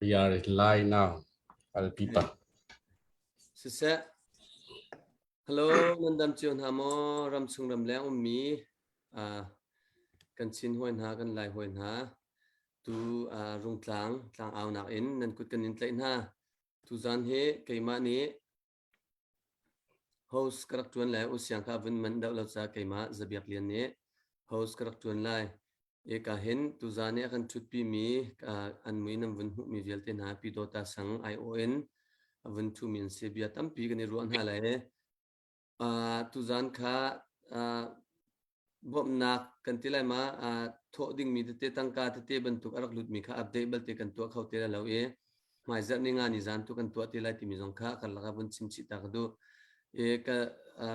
We are live now. Alpipa. Siseh. Hello, nan dam cio hna maw? Ramchung ramleng ummi uh, kan Chin hawi hna, kan Lai hawi hna, tu uh, Rungtlang tlangaunak in nan kut kan in tlaih hna. Tuzan hi keimah nih Host ka rak ṭuan lai. U Siang kha a vun manh deuh lo caah keimah Za Biak Lian nih host ka rak ṭuan lai. Eka hin tuzaan i a kan ṭhutpimi an mui nan vun hmuhmi vialte hna Pyidawta sang aiawh in a vun ṭhumi an si. Bia tampi kan i ruah hna lai. Tuzaan kha bawmhnak kan ti lai ma thawh dingmi tete tangka tete bantuk a rak lutmi kha update balte kan tuah kho te lai lo i hmaizarh ni nga ni zan tu kan tuah te lai timi zong kha karlak ah vun chim chih ta ka duh. E ka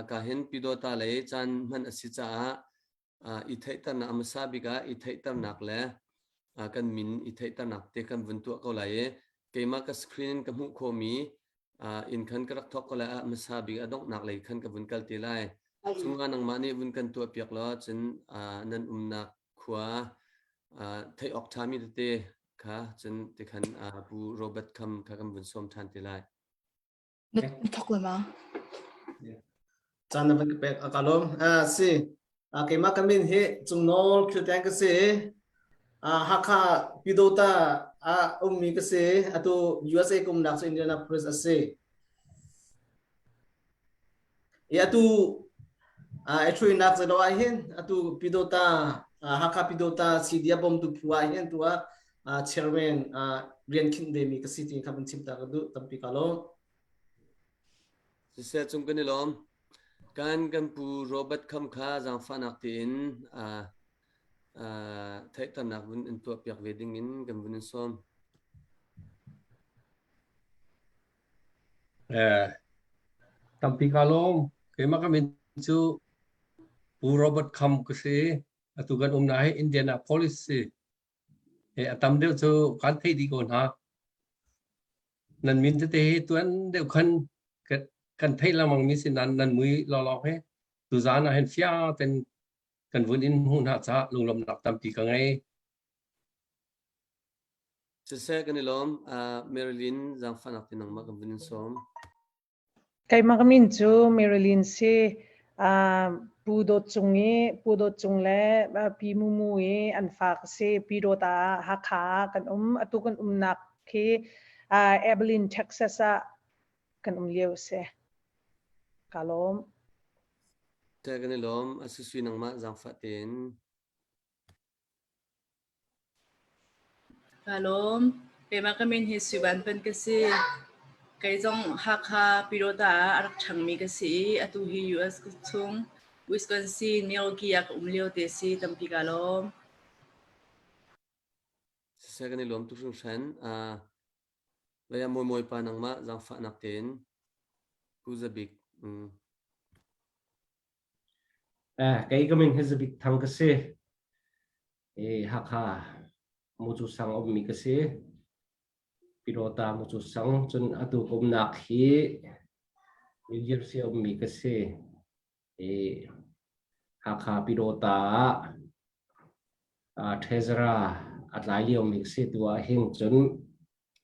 ka hin Pyidawta lei caan hman a si caah i theihternak a hmasa bik ah i theihternak le kan min i theihternak te kan vun tuah ko lai i keimah ka screen in ka hmuh khawhmi in khan ka rak thawk ko lai a hmasa bik a donghnak lei khan ka vun kal te lai. Chungah nangmah nih vun kan tuah piak law cun nan umnak khua theih awk ṭhami tete kha cun tikhan Pu Robert Kham kha kan vun sawm ṭhan te lai. Na thawk le ma? Caan na van ka pek a ka lawm. Ah si. Ah keimah ka min hi Cungnawl Khilteng ka si. Ah Hakha Pyidawta ah ummi ka si. Atu USA ka umnak cu Indianapolis a si. I atu ah i ṭhuinak zalo ah hin atu Pyidawta Hakha Pyidawta CDF bawmtu phu ah hin tu ah chairman rian khinh ve mi ka si ti kha van chim ta ka duh tampi ka lawm. Siseh cung kan i lawm. Kan kan pu Robert Kham kha zaangfahnak tein theihternak vun in tuahpiak ve ding in kan vun in sawm. Eh, tampi ka lawm. Keimah ka min cu Pu Robert Kham ka si. Atu kan umnak hi Indianapolis si. Eh, a tam deuh cu kan theih dih ko hna. Nan min tete hi tuan deuh khan kan theih lengmang mi si nan nan mui lawlawng hi tuzaan ah hin fiang ten kan vun in hmuh hna caah lunglawmhnak tampi ka ngei. Siseh kan i lawm. Uh, Marilyn zaangfahnak te nangmah kan vun in sawm. Keimah ka min cu Marilyn si. Uh, Pu Dawt Cung i Pu Dawt Cung le Pi Mu Mu i an fa ka si. Pi Dawt ah Hakha ah kan um. Atu kan umnak khi uh, Abilene, Texas ah kan um lio si. Ka lawm. Te kan i lawm. Asusui nangmah zaangfah tein. Kaa lawm. Keimah ka min hi Sui Van Pan ka si. Kei zong Hakha Pyidawta ah a rak ṭhangmi ka si i atu hi US chung Wisconsin, Milwaukee ah ka um lio te si. Tampi kaa lawm. Siseh kan i lawm tuk hringhran. Uh, Lei ah Mawi Mawi pa nangmah zaangfahnak tein Pu Za Bik. Mm. Eh, kei ka min hi Zabik Thang ka si. I Hakha Mucu sang ummi ka si. Pyidawta Mucu sang cun atu ka umnak hi New Jersey ummi ka si. I Hakha Pyidawta ah Treasurer a tlai liomi ka si tu ah hin cun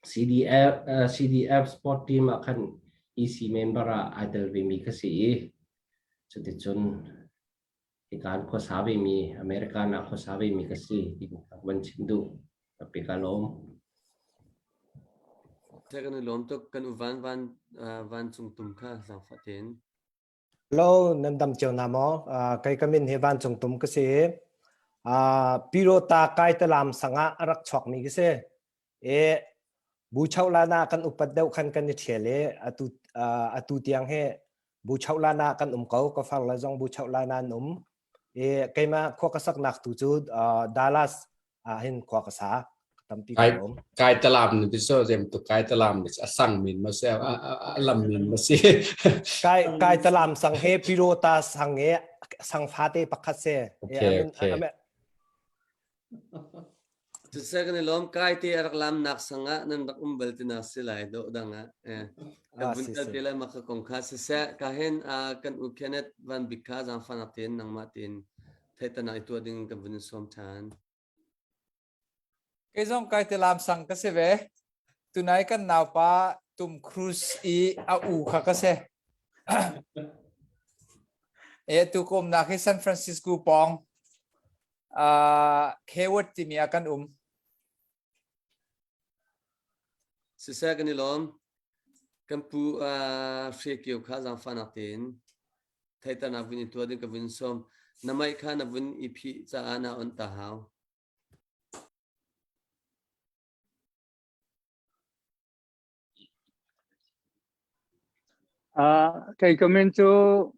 CDF, CDF sport team ah khan EC member ah ai tel vemi ka si i cuticun hikaan khuasa vemi American ah khuasa vemi ka si ti ka van chim duh. Tapi ka lawm. Kan i lawm tuk kan u van van van cung tum kha zaangfah tein. Hello, nan dam cio na maw? Uh, kei ka min hi Vancung Tum ka si. Uh, Pirota kai talam sangah a rak chuakmi ka si. E Buchohlana kan upat deuh khan kan i ṭhial i atu uh, atu tiang hi Buchohlana kan um ko. Ka far le zong Buchohlana an um. E keimah khua ka saknak tu cu uh, Dallas ah hin khua ka sa tampi Kai ka um. kai talam ni biso zem tu kai talam ni a sang min ma se a a lam min ma si. Kai kai talam sang he pirota sang he sang fate pakhat se. Okay, okay. Siseh kan i lawm kai te a rak lamnak sangah nan rak um bal tina si lai do dang ah eh kan vun kal te lai ma ka kong kha siseh ka hin kan u Kenneth Van Bik kha zaangfahnak tein nangmah tein theihternak i tuah ding kan vun in sawm ṭhan. Kei zong kai te lam sang ka si ve. Tunai kan naupa Tom Cruise i a u kha ka si. E tu ka umnak hi San Francisco pawng uh, Hayward timi ah kan um. Siseh kan i lawm. Kan pu uh, Hre Kio kha zaangfahnak tein theihternak vun in tuah ding ka vun sawm. Na mic kha na vun i phih caah na on ta hau. Kei ka min cu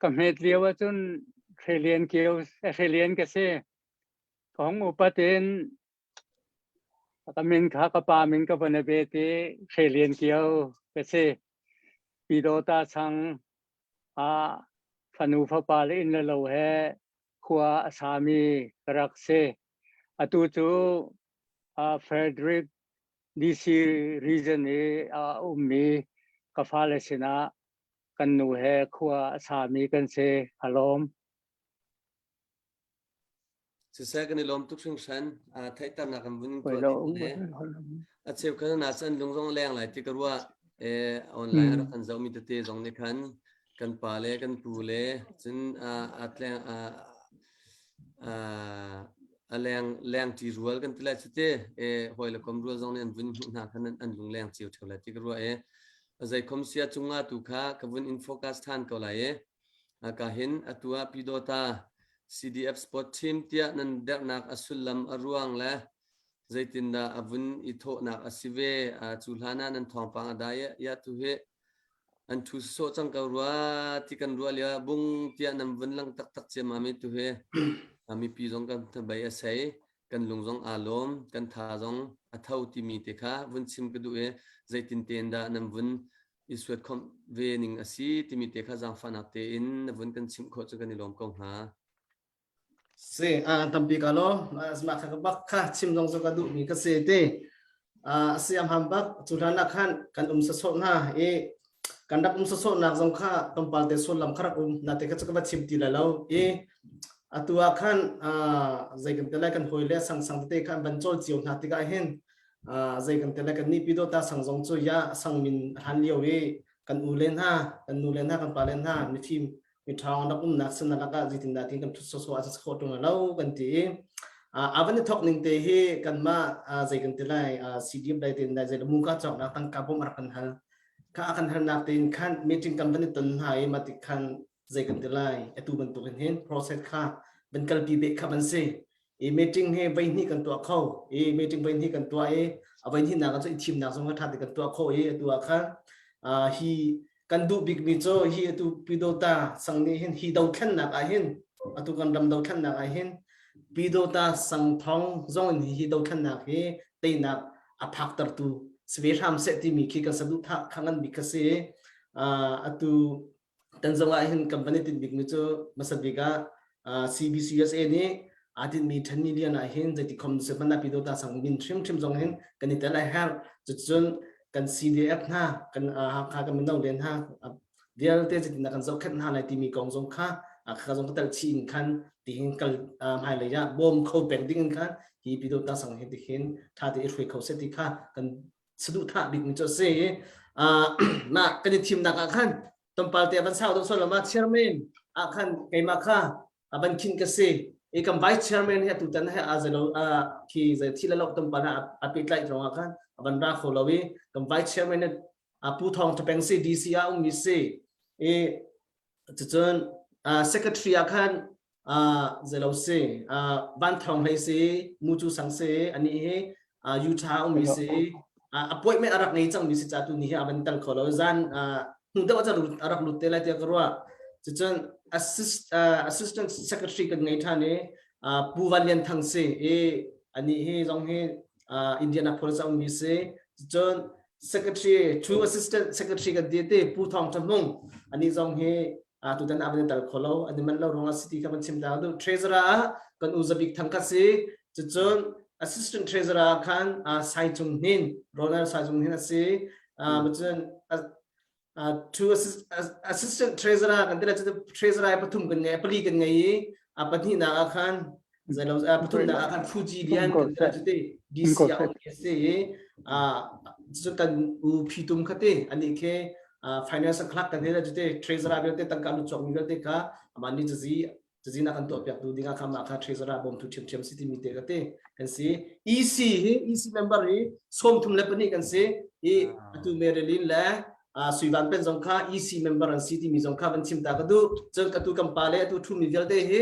ka hmet lio ahcun Hrelian kio Hrelian ka si. Ka hung upat in ka min kha ka pa min ka van i bet i Hrelian kio ka si. Pyidawta sang ah fanu fapa le inn le lo he khua a sami ka rak si. Atu cu Frederick DC region i a ummi ka fale sinah kan nu he khua a sami kan si. A lawm. Siseh kan i lawm tuk hringhran. Theihternak kan vun tuah ding le a cheu khan na san lung zong leng lai ti ka ruah. E online a rak kan zohmi tete zong nih khan kan pa le kan pu le cun a tleng a leng leng ṭi rual kan ti lai cu te e hawi le kom rual zong nih an vun hmuh hna khan an lung leng cio ṭheo lai ti ka ruah e zei khom sia cunga tu kha ka vun in focus ṭhan ko lai e ka hin atu ah Pyidawta CDF Sport Team tiah nan derhnak a sullam a ruang le zeitindah a vun i thawhnak a si ve cu hlan ah nan thawngpang a dai ya tu hi an thu sawh cang ko rua ti kan ruah lio bung tiah nan vun lang taktak ciammam i tu hi mipi zong kan bei a sei kan lung zong aa lawm kan tha zong a tho timi te kha vun chim ka duh i zeitin tein dah nan vun i suat khomh ve ning a si timi te kha zaangfahnak tein na vun kan chimh khawh cu kan i lawm ko hnga. Si, tampi ka lawm. Mah kha bak kha chim zong cu ka duhmi ka si ti. A si am ham bak cu hlan ah khan kan um sasawh hna i kan rak um sasawh nak zong kha tlawmpal te sullam kha rak um na te kha cu ka va chim ti lai lo i atu ah khan zei kan te lai kan hawi le sang sang tete kha an van cawl cio hna tikah hin zei kan te lai kan nih pidawta sang zong cu ya sang min hlan lio i kan u le hna kan nu le hna kan pa le hna mifim miṭhawng rak umnak sin lakah zeitindah tin kan ṭhut sawsawh ah khawh ṭung lo kan ti i a van i thok ning te hi kanmah zei kan ti lai CDF lai tin lai zei mu ka cawknak tangka bawm a rak kan hal kha a kan halnak tein khan meeting kan van i ton hna i mah ti khan zei kan ti lai atu bantuk in hin process kha van kalpi beh kha van si i meeting hi voi hnih kan tuah kho i meeting voi hnih kan tuah i a voi hnihnak ah cun i thimnak zong kha ṭha te kan tuah kho i atu ah khan hi kan duh bikmi cu hi atu Pyidawta sang nih hin hi dothlennak ah hin atu kan ram dothlennak ah hin Pyidawta sang thong zong in hi dothlennak hi teinak a phaktertu si ve hram seh timi khi kan saduhthah kha ngan bik kha si atu Tan zong ah hin company tinh bikmi cu hmasa bik ah CBCUSA nih aa tinhmi 10 million ah hin zeiti khom se hmanh ah Pyidawta sang min hrimhrim zong hin kan i tel a herh. Cucun kan CDF hna kan Hakha kan mino len hna vialte zeitindah kan zohkhenh hna lai timi kong zong kha kha zong ka tel chih in khan tihin kal hmailei ah bawm kho peng ding in khan hi Pyidawta sang hi tihin tha te i hruai kho seh ti kha kan saduhthah bikmi cu a si. Mah kan i thimnak ah khan tlawmpal te van sau deuh sual ma chairman ah khan keimah kha a van khin ka si. I kan vice chairman hi atutan he a zelo khi zai thi le lok tlawmpal a pehtlaih rong ah khan a van ra kho lo i kan vice chairman a Pu Thawng Thapeng si DC ah ummi si. I cucun secretary ah khan zeilo si Van Thawng Hlei si Mucu Sang si ani hi Utah ummi si appointment a rak ngei cangmi si ca tu ni hi a van tel kho lo zan hnu deuh a rak lut te lai tiah ka ruah cucun assistant secretary kan ngei ṭhan i Pu Van Lian Thang si i ani hi zong hi Indianapolis a ummi si cun secretary two assistant secretary kan ti ti Pu Thawng Tha Hmung ani zong hi tutan a van tel kho lo an i manh lo ruangah city kha van chim ta du treasurer ah kan u Zabik Thang kha si cucun assistant treasurer khan Sai Cung Hnin Ronald Sai Cung Hnin a si cun two assistant treasurer kan ti la cu treasurer pathum kan ngei pali kan ngei i a pahnihnak ah khan zeilo pathumnak ah khan Fuji Lian kan ti la cu ti DC ah um si i. Cu kan u phitum kha ti ani khi finance clerk kan he te treasurer vialte tangka lu chuak mi vialte kha ama ni cazi cazi na kan tuah piak tu ding ah kha ma kha treasurer bawm tu thiam thiam si ti mi te ka te kan si. EC hi EC member hi 34 kan si i atu Marilyn le Suivan pen zong kha EC member an si timi zong kha van chim ta ka duh. Cun ka tu kan pa le atu thumi vialte hi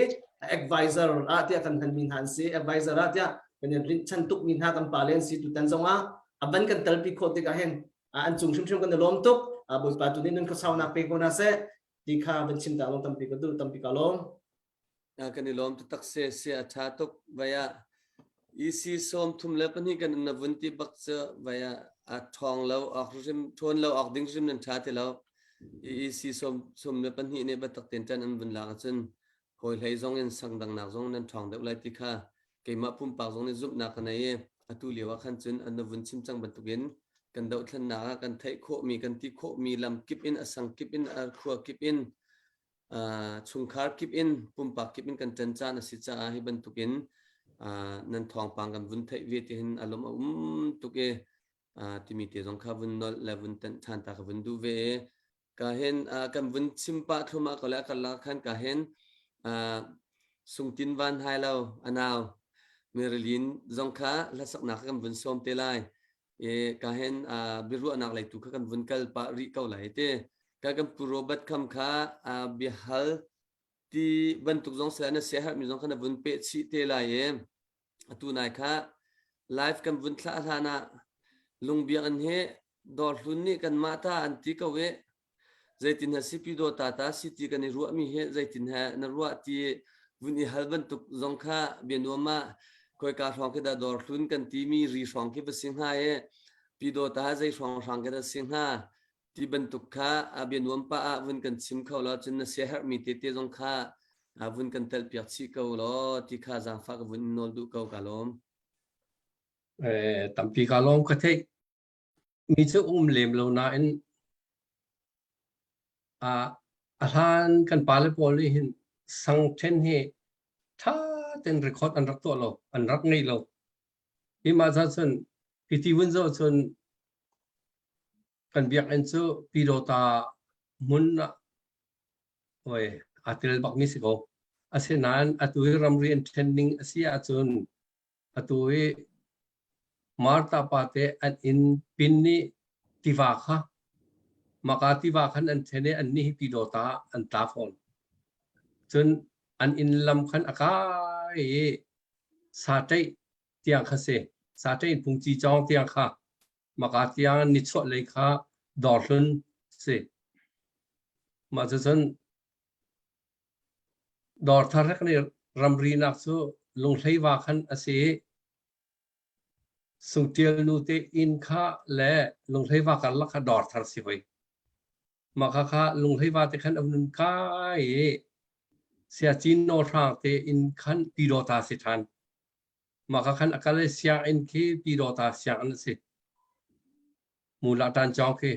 advisor ah tiah kan hman mi hna an si. Advisor ah tiah kan in rinh chan tuk mi hna kan pa le an si. Tutan zong ah a van kan telpi khawh tikah hin an cung hrimhrim kan i lawm tuk. Bawipa tu nih nun khuasaunak pe ko hna seh ti kha van chim ta lawng tampi ka duh, tampi ka lawm. Kan i lawm taktak se se a ṭha tuk vaya EC 32 kan na vun ti bak cu vaya a ṭhawng lo awk hrim ṭhawn lo awk ding hrim nan ṭha ti lo. EC 32 nih biatak ten ṭan an vun lak ahcun hawi hlei zong in sang dangnak zong nan ṭhawng deuh lai ti kha keimah pumpak zong nih zumhnak ka nei i atu lio ah khan cun an na vun chim cang bantukin kan dohthlennak ah kan theih khawhmi kan ti khawhmi lam kip in a sang kip in a khua kip in chungkhar kip in pumpak kip in kan ṭan caan a si caah hi bantukin nan thawngpang kan vun theih ve ti hin a lawm a um tuk i timi te zong kha vun nolh le vun tenh ṭhan ta ka vun duh ve i ka hin kan vun chim pah thlumah ko le a karlak khan ka hin sungtin van hai lo anau Marilyn zong kha hlasaknak kan vun sawm te lai i ka hin biaruahnak lei tu kha kan vun kal pah rih ko lai te. Ka kan pu Robert Kham kha biahal ti bantuk zong sila na siaherhmi zong kha na vun peh chih te lai i atu nai kha live kan vun thlah hlan ah lungbiakinn hi dawr hlun nih kanmah ta an ti ko i zeitin he sipi daw ta ta si ti kan i ruahmi hi zeitin he na ruah ti vun i hal bantuk zong kha bianuam ah khoika hrawng khi dah dawr hlun kan timi ri hrawng khi va si hnga i pi daw ta zei hrawng hrang khi dah si hnga ti bantuk kha a bianuam pa ah vun kan chim kho lo cun na siaherhmi tete zong kha vun kan telpiak chih ko law ti kha zaangfah ka vun nawl duh ko. Ka lawm. Eh, tampi ka lawm. Ka theih mi cu um lem lo nain a a hlan kan pale pawl nih hin sang then hi tha ten record an rak tuah lo, an rak ngei lo. Hi mah ca cun hi ti vun zoh cun kan biakinn cu Pyidawta hmun ah oi aa tel bakmi si ko. Asinain atu hi ramri an ṭhen ning a si ahcun atu hi Martha pa te an inn pin nih tiva kha maka tiva khan an ṭhen i annih hi Pyidawta ah an tla fawn. Cun an inn lam khan a kai i saṭeih tiang kha si. Saṭeih in phungci cawng tiang kha maka tiang nichuah lei kha dawrhlun si. Mah cucun dawrthar he kan i ramrinak cu Lunghlei-va khan a si i Sungṭial nu te inn kha le Lunghlei-va karlak kha dawrthar si hoi. Mah kha kha Lunghlei-va te khan a vun kai i Siacin Nawhrang te inn khan Pyidawta si ṭhan. Mah kha khan a kal i sianginn khi Pyidawta sianginn a si. Mula ṭan cawng khi.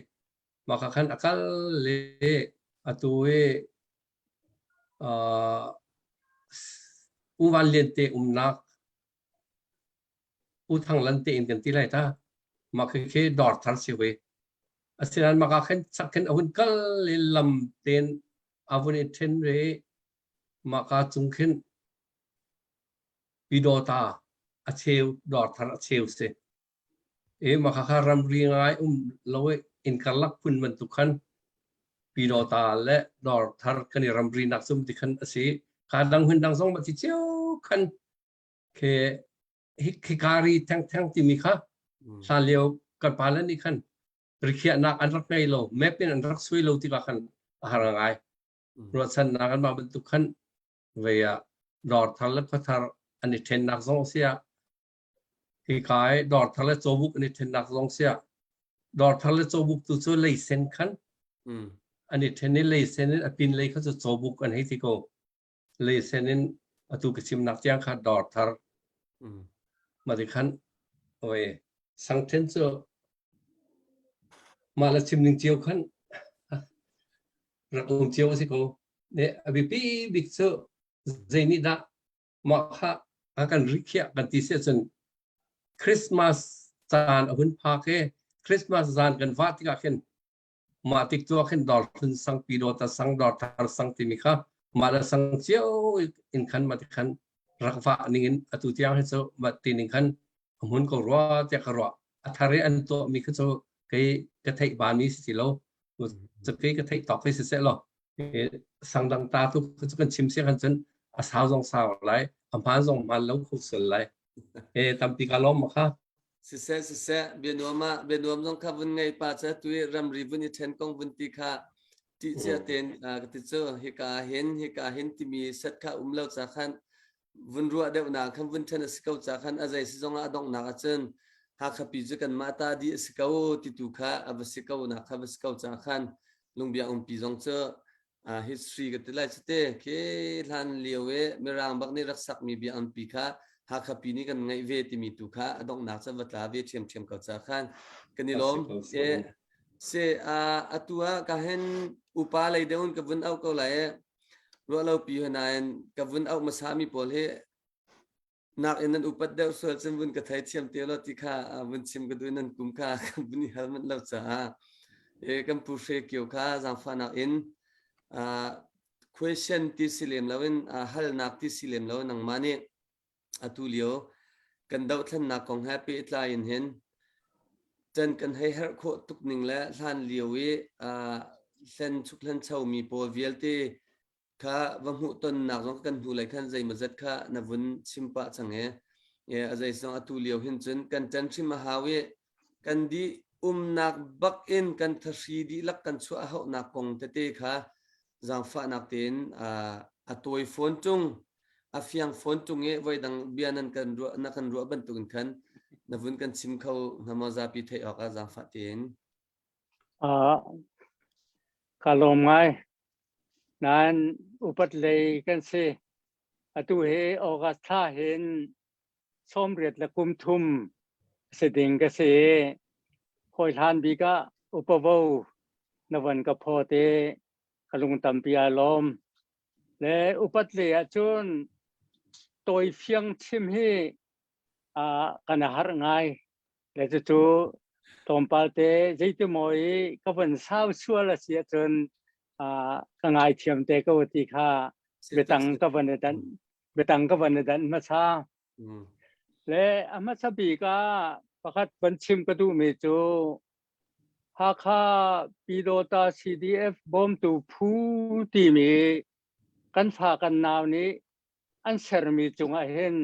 Mah kha khan a kal le atu i uh, U Van Lian te umnak U Thang Lan te in kan ti lai ta. Mah khi khi dawr thar si ve. Asinain mah ka khan chak khin a hun kal i lam tein a vun i ṭhen ve. Mah ka cung khin Pyidawta a cheu dawr thar a cheu si. I mah khakha ramri ngai um lo i inn karlak phun bantuk khan Pyidawta le dawr thar kan i ramri nak cum ti khan a si. Ka dang hun dang zong ma ti cio khan khi hikari thengtheng timi kha hlan lio kan pale nih khan rikhiahnak an rak ngei lo, map in an rak sui lo tikah khan a har ngai. Ruahchannak an mah bantuk khan vei ah dawr thar le khua thar an i ṭhennak zong a si ah hika i dawr thar le cawbuk an i ṭhennak zong si ah dawr thar le cawbuk tu cu leisen khan an i ṭhen i leisen in a pin lei kha cu cawbuk an hei ti ko. Leisen in atu ka chimnak tiang kha dawr thar mah ti khan oi sangṭhen cu mah le chim ning cio khan rak um cio a si ko. Ne a biapi bik cu zei nih dah mah kha a kan rikhiah kan ti si ahcun Christmas. Caan a hun phak i Christmas zan kan vah tikah khin mah tik tu ah khin dawr hlun sang Pyidawta sang dawr thar sang timi kha mah le sang cio in khan mah ti khan rak vah ning in atu tiang hi cu mah ti ning khan a hmun ko rua tiah ka ruah. A thar i an tuahmi kha cu kei ka theih bami si ti lo. Cu kei ka theih tawk hi siseh law sang dang ta tu cu kan chim si khan cun a sau zong sau lai, a hmaan zong hmaan lo kho sual lai. E tampi ka lawm ma kha. Siseh siseh bianuam ah bianuam zong kha vun ngei pa cha tu i ramri vun i then kong vun ti kha ti cia ten ka ti cu hika hin hika hin timi set kha um lo cha khan vun ruah deuhnak khan vun ṭhen a si ko ca khan a zei si zongah a donghnak ahcun Hakha pi cu kanmah ta dih a si ko ti tu kha a va si ko nak kha va si ko ca khan lungbiak umpi zong cu history ka ti lai cu te khi hlan lio i mirang bak nih rak sakmi biakinn pi kha Hakha pi nih kan ngeih ve timi tu kha a donghnak cu va tla ve ṭhiamṭhiam ko ca khan kan i lawm. Se atu ah ka hen upa lei deuh in ka vun auh ko lai i Ruahlopi he nain ka vun auh hmasami pawl hi nakin nan upat deuh sual cun vun ka theithiam te law ti kha vun chim ka duh nan kum kha kan vun i hal manh lo caah e kan pu Hre Kio kha zaangfahnak in question ti si lem loin halnak ti si lem lo nangmah nih atu lio kan dohthlennak kong he pehtlai in hin can kan hei herh khawh tuk ning le hlan lio i hlen chuk hlen chomi pawl vialte kha va hmuh tonnak zong kan hnu lei khan zeimawzat kha na vun chim pah cang e a zei zong atu lio hin cun kan ṭan hrim a hau i kan dih umnak bak in kan thahri dihlak kan chuah a hauhnak kong tete kha zaangfahnak tein a tawi fawn ṭung a fiang fawn ṭung i voidang bia nan kan ruah na kan ruah bantukin khan na vun kan chim kho hnga maw zapi theih awkah zaangfah tein. Ka lawm ngai. Nain upat lei kan si. Atu hi August thla hin 83 si ding ka si i hawi hlan bik ah upavo na van ka phaw te ka lung tampi aa lawm. Le upat lei ahcun tawi fiang chim hi kan a harh ngai. Le cucu tlawmpal te zeitimaw i ka van sau sual a si ahcun ka ngaithiam te ko ti kha biatang ka van i danh biatang ka van i danh hmasa. Le a hmasa bik ah pakhat van chim ka duhmi cu Hakha Pyidawta CDF bawmtu phu timi kan fa kan nau nih an sermi cungah hin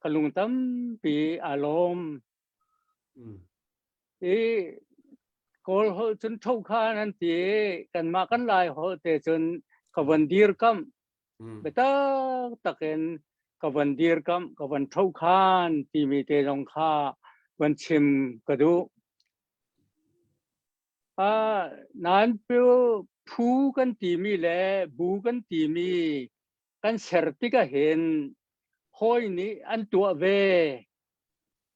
ka lung tampi aa lawm. I Kawl holh cun thokhan an ti i kanmah kan Lai holh te cun ka von dirkamh. Biatak takin ka von dirkamh, ka von thokhan timi te zong kha von chim ka duh. Nain phu kan timi le bu kan timi kan ser tikah hin hawi nih an tuah ve.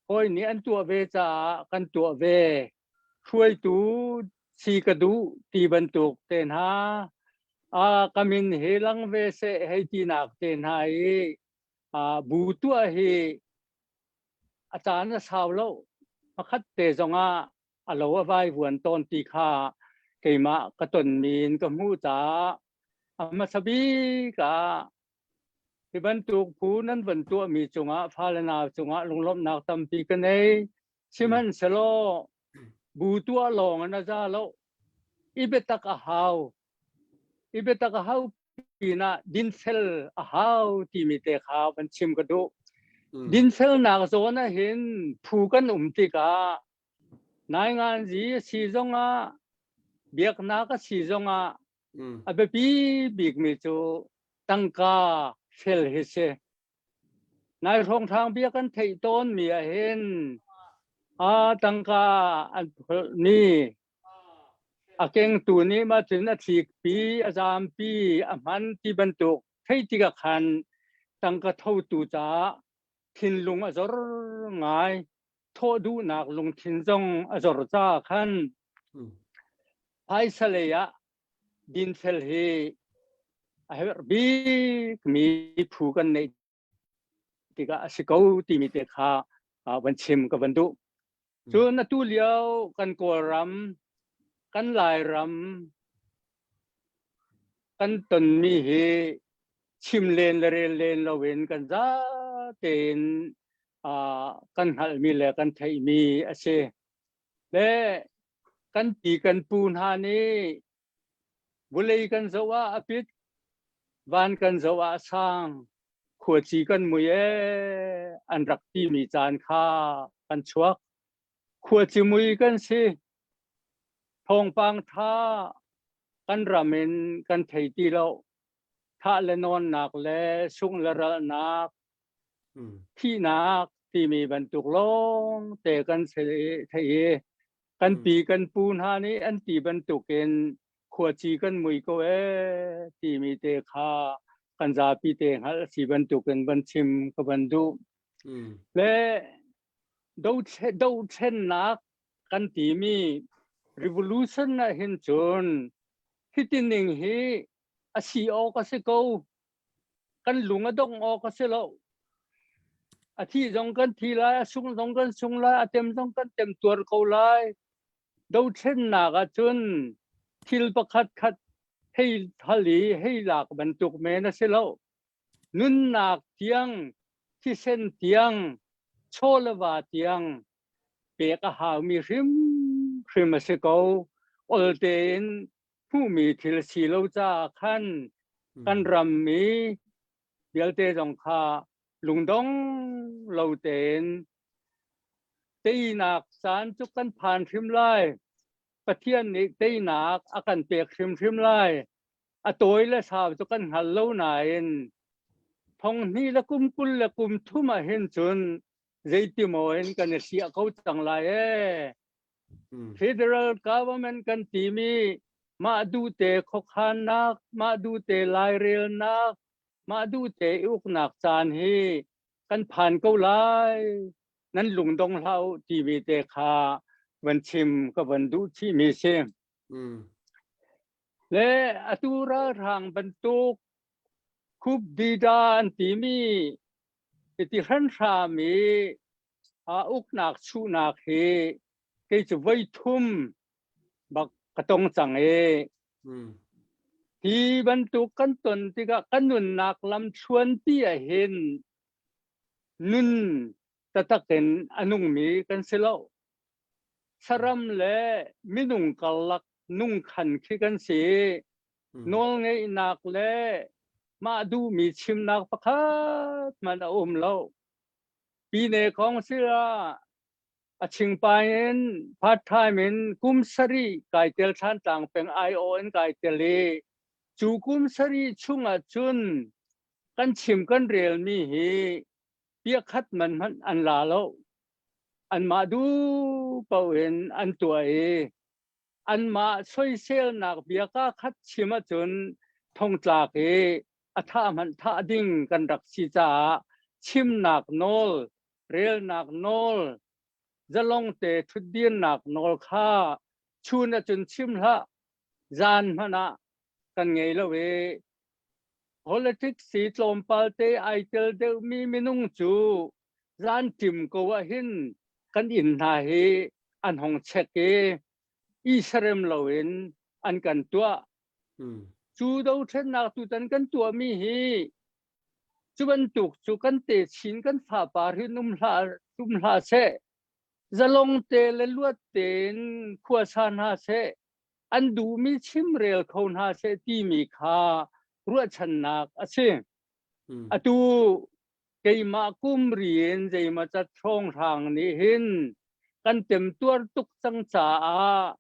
Hawi nih an tuah ve caah kan tuah ve. Hruaitu si ka duh ti bantuk te hna, ka min hi lang ve seh hei tinak te hna i bu tuah hi a caan a sau lo. Pakhat te zongah a lo a vaivuan tawn ti kha keimah ka tonmi in ka hmuh caah a hmasa bik ah hi bantuk phu nan van tuahmi cungah fale nau cungah lunglawmhnak tampi ka nei. Sihmanhsehlaw bu tuah lawng in a za lo. I biatak a hau. I biatak a hau pinah dinfel a hau timi te kha van chim ka duh. Dinfelnak zawn ah hin phu kan um tikah nainganzi a si zongah biaknak a si zongah a biapi bikmi cu tangka fel hi si. Nai hrawnghrang bia kan theih tawnmi ah hin a tangka an pholhmi a kengtu nih mah cun a thlikpi a zampi a hman ti bantuk theih tikah khan tangka thotu caah thinlung a zor ngai thawh duhnak lungthin zong a zor caah khan phaisa lei ah dinfel hi a herh bikmi phu kan neih tikah a si ko timi te kha van chim ka van duh. Cun atu lio kan Kawlram, kan Lairam kan tonmi hi chim len le rel len loin kan za tein kan hngalhmi le kan theihmi a si. Le kan pi kan pu hna nih Vulei kan zoh ah a pit, van kan zoh ah a sang, khuaci kan mui ee an rak timi caan kha kan chuak. Khuaci mui kan si. Thawngpang tha kan ram in kan thei ti lo. Thah le nawnnak le sungh le ralhnak thihnak timi bantuk lawng te kan thei i kan pi kan pu hna nih an ti bantukin khuaci kan mui ko ee timi te kha kan zapi te hngalh a si bantukin van chim ka van duh. Le dothlennak kan timi revolution ah hin cun hiti ning hi a si awk a si ko. Kan lung a dongh awk a si lo. A thi zong kan thi lai, a sung zong kan sung lai, a tem zong kan tem tuar ko lai. Dothlennak ahcun thil pakhat khat hei hal i hei lak bantuk men a si lo. Nunnak tiang, thisen tiang, chaw le va tiang pek a haumi hrimhrim a si ko. Ol tein hmuhmi thil si lo caah khan kan rammi vialte zong kha lungdong lo tein teinak caan cu kan phan hrim lai. Pathian nih teinak a kan pek hrimhrim lai. A tawi le sau cu kan hngal lo nain thong hnih le kum 20 le kum thum ah hin cun zeitimaw in kan i hliah ko cang lai ee. Federal government kan timi mah duhte khuakhannak, mah duhte lairelnak, mah duhte i uknak caan hi kan phan ko lai. Nan lungdong hlah u timi te kha van chim ka van duh chihmi si. Le atu ralhrang bantuk khup dida an timi iti hranhram i a uknak chuhnak hi kei cu voi thum bak ka tong cang i hi bantuk kan ton tikah kan nunnak lamthluanpi ah hin nun taktak in a nungmi kan si lo. Saram le minung karlak nungkhan khi kan si. Nawlngeihnak le mah duhmi chimnak pakhat hmanh a um lo. Pine Council ah a chingpai in part time in kum sarih kai tel Thlantlang peng IO in kai tel i cu kum sarih chung ah cun kan chim kan relmi hi piakhat man hmanh an la lo. Anmah duh paoh in an tuah i anmah soiselnak bia ka khat chim ahcun thongtlak i a thah hmanh thah ding kan rak si caah chimnak nawl, relnak nawl, zalong te ṭhutdirnak nawl kha chun ahcun chim hlah, zan hmanh ah kan ngei lo i politics si tlawmpal te ai tel deuhmi minung cu zan ṭim ko ah hin kan inn hna hi an hong check i i serem loin an kan tuah. Cu dothlennak tutan kan tuahmi hi cu bantuk cu kan techin kan fapar hin um hlah um hlah seh. Zalong te le luat tein khuasa hna seh. An duhmi chimrel kho hna seh timi kha ruahchannak a si. Atu keimah kum ri in zeimaw cat hrawnghrang nih hin kan temtuar tuk cang caah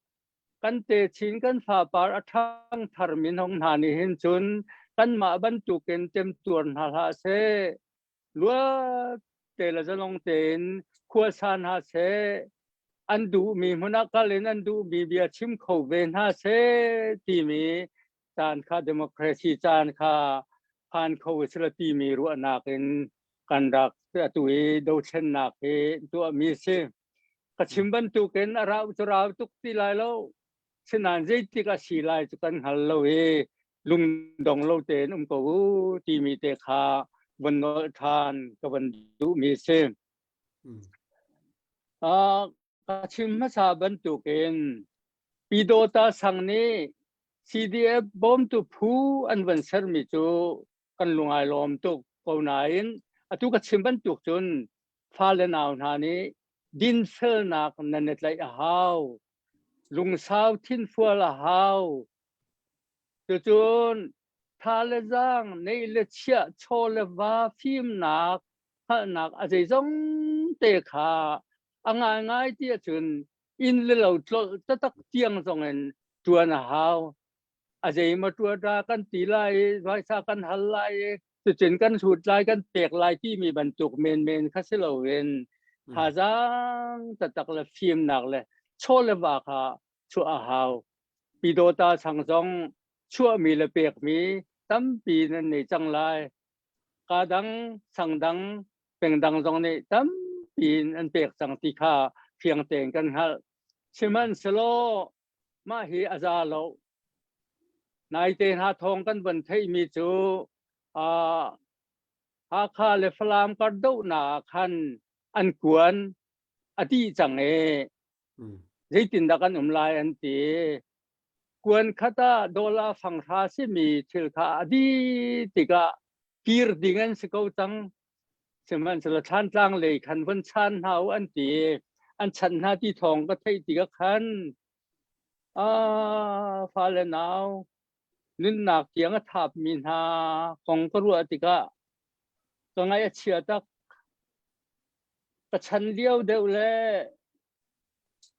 kan techin kan fapar a ṭhangthar minung hna nih hin cun kanmah bantukin temtuar hna hlah seh. Luat te le zalong tein khuasa hna seh. An duhmi hmun ah kal in an duhmi bia chim kho ve hna seh timi caan kha democracy caan kha phan kho sila timi ruahnak in kan rak atu i dothlennak hi tuahmi si. Ka chim bantukin a rau cu rau tuk ti lai lo. Sinain zeitik a si lai cu kan hngal lo i lungdong lo tein um ko u timi te kha von nolh ṭhan ka van duhmi si. Uh, Ka chim hmasa bantukin Pyidawta sang nih CDF bawmtu phu an van sermi cu kan lung ai lawm tuk ko nain atu ka chim bantuk cun fale nau hna nih dinfelnak nan i tlaih a hau. Lungsau thinfual a hau. Cucun tha le zaang, neih le chiah, chaw le va, fimnak, hngalhnak a zeizong te kha a ngaingai ti ahcun inn le lo tlolh taktak tiang zong in ṭuan a hau. A zeimaw ṭuan ra kan ti lai i vaisa kan hal lai i cucun kan hlut lai kan pek lai timi bantuk menmen kha si loin thazaang taktak le fimnak le chaw le va kha chuah a hau. Pyidawta sang zong chuahmi le pekmi tampi nan nei cang lai. Ka dang, sang dang, pengdang zong nih tampi in an pek cang ti kha fiang tein kan hngalh. Sihmanhsehlaw mah hi a za lo. Naite hna thawng kan von theihmi cu uh, Hakha le Falam kar dohnak ah khan an kuan a dih cang i zeitindah kan um lai an ti. Kuan khat ah dollar fanghra simi thil kha a dih tikah kir ding an si ko cang. Sihmanhsehlaw Thlantlang lei khan von chan hna u an ti. An chanh hna ti thawng ka theih tikah khan ah fale nau nunnak tiang a thapmi hna kong ka ruah tikah ka ngaih a chia tak. Ka chan lio deuh le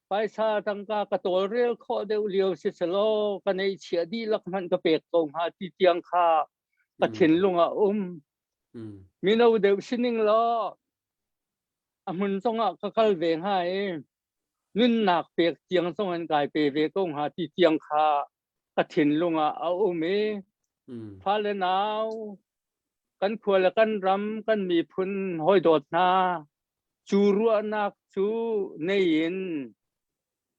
Phaisa tangka ka tawlrel khawh deuh lio si selaw ka neihchiah dihlak hmanh ka pek ko hnga ti tiang kha ka thinlung ah um. Mino deuh sining law a hmun zongah ka kal ve hnga i nunnak pek tiang zong in kai pe ve ko hnga ti tiang kha ka thinlung ah a um i fale nau kan khua le kan ram kan miphun hawi dawt hna Cu ruahnak cu nei in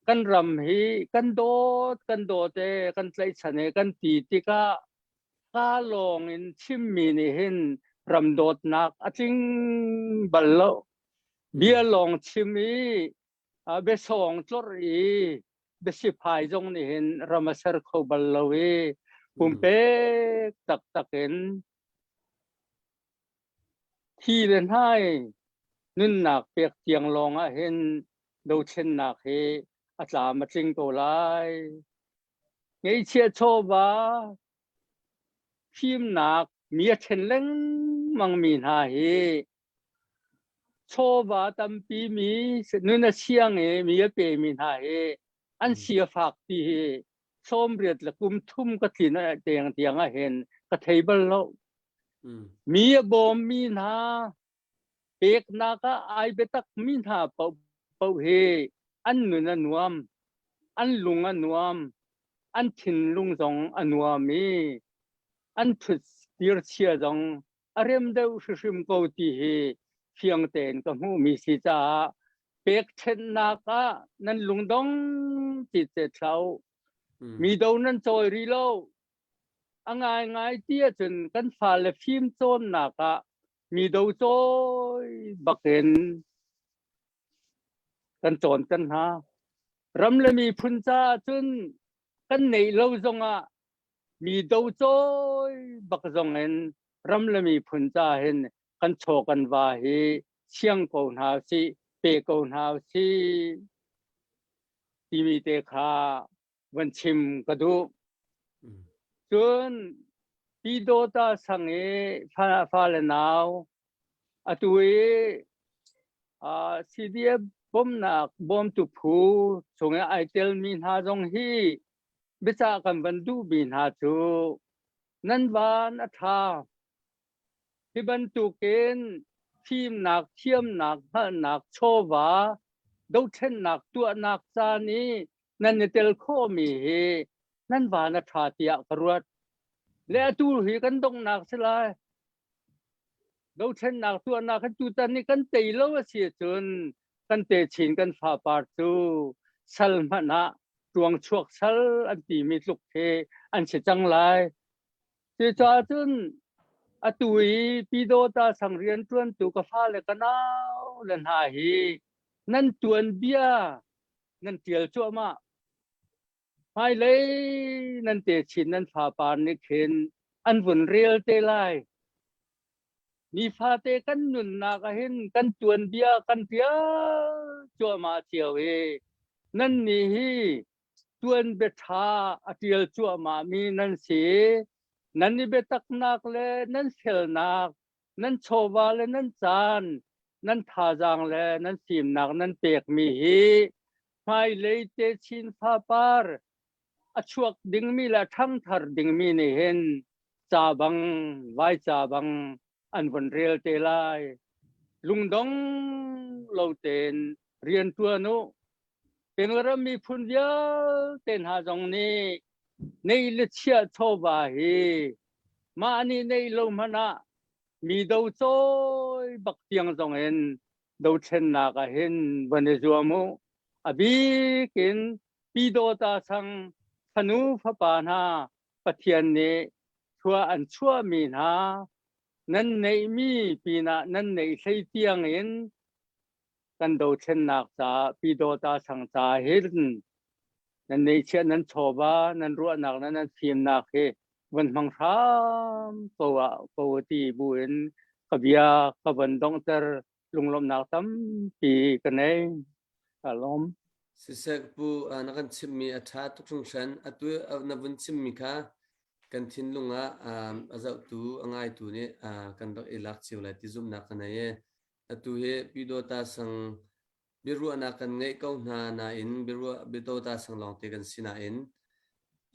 kan ram hi kan dawt kan dawt e kan tlaihchan e kan ti tikah ka lawng in chimmi nih hin ram dawtnak a tling bal lo. Bia lawng chim i biasawng tlorh i biasiphai zong nih hin ram a ser kho bal lo i pumpek taktak in Thi le hnai nunnak pek tiang lawng ah hin dothlennak hi a tlam a tling ko lai. Ngeihchiah chawva fimnak mi a ṭhen lengmang mi hna hi chawva tampi mi nun a siang i mi a pemi hna hi an si a fak ti hi 80 le kum thum ka tlin tiang tiang ah hin ka thei bal lo. Mi a bawmmi hna peknak ah ai biatakmi hna paohpaoh hi an nun a nuam, an lung a nuam, an thinlung zong a nuam i an ṭhut tirchia zong a rem deuh hrimhrim ko ti hi fiang tein ka hmuhmi si caah pekṭhenhnak ah nan lungdong ti te hlah u. Mi do nan cawi rih lo. A ngaingai ti ahcun kan fale fim cawnnak ah mi do cawi bakin kan cawn kan hna. Ram le miphun caah cun kan neih lo zongah mi do cawi bak zong in ram le miphun caah hin kan chaw kan va hi siang ko hna usih, pe ko hna usih timi te kha van chim ka duh. Cun Pyidawta sang i fale nau atu i CDF bawmnak bawmtu phu chung i ai telmi hna zong hi biacah kan van duhmi hna cu nan van a ṭha. Hi bantukin fimnak, thiamnak, hngalhnak, chawva, dothlennak tuahnak caan i nan i tel khawhmi hi nan van a ṭha tiah ka ruat. Le atu hi kan donghnak si lai. Dothlennak tuahnak hi tutan ni kan tei lo a si ahcun kan techin kan fapar cu sal hmanh ah ṭuang chuak sal an timi tluk khi an si cang lai. Cucaah cun atu i Pyidawta sang rianṭuantu ka fale ka nau le hna hi. Nan tuanbia nan ṭial cuahmah. Hmailei nan techin nan fapar nih khin an vun rel te lai. Nifate kan nunnak ahhin kan tuanbia kan ṭial cuahmah cio i nannih hi tuanbia ṭha a ṭial cuahmahmi nan si. Nan i biataknak le nan felnak, nan chawva le nan caan, nan thazaang le nan fimnak nan pekmi hi hmailei techin fapar a chuak dingmi le a ṭhangthar dingmi nih hin ca bang vai ca bang an von rel te lai. Lungdong lo tein rian ṭuan u. Pengram miphun vialte hna zong nih nei le chiah chawva hi mah nih nei lo hmanh ah mi do cawi bak tiang zong in dothlennak ah hin van i zuam u. A bik in Pyidawta sang fanu fapa hna Pathian nih thlua an chuahmi hna nan neihmi pinah nan neih hlei tiang in kan dothlennak caah Pyidawta sang ca hin nan neihchiah nan chawva nan ruahnak le nan fimnak hi von hmang hram ko ah ko ti bu in ka bia ka von donghter lunglawmhnak tampi ka nei. Ka lawm. Siseh pu na kan chimmi a ṭha tuk hringhran. Atu na vun chimmi kha kan thinlung ah a zohtu a ngaitu nih kan rak i lak cio lai ti zumhnak ka nei i atu hi Pyidawta sang biaruahnak kan ngeih ko hna nain biaruah biadawta sang lawngte kan si nain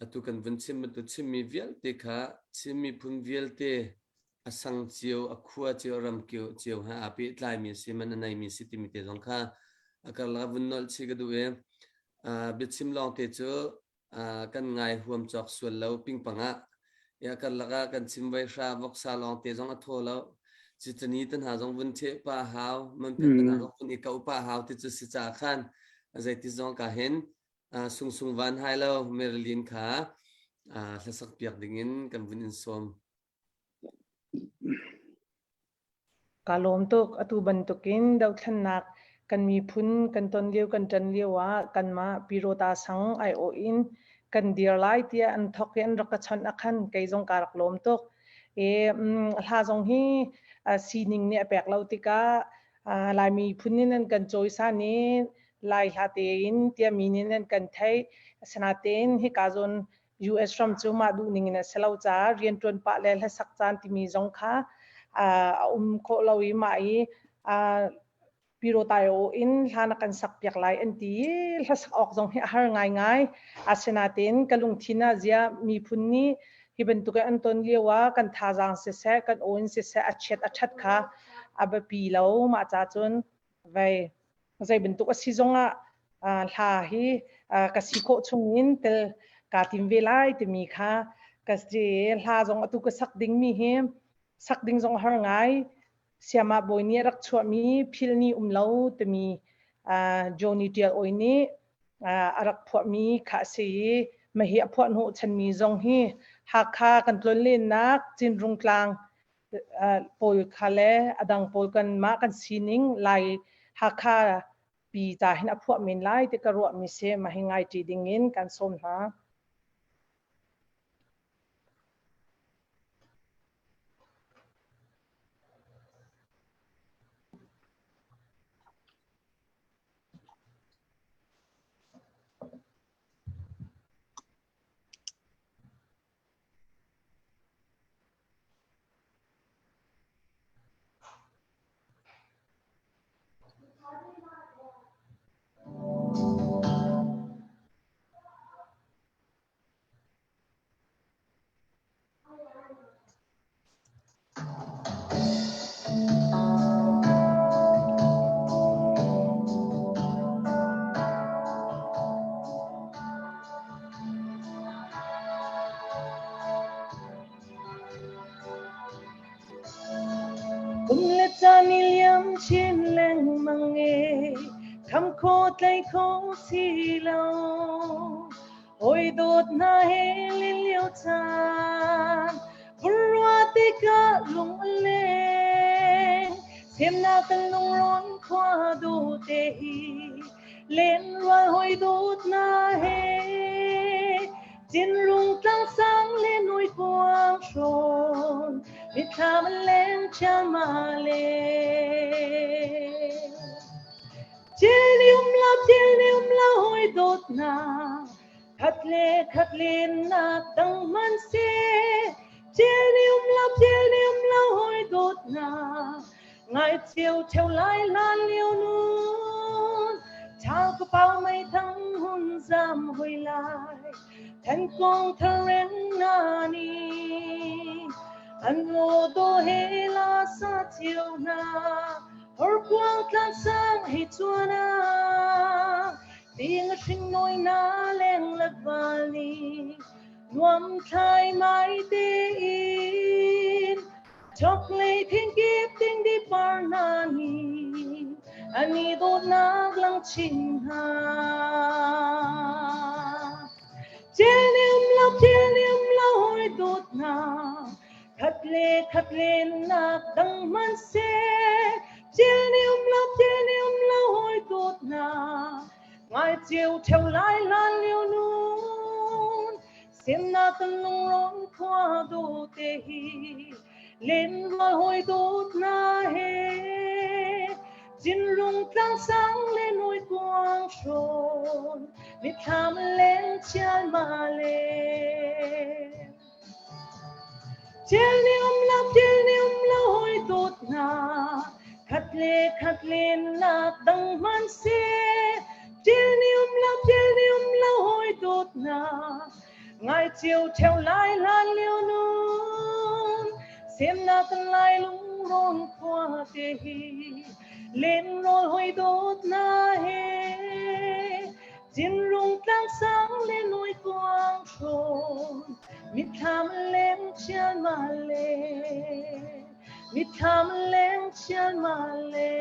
atu kan vun chim bantuk chimmi vialte kha Chin miphun vialte a sang cio a khua cio a ram cio he aa pehtlaimi a si man a neimi a si timi te zong kha a karlak ah vun nolh chih ka duh i biachim lawngte cu kan ngai huam cawk sual lo pingpang ah ya karlak ah kan chim vai hra voksa lawng te zong a thaw lo citani te hna zong vun the pa hau man phet te hna zong vun i ko pa hau ti cu si ca khan zeiti zong ka hin sung sung van hai lo Marilyn kha hlasak piak ding in kan vun in sawm. Kaa lawm tuk. Atu bantukin dothlennak kan miphun kan ton lio kan ṭan lio ah kanmah Pyidawta sang aiawh in kan dir lai tiah an thawk i an rak ka chawnh ah khan kei zong kaa rak lawm tuk. I hla zong hi sining nih a pek lo tikah Lai miphun in an kan cawisan i Lai hla tein tiah mi nih an kan theih. Asinain hika zawn US ram cu mah duhning in a si lo caah rianṭuan pah le hlasak caan timi zong kha a um khawh lo i mah i Pyro in hla na kan sak piak lai an ti i hlasak awk zong hi a har ngaingai. Asinain ka lungthin ah ziah miphun nih hi bantuk in an ton lio ah kan thazaang siseh, kan aw in siseh a chiat a ṭhat kha a biapi lo. Mah ca cun vei zei bantuk a si zongah hla hi ka si khawh chungin tel kaa tim ve lai timi kha ka si. Hla zong atu ka sak dingmi hi sak ding zong har ngai. Siamah Bawi nih a rak chuahmi philh ni um lo timi Johnny Tial Oi nih a rak phuahmi kha a si i mahi a phuah hnawh chanmi zong hi Hakha kan tlonlennak Cinrung tlang pawl kha le a dang pawl kan mah kan sining Lai Hakha pi ca hin a phuah men lai ti ka ruahmi si mah hi ngai ṭi ding in kan sawm hna. Kum le caan i liam chin lengmang e, kham kho tlai kho si lo. Hawi dawt hna he lin lio caan, vurrua tikah lung a leng. Semnak kan lungrawn kho. khua du te hi len rual hoi dawt na he Chin rung tlang sang le núi kuang hrawn mitthlam leng chial ma le Chil ni um lo chil ni um lo hoi dawt na khat le khat len nak dang man se Chil ni um lo chil ni um lo hoi dawt na ngai chiu theo lai lan liu nun chal ko pau mei thang hun zam hoi lai than kong thareng na ni an ngô do he la sa chiu na hor kuang tlang sang hi chuana tiếng sinh nôi na leng lật vali nuam thlai mai te in chok lei thiên kiếp tiếng đi par na ni ani dawtnak lang chin hna. Chil ni um lo chil ni um lo hoi dawt hna khat le khat len nak dang man se chil ni um lo chil ni um lo hoi dawt hna ngai chiu theo lai lan liu nun semnak kan lungrawn khua do te hi len rual hoi dawt na he Chin rung tlang sang le núi kuang hrawn mitthlam leng chial ma le Chil ni um lo chil ni um lo hoi dawt hna khat le khat len nak dang man se Chil ni um lo chil ni um lo hoi dawt hna ngai chiu theo lai lan liu nun semnak kan lai lungrawn khua te hi len rawl hoi dawt na he Chin rung tlang sang le núi kuang hrawn mitthlam leng chial ma le mitthlam leng chial ma le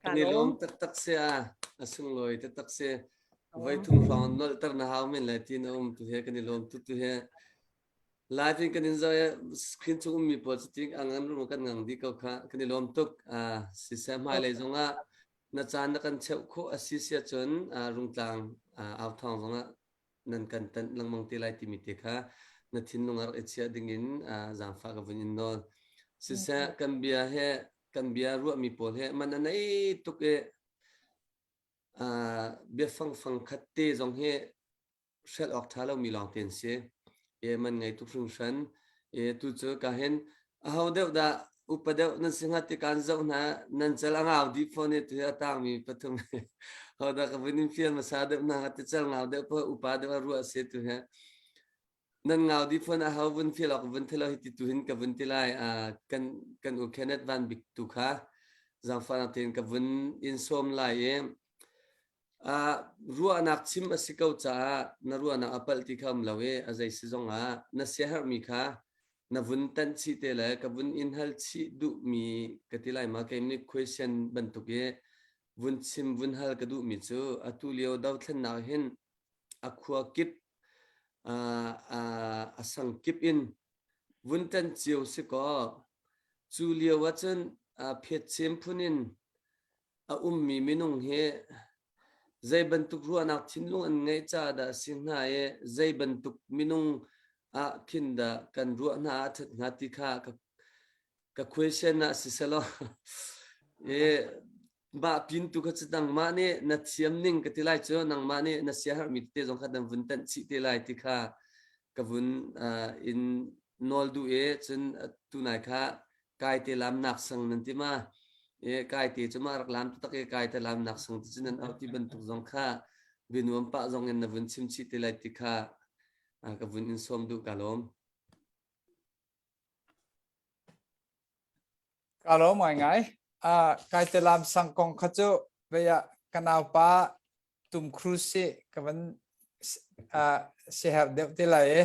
Kan i lawm taktak si a a sunglawi taktak si. Voi thum hrawng nolhter na hau men lai ti na um tu he kan i lawm tuk tu he. Live in kan in zoh i screen chung ummi pawl cu ting ang an rum kan ngang dih ko kha kan i lawm tuk. Siseh hmailei zongah na caan na kan cheuh khawh a si sia cun Rungtlang au thawng zongah nan kan tanh lengmang te lai timi te kha na thinlung ah rak i chiah dingin zaangfah ka vun in nawl. Siseh kan bia he kan bia ruahmi pawl he man a nei tuk i biafang fang khat te zong hi hrelh awk ṭha lomi lawng te an si. E man ngei tuk hringhran. E tu cu ka hin aho deuh dah upa deuh nan si hnga ti kaan zoh hna nan cal a ngau dih fawn i tu hi a tangmi pathum ho dah ka vun in fial hmasa deuh hna hnga ti cal ngau deuh pa upa deuh a ruah si tu hi nan ngau dih fawn a ho vun fial awk vun thelo hi ti tu hin ka vun ti lai kan kan u Kenneth Van Bik tu kha zaangfahnak tein ka vun in sawm lai i Ruahnak chim a si ko caah na ruahnak a palh ti kha um lo i a zei si zongah na siaherhmi kha na vun tanh chih te le ka vun in hal chih duhmi ka ti lai ma kei nih question bantuk i vun chim vun hal ka duhmi cu atu lio dothlennak hin a khua kip a sang kip in vun tan cio si kaw cu lio ahcun phiatchem phun in a ummi minung hi zei bantuk ruahnak thinlung an ngeih caah dah a si hnga i zei bantuk minung ah khin dah kan ruah hna ah a ṭhat hnga ti kha ka ka question ah siselaw i mah pin tu kha cu nangmah nih na thiam ning ka ti lai cu nangmah nih na siaherhmi tete zong kha nan vun tanh chih te lai ti kha ka vun in nawl duh i cun tunai kha kai te lam nak sang nan ti ma e kai te cu ma rak lam tak e kai te lam nak sang ti cu nan au ti bantuk zong kha binuam pah zong in na vun chim chih te lai ti kha ka vun in sawm duh ka lawm. Ka lawm ngaingai. Kai te lam sang kong kha cu vei ah ka naupa Tom Cruise hi ka van siaherh deuh te lai i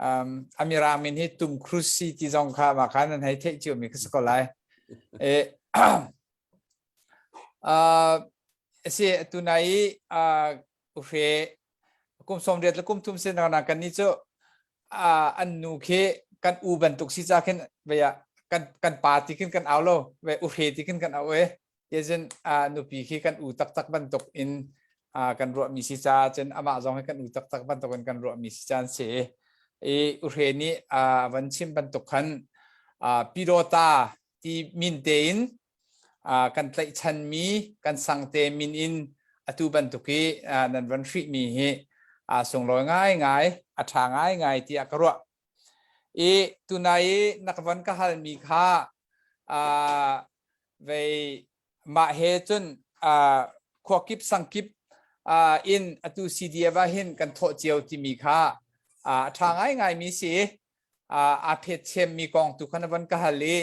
um, a mirang min hi Tom Cruise si ti zong kha mah kha nan hei theih cio mi ka si ko lai. E, uh, si tunai i uh, uhre kum 80 le kum thum sin rang kan ni cu. An nu khi kan u bantuk si ca khin vei ah kan kan pa ti khin kan au lo ve u hre ti khin kan au e tiazin nupi khi kan u taktak bantuk in kan ruahmi si ca cun amah zong hi kan u taktak bantuk in kan ruahmi si caan si i u hre nih van chim bantuk khan Pidota ti min tein kan tlaihchanmi kan sangte min in atu bantuk i nan van hrihmi hi sunglawi ngaingai a ṭha ngaingai tiah ka ruah. I tunai i na ka van ka halmi kha vei mah he cun khuakip sangkip in atu CDF ah hin kan thawh cio timi kha a ṭha ngaingaimi si. Aa phet chemmi kong tu kha na van ka hal i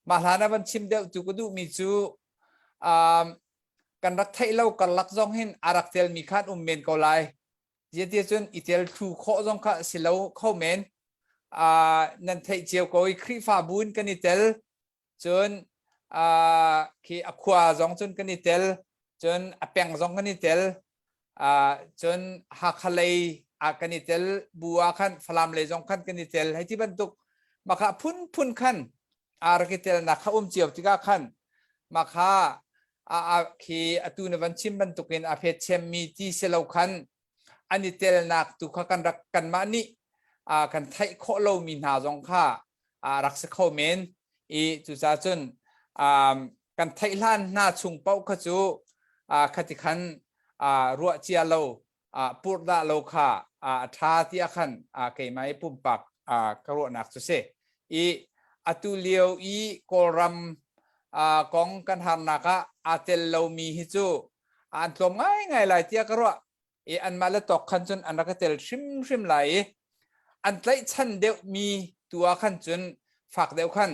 mah hlan ah van chim deuh tu ka duhmi cu um, kan rak theih lo karlak zong hin a rak telmi khan um men ko lai. Ziatia cun i tel thlu khawh zong kha si lo kho men. Uh, nan theih cio ko i Khrihfabu in kan i tel cun uh, khi a khua zong cun kan i tel cun a peng zong kan i tel uh, cun Hakha lei ah kan i tel bu ah khan Falam lei zong khan kan i tel hei ti bantuk makha phunphun khan aa rak i telnak kha um cio tikah khan makha a a khi atu na van chim bantukin a phet chemmi ti si lo khan an i telnak tu kha kan rak kanmah nih a kan theih khawh lomi hna zong kha a rak si kho men i cucaah cun um, kan theih hlan hna chung paoh kha cu uh, khati khan uh, ruah cia lo uh, purhdah lo kha uh, a ṭha tiah khan uh, keimah i pumpak uh, ka ruahnak cu si i atu lio i Kawlram uh, kong kan harnak ah aa tel lomi hi cu an tlawm ngaingai lai tiah ka ruah i anmah le tawk khan cun an rak i tel hrimhrim lai i an tlaihchan deuhmi tu ah khan cun fak deuh khan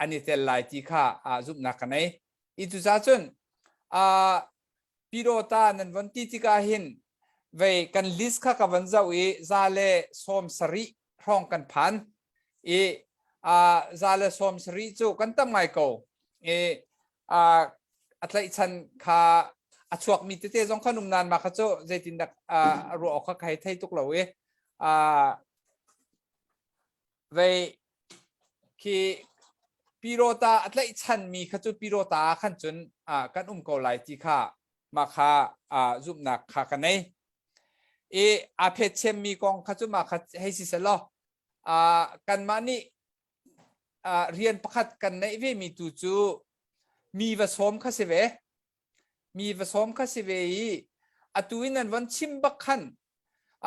an i tel lai ti kha uh, zumhnak ka nei. I cucaah cun uh, Pidota nan von ti tikah hin vei kan list kha ka van zoh i za le sawm sarih hrawng kan phan i uh, za le sawm sarih cu kan tam ngai ko i uh, a tlaihchan kha a chuakmi tete zong khan um nan ma kha cu zeitindak uh, ruah awk kha ka hei thei tuk lo i uh, vei khi pirota a tlaihchanmi kha cu pirota ah khan cun uh, kan um ko lai ti kha mah kha uh, zumhnak kha ka nei i a phet chemmi kong kha cu mah kha hei si selaw uh, kanmah nih uh, rian pakhat kan neih ve mi tu cu mi va sawm kha si ve mi va sawm kha si ve i atu in nan von chim bak khan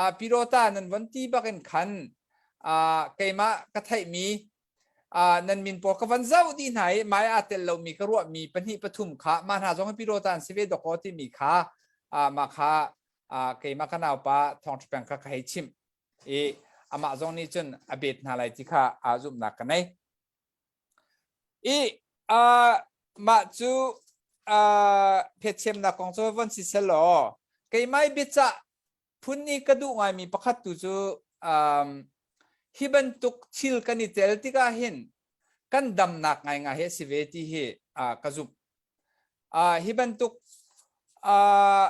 uh, pirota nan von ti bak in khan uh, keimah ka theihmi uh, nan min pawl ka van zoh dih hna i mai aa tel lomi ka ruahmi pahnih pathum kha mah hna zong hi pirota an si ve dawkaw timi kha uh, mah kha uh, keimah ka naupa thawngṭha peng kha ka hei chimh i amah zong nih cun a bet hna lai ti kha aa zumhnak ka nei. I uh, mah cu uh, phetchemnak kong cu von si selaw keimai biacah phun i ka duh ngaimi pakhat tu cu um, hi bantuk thil kan i tel tikah hin kan damnak ngaingai hi a si ve ti hi uh, ka zumh. Uh, hi bantuk uh,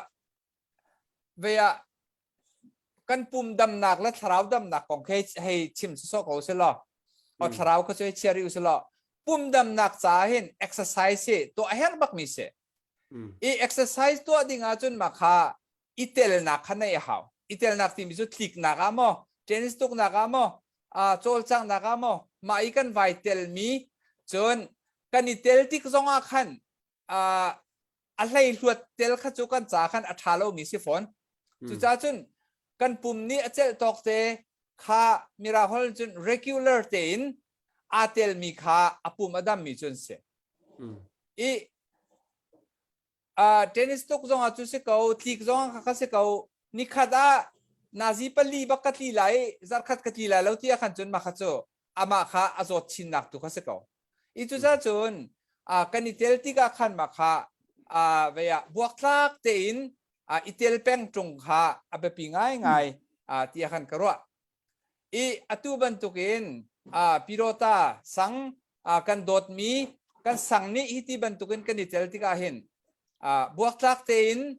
vei ah kan pum damnak le thlarau damnak kong khi hei chim sawsawh ko si law o thlarau kha cu hei chia rih u si law pum damnak caah hin exercise hi tuah a herh bakmi si i exercise tuah ding ahcun mah kha i telnak kha neih a hau i telnak timi cu tliknak ah maw tennis tuknak ah maw cawlcanghnak ah maw mah i kan vai telmi cun kan i tel tik zong ah khan a hleihluat tel kha cu kan ca khan a ṭha lomi si fawn. Cucaah cun kan pum nih a celh tawk te kha mirang holh cun regular tein aa telmi kha a pum a dammi cu an si. I uh, tennis tuk zong ah cu si ko, tlik zong ah kha si ko, nikhat ah nazi pali bak ka tli lai, zarkhat ka tli lai lo ti ah khan cun mah kha cu amah kha a zawt chinnak tu kha si ko. I cucaah cun kan i tel tikah khan mah kha vei ah buaktlak tein i tel peng ṭung kha a biapi ngaingai tiah khan ka ruah. I atu bantukin Pirota sang kan dawtmi kan sang nih hi ti bantukin kan i tel tikah hin buaktlak tein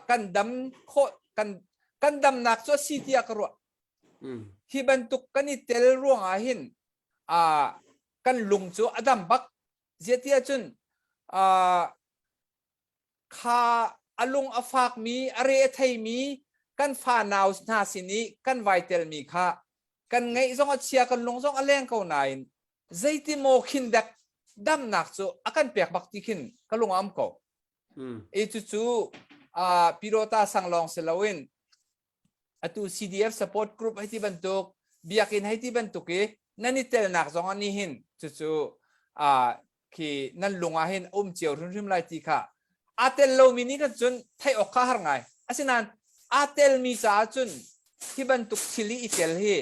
kan dam khawh kan kan damnak cu a si tiah ka ruah. Hi bantuk kan i tel ruangah hin kan lung cu a dam bak. Ziah cun kha a lung a fakmi a re a theimi kan fa nau hna sin i kan vai telmi kha kan ngaih zong a chia kan lung zong a leng ko nain zeiti maw khin dek damnak cu a kan pek bak ti khin ka lung a um ko. I cucu Pirota sang lawng si loin atu CDF support group hei ti bantuk biakinn hei ti bantuk i nan i telnak zong ah nihin cucu khi nan lung ah hin um cio hrimhrim lai ti kha aa tel lomi nih khan cun theih awk kha har ngai asinain aa telmi caah cun hi bantuk thil i i tel hi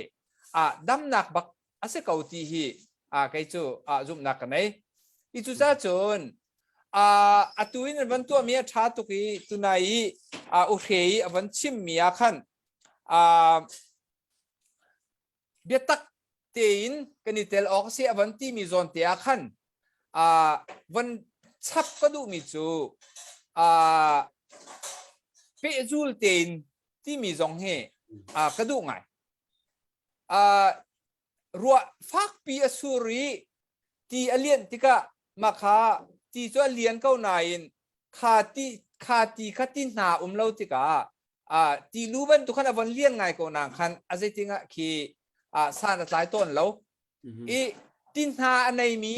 damnak bak a si ko ti hi kei cu zumhnak ka nei i cucaah cun atu in an van tuahmi a ṭha tuk i tunai i uhre i a van chimmi ah khan biatak tein kan i tel awk a si a van timi zawn te ah khan van chap ka duhmi cu pehzul tein timi zong hi ka duh ngai. Ruah fakpi a sur i ti a lianh tikah mah kha ti cu a lian ko nain kha ti kha ti kha ti hna um lo tikah ti lu bantuk khan a von lian ngai ko na khan a zeitingah khi san a tlai tawn lo i ti hna a neimi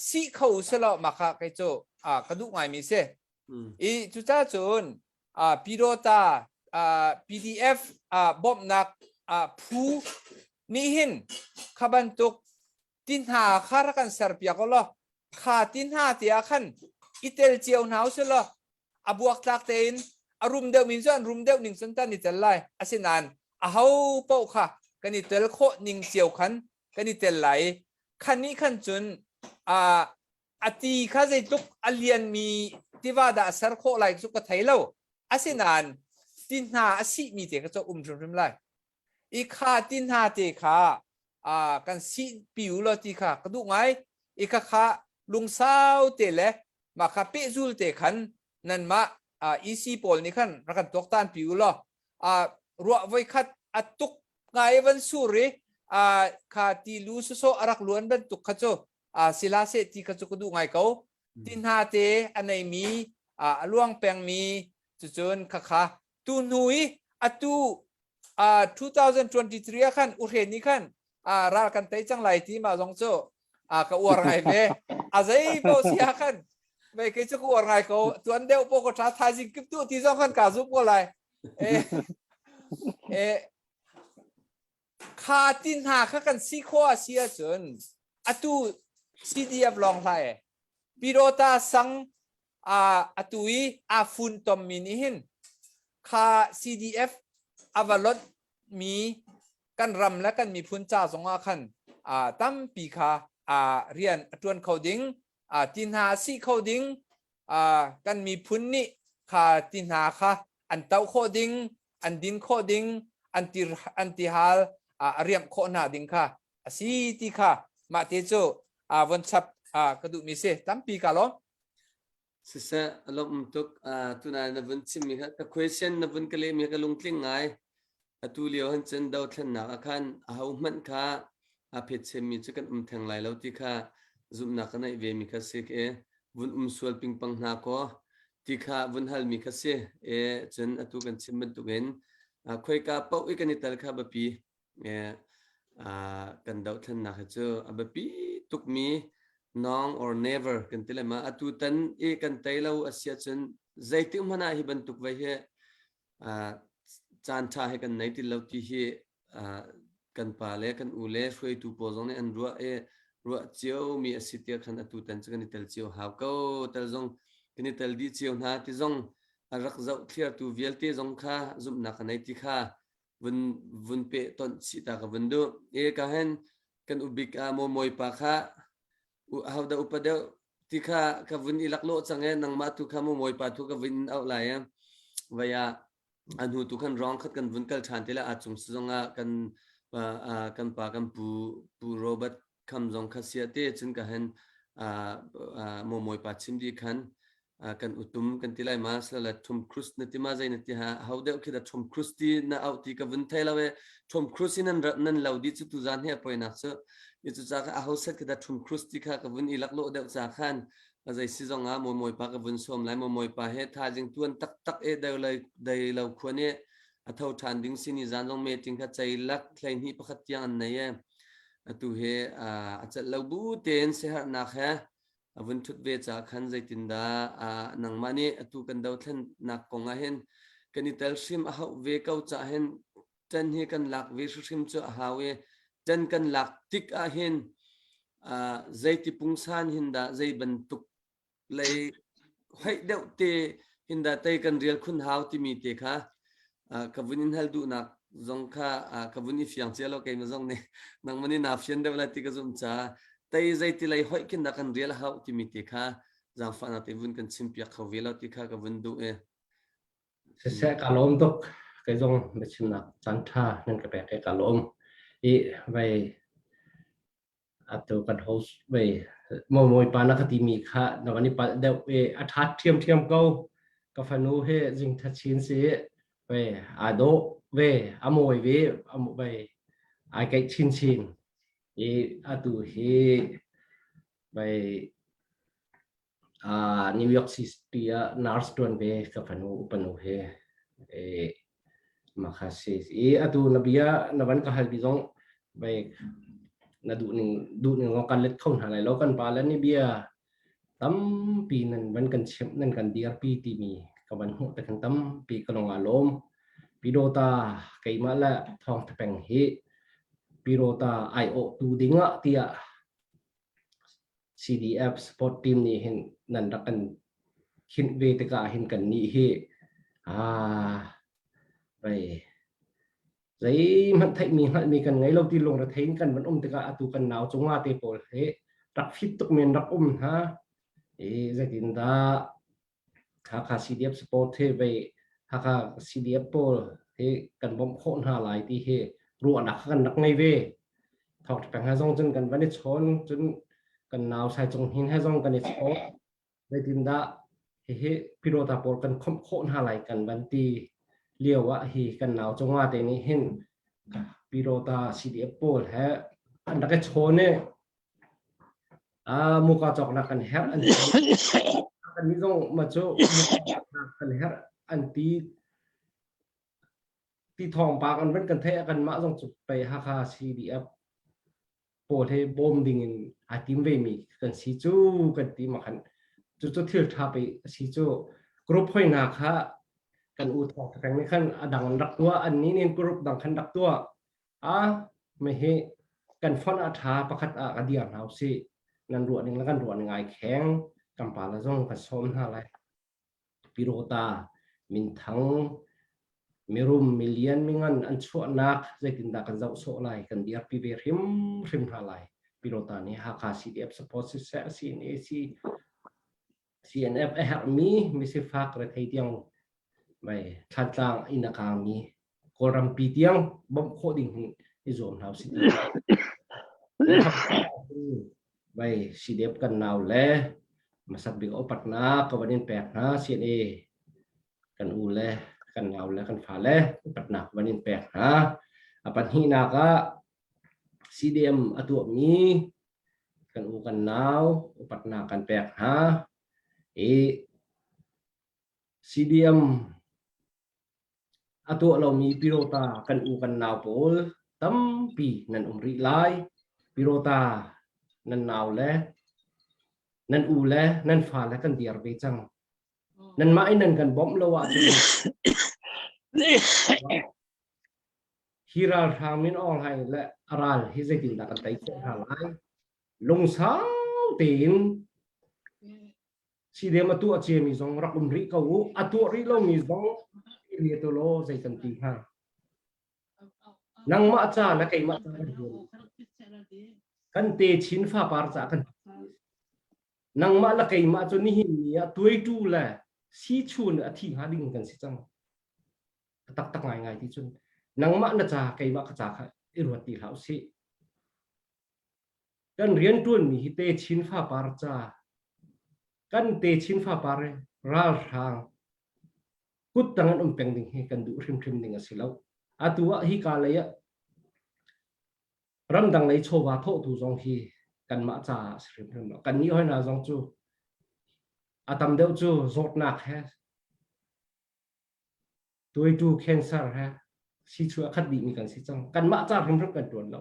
si kho selaw mah kha kei cu ka duh ngaimi si i cucaah cun Pyidawta PDF bawmhnak phu nih hin kha bantuk ti hna kha rak kan serpiak u law kha ti hna te ah khan i tel cio hna usih law a buaktlak tein a rum deuh min cu an rum deuh ning cun tan i tel lai asinain aho paoh kha kan i tel khawh ning cio khan kan i tel lai i khan nih khan cun a ti kha zeitluk a lianmi tiva dah a ser khawh lai cu ka thei lo asinain ti hna a sihmi te kha cu um hrimhrim lai i kha ti hna te kha kan sih pi u law ti kha ka duh ngai i kha kha lungsau te le mah kha pehzul te khan nanmah EC pawl nih khan rak kan tuaktan pi u law ruah voi khat a tuk ngai van sur i kha ti lu sawsawh a rak luan bantuk kha cu sila seh ti kha cu ka duh ngai ko ti hna te a neimi a luang pengmi cucun khakha tu hnu i atu 2023 ah khan uhren ni khan ral kan tei cang lai ti ma zong cu ka uar ngai ve a zei po si ah khan mei kei cu ka uar ngai ko tuan deuh po ko tha thaizing kip tu ti zong khan ka zup ko lai eh eh Kha ti hna kha kan si khawh a si ahcun atu CDF lawng hlah e. Pirota sang atu i aa funtommi nih hin kha CDF a va lonh mi kan ram le kan miphun ca zongah khan tampi kha rian a ṭuan kho ding, ti hna a si kho ding, kan miphun nih kha ti hna kha an toh khawh ding, an din khawh ding, an ti an tihal a riamh khawh hna ding kha a si ti kha mah te cu von chap ka duhmi si tampi ka lawm. Siseh, a lawmh tuk. Tunai na vun chimmi kha ka question na vun ka lehmi ka lungtling ngai. Atu lio han cun dothlennak ah khan aho hmanh kha a phetchemmi cu kan um theng lai lo ti kha zumhnak ka neih ve mi kha si e vun um sual pingpang hna kaw ti kha vun halmi kha si e cun atu kan chim bantukin khoika paoh i kan i tel kha biapi e kan dohthlennak hi cu a biapi tukmi nong or never kan ti le ma atu tan i kan tei lo a si ahcun zeitik hmanh ah hi bantuk vai hi caan ṭha he kan nei ti lo ti hi kan pa le kan u le hruaitu pawl zong nih an ruah i ruah ciomi a si tiah khan atu tan cu kan i tel cio hau ko tel zong kan i tel dih cio hna ti zong a rak zoh thliartu vialte zong kha zumhnak ka nei ti kha vun vun pe tonh chih ta ka vun duh e ka hen kan ubik a maw mawi pa kha hodah upa deuh ti kha ka vun i laklawh cang e nangmah tu kha maw mawi pa tu ka vun auh lai e vai ah a hnu tu khan rong khat kan vun kal ṭhan te la a cung zong ah kan kan pa kan pu pu Robert kham zong kha sia te cun ka hen maw mawi pa chim di khan. Kan utum kan ti lai ma sila Tom Cruise na ti ma zei na ti ha ho deuh khi da Tom Cruise ti na au ti ka vun thei lo e Tom Cruise in nan nan lo di chu tu zan he poinak chu i chu cha ka a ho set khi da Tom Cruise ti kha ka vun i lak lo deuh cha khan a zei si zong ah mawi mawi pa ka vun som lai mawi mawi pa he tha jing tuan tak tak e dai lai dai lo khuan e a tho than ding si ni zan zong meeting kha chei lak thlei hni pakhat tiang an nei e atu he a chat lo bu ten se har nak he a vun ṭhut ve caah khan zeitindah nangmah nih atu kan dothlennak kong ah hin kan i tel hrim a hauh ve ko caah hin ṭan hi kan lak ve hrimhrim cu a hau i ṭan kan lak tik ah hin zeiti pungsan hin dah zei bantuk lei hoih deuh te hin dah tei kan rial khun hau timi te kha ka vun in hal duhnak zong kha ka vun i fiang cia lo keimah zong nih nangmah nih naa fian deuh lai ti ka zumh caah tei zeiti lei hoih khin dah kan rial a hauh timi te kha zaangfahnak te vun kan chimpiak kho ve lo ti kha ka vun duh i Siseh ka lawm tuk kei zong biachimnak caan ṭha nan ka pek i ka lawm i vei Atu kan host vei mawi pa na ka timi kha na van i palh deuh i a ṭha ṭhiamṭhiam ko. Ka fanu hi zing ṭha chin si vei aa dawh ve a mawi ve a vei ai keih chinchin i atu hi vei Uh, New York City ah nurse ṭuan ve ka fanu upanu he e makha si i atu na bia na van ka hal bi zong bai na duh ning duh ning zong kan let kho hna lai lo kan pa le ni bia tampi nan van kan chimh nan kan dirpi timi ka van hmuh te kan tampi ka lung aa lawm pidota keimah le thawng thapeng hi pirota ai awh tu dingah tiah CDF support team nih hin nan rak kan khinh ve tikah hin kan nih hi ah vei zeihmanh theihmi hngalhmi kan ngei lo ti lungre thei in kan van um tikah atu kan nau cungah te pawl hi rak fit tuk men rak um hna i zeitindah Hakha CDF support hi vei Hakha CDF pawl hi kan bawmh khawh hna lai ti hi ruahnak kha kan rak ngei ve. Thawngṭha peng he zong cun kan van i chawn cun kan nau Sai Cung Hnin he zong kan i chawn. Zeitindah hihi Pyidawta pawl kan khawmh khawh hna lai kan van ti lio ah hi kan nau cungah te nih hin Pyidawta CDF pawl he an rak i chawn i Muka cawknak kan herh an ti. Kannih zong mah cu kan herh an ti. Ti thawngpang an van kan theih ah kanmah zong cu pei Hakha CDF pawl he bawm ding in aa tim vemi kan si cu kan ti ma khan cucu thil ṭha pei a si cu. Group hoihna kha kan u thawng peng nih khan a dang an rak tuah an nih nih group dang khan rak tuah. A hi kan fonh a ṭha pakhat ah ka dir hna usih. Nan ruah ning le kan ruah ning ai kheng. Kan pa le zong kan sawm hna lai. Pirota minthang mirum milian mingan an chuahnak zeitindah kan zoh sawh lai kan dirpi ve hrimhrim hna lai. Pirota nih Hakha CDF support siseh CNA si CNF a herhmi misifak rethei tiang mei Thlantlang inn a kaangmi Kawlrampi tiang bawmh khawh ding hin i zuam hna usih. Bai CDF kan nau le hmasat bik upatnak ka van in pek hna CNA kan u le kan nau le kan fa le upatnak van in pek hna. A pahnihnak ah CDM a tuahmi kan u kan nau upatnak kan pek hna i CDM a tuah lomi Pirota kan u kan nau pawl tampi nan um rih lai. Pirota nan nau le nan u le nan fa le kan dir ve cang. Nanmah in nan kan bawmh lo ahcun hi ralhrang min Aung Hlaing le a ral hi zeitindah kan tei khawh hna lai? Lungsau tein CDM a tuah ciami zong rak um rih ko u. A tuah rih lomi zong ri tu law zei kan ti hnga. Nangmah ca le keimah ca kan tuan. Kan te chin fapar ca kan nangmah le keimah cu nihin ni ah tuaitu le si chun a thi hnga ding kan si cang. A taktak ngaingai ti cun nangmah na ca keimah ka ca kha i ruat ti hlah usih. Kan rianṭuanmi hi te chin fapar ca. Kan te chin fapar ralhrang kuttang an um peng ding hi kan duh hrimhrim ding a si lo. Atu ah hi ka lei ah ramdang lei chawva thawhtu zong hi kanmah caah a si hrimhrim lo. Kannih hoi hna zong cu a tam deuh cu zawtnak he tuaitu cancer he si chu a khat dihmi kan si cang. Kanmah ca hrimhrim kan tuan lo.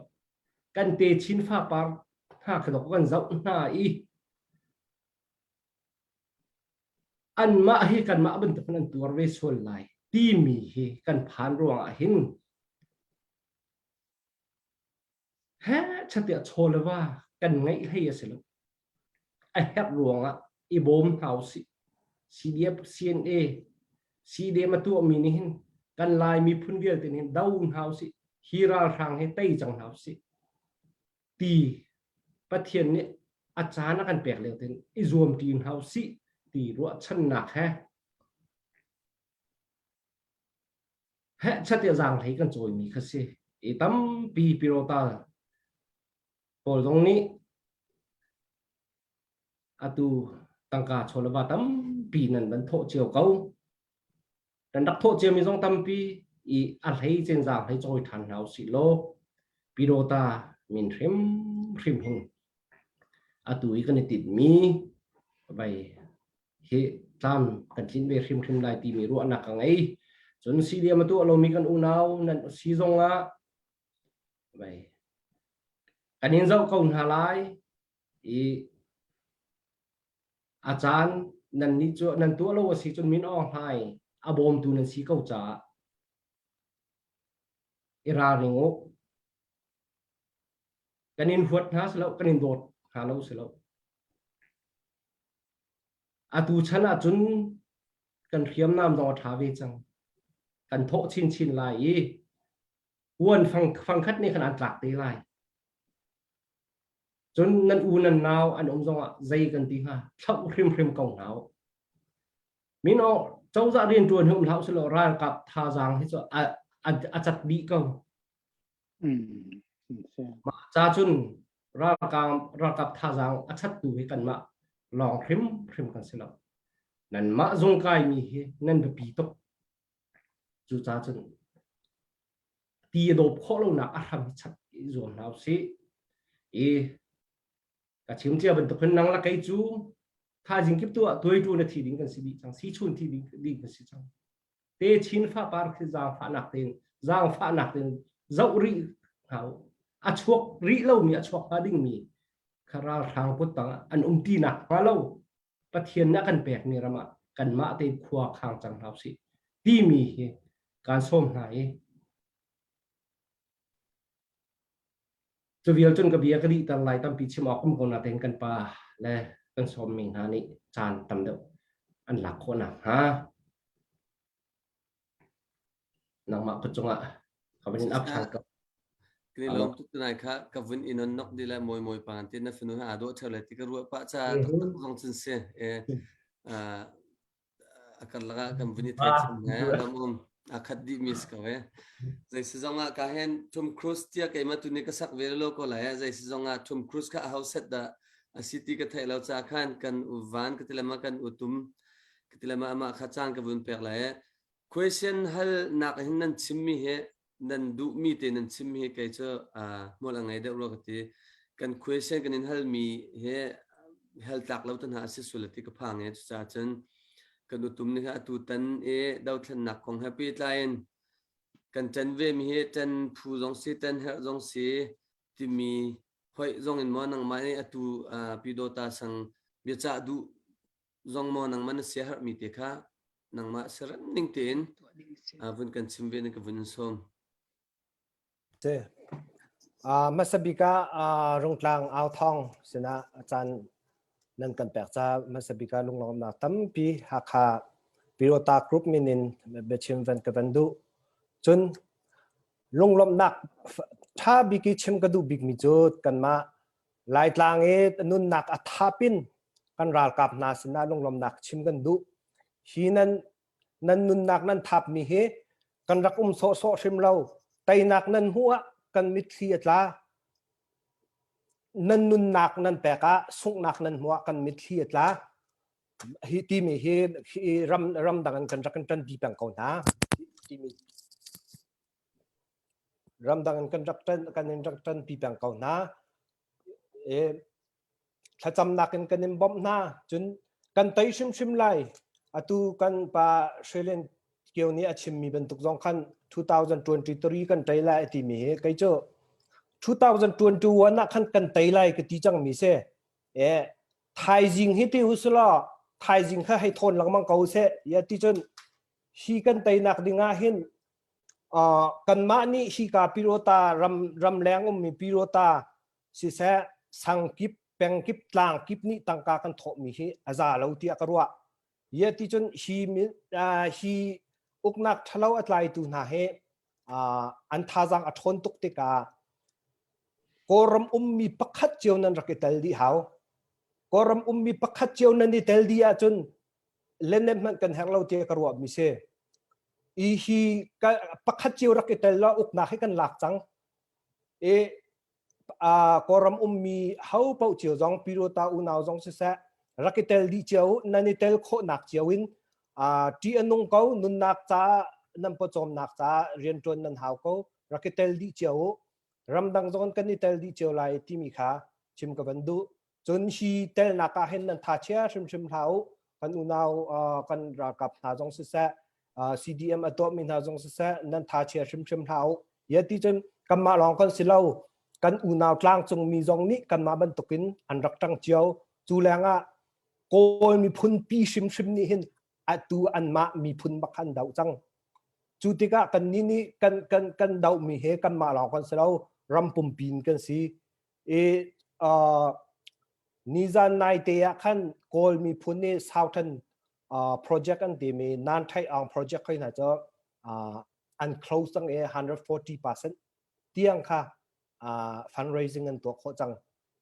Kan te chin fapar hna khi dok kan zoh hna i anmah hi kanmah bantukin an tuar ve sual lai timi hi kan phan ruangah hin he chatiah chaw le va kan ngeih hlei a si lo. A herh ruangah i bawm hna usih. CDF, CNA, CDM a tuahmi nih hin kan Lai miphun vialte nih hin do hna usih. Hi ralhrang hi tei cang hna usih. Ti Pathian nih a caan a kan pek lio tein i zuam ṭi hna usih ti ruahchannak he Hehchat i zaanghlei kan cawimi kha si. I tampi pirota pawl zong nih atu tangka chawleva tampi nan van thawh cio ko. Kan rak thawh ciami zong tampi i a hlei cen zaanghlei cawi ṭhan hna usih law pirota min hrimhrim hin atu i kan i tinhmi vai hi tlam kan tlinh ve hrimhrim lai timi ruahnak ka ngei. Cun CDM a tuah lomi kan unau nan si zong ah vai kan in zoh ko hna lai i a caan nan nih cu nan tuah lo a si cun min Aung Hlaing a bawmtu nan si ko caah i ralring u. Kan in huat hna si lo, kan in dawt hna lo si lo. Atu chan ahcun kan hriamnam zong a ṭha ve cang. Kan thawh chinchin lai i uan fang, fangkhat nih khan an tlak te lai. Cun nan u nan nau an um zongah zei kan ti hnga thlauh hrimhrim ko hna u. Mino cozah rianṭuan hi um hlah usih law ralkap thazaang hi cu a, a, a cat dih ko. Mah ca cun ralkap ralkap thazaang a chattu hi kanmah lawng hrimhrim kan si lo. Nanmah zungkai mi hi nan biapi tuk. Cucaah cun ti a dawp khawh lonak a hram hi chat i zuam hna usih. I ka chim cia bantuk hin nang le kei cu thaizing kip tu ah tuaitu na thi ding kan si dih cang, si chun thi ding, ding kan si cang. Te chin fapar khi zaangfahnak tein zaangfahnak tein zoh rih hna u. A chuak rih lomi a chuak hnga dingmi kha ralhrang kut tangah an um ti nak hnga lo Pathian nih a kan pekmi ram ah kanmah tein khua khang cang hna usih timi hi kaan sawm hna i cu vial cun ka bia ka dihter lai tampi chim awk um ko na tein kan pa le kan sawmmi hna nih caan tam deuh an lak khawh nakhnga nangmah kut cungah ka van in ap ṭhan ko. Kan i lawm tuk tunai kha ka vun i non nok di le mawi mawi pa te na fanu ha aa dawh ṭheo le ti ka ruah pah ca taktak zong cun si. E, a karlak ah kan vun i theithiam he ram um a khat dih mi si ko e. Zei si zong ah ka hen Tom Cruise tia keimah tu nih ka sak ve lo ko lai zei si zong ah Tom Cruise kha a ho set dah a si ti ka theih lo ca khan kan u van ka ti lama kan u tum ka ti lama amah kha caan ka vun pek lai question hal nak hin nan chim mi hi nan duhmi te nan chim hi kei cu hmual a ngei deuh rua ka ti. Kan question kan in halmi hi hal tlak lo te hna a si sual ti ka phang e cucaah cun kan utum nih atu tan i dothlennak kong he pehtlai in kan ṭan ve mi hi ṭan phu zong si ṭan herh zong si timi hoih zong in maw nangmah nih atu Pyidawta sang biacah duh zong maw nangmah na siaherhmi te kha nangmah siarem ning tein vun kan chim ve na ka vun in sawm. Si. Uh, hmasa bik ah Rungtlang Au Thawng sinah caan nan kan pek ca hmasa bik ah lunglawmhnak tampi Hakha Pirota Group min in biachim van ka van duh. Cun lunglawmhnak tha bik i chim ka duh bikmi cu kanmah Laitlang i nunnak a thapin kan ralkap hna sinah lunglawmhnak chim kan duh. Hi nan nan nunnak nan thapmi hi kan rak um sawhsawh hrim lo. Teinak nan hmuh ah kan mitthli a tla. Nan nunnak nan pek ah sunghnak nan hmuh ah kan mitthli a tla. Hi timi hi hi ram ramdang in kan rak kan ṭanpi peng ko hna. Timi ramdang in kan rak ṭan kan in rak ṭanpi peng ko hna. E, thlacamnak in kan in bawmh hna. Cun kan tei hrimhrim lai. Atu kan pa Shrilen Kio nih a chimmi bantuk zong khan 2023 kan tei lai a timi hi kei cu 2021 ah khan kan tei lai ka ti cangmi si. E, thaizing hi ti usulaw thaizing kha hei thawn lengmang ko seh ya ti cun hi kan teinak ding ah hin uh, kanmah nih hi ka pirota ram ramleng ummi pirota siseh sangkip pengkip tlangkip nih tangka kan thawhmi hi a za lo tiah ka ruah ya ti cun hi uh, hi uknak ṭhalo a tlaitu hna hi uh, an thazaang a ṭhawn tuk tikah Kawlram ummi pakhat cio nan rak i tel dih hau. Kawlram ummi pakhat cio nan i tel dih ahcun lenem hmanh kan herh lo tiah ka ruahmi si. I hi pakhat cio rak i tel lo uknak hi kan lak cang. I Kawlram ummi ho paoh cio zong Pirota unau zong siseh rak i tel dih cio nan i tel khawhnak cio in ṭih a nung ko nunnak caah nan pawcawmnak caah rianṭuan nan hau ko rak i tel dih cio u ramdang zong kan i tel dih cio lai timi kha chim ka van duh cun hi telnak ah hin nan tha chia hrimhrim hlah u kan unau kan ralkap hna zong siseh CDM a tuahmi hna zong siseh nan tha chia hrimhrim hlah u ya ti cun kanmah lawng kan si lo kan unau tlangcung mi zong nih kanmah bantukin an rak ṭang cio cu lengah Kawl miphun pi hrimhrim nih hin atu anmah miphun bak an doh cang Cu tikah kannih nih kan kan kan dohmi he kanmah lawng kan si lo, ram pumpi in kan si. I uh, nizan naite ah khan Kawl miphun nih Southern uh, project an timi Nan Thai Aung project khoi hna cu uh, an close cang i 140% tiang kha uh, fundraising an tuah khawh cang.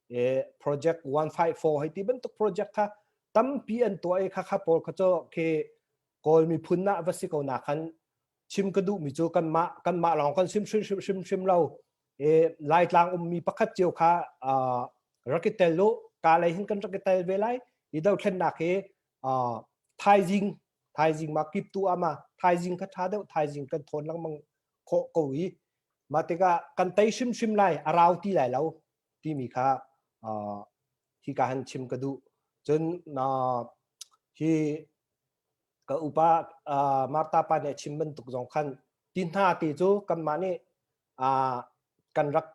E project 154 hei ti bantuk project kha tampi an tuah i kha kha pawl kha cu khi Kawl miphun ah va si ko na khan chim ka duhmi cu kanmah kanmah lawng kan sim hrim hrim hrim lo e Laitlang ummi pakhat cio kha rak i tel u ka lei hin kan rak i tel ve lai i dothlennak hi thaizing thaizing ma kip tu ama thaizing kha tha deuh thaizing kan thawn lengmang khawh ko i mah tikah kan tei hrimhrim lai a rau ti lai lo timi kha hi ka han chim ka duh cun hi ka upa uh, Martha pa nih a chim bantuk zong khan ti hna ti cu kanmah nih uh, kan rak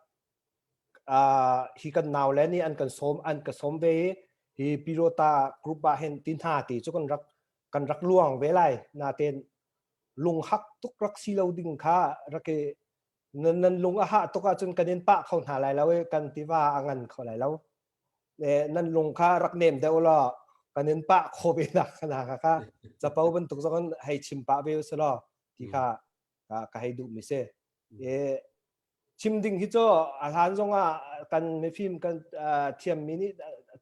uh, hi kan nau le nih an kan sawm an ka sawm ve i hi Pirota group ah hin ti hna ti cu kan rak kan rak luang ve lai natein lunghak tuk rak si lo ding kha rak i nan, nan lung a hah tuk ahcun kan in pah kho hna lai lo i kan tiva a ngan kho lai lo nan lung kha rak nem deuh law kan in pah kho ve nak na kha kha capo bantuk zong in hei chim pah ve usih law ti kha ka hei duh mi si e chim ding hi cu a hlan zong ah kan mifim kan thiam mi nih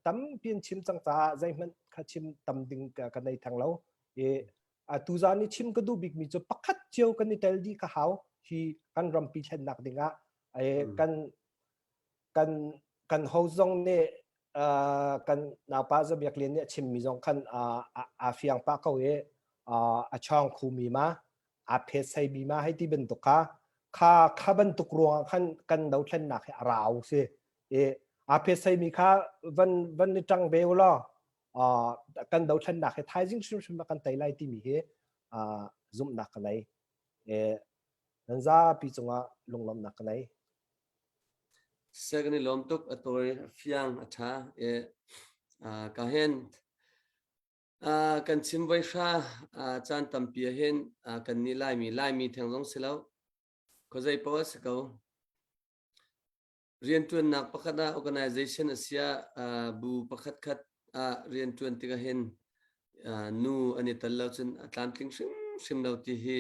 tampi in chim cang caah zeihmanh kha chim tam ding ka nei thang lo e atu zan i chim ka duh bik mi cu pakhat cio kan i tel dih ka hau hi kan rampi thlennak ding ah kan kan kan ho zong nih uh, kan naupa Zabiak Lian nih a chimmi zong khan uh, a fiang pah ko i uh, a chawng khumi ma a phet sei mi ma hei ti bantuk kha kha kha bantuk ruangah khan kan dothlennak hi a rau si i a phet sei mi kha van van ni ṭang ve u law uh, kan dothlennak hi thaizing hrimhrim kan tei lai timi hi uh, zumhnak ka nei e nan zapi cungah lunglawmhnak ka nei Seh kan i lawm tuk a tawi a fiang a ṭha i ka hin kan chim voi hra caan tampi ah hin kan nih Laimi Laimi theng zong si lo khuazei paoh a si ko rianṭuannak pakhat ah organization a si ah bu pakhat khat ah rianṭuan tikah hin nu an i tel lo cun a tlamtling hrimhrim lo ti hi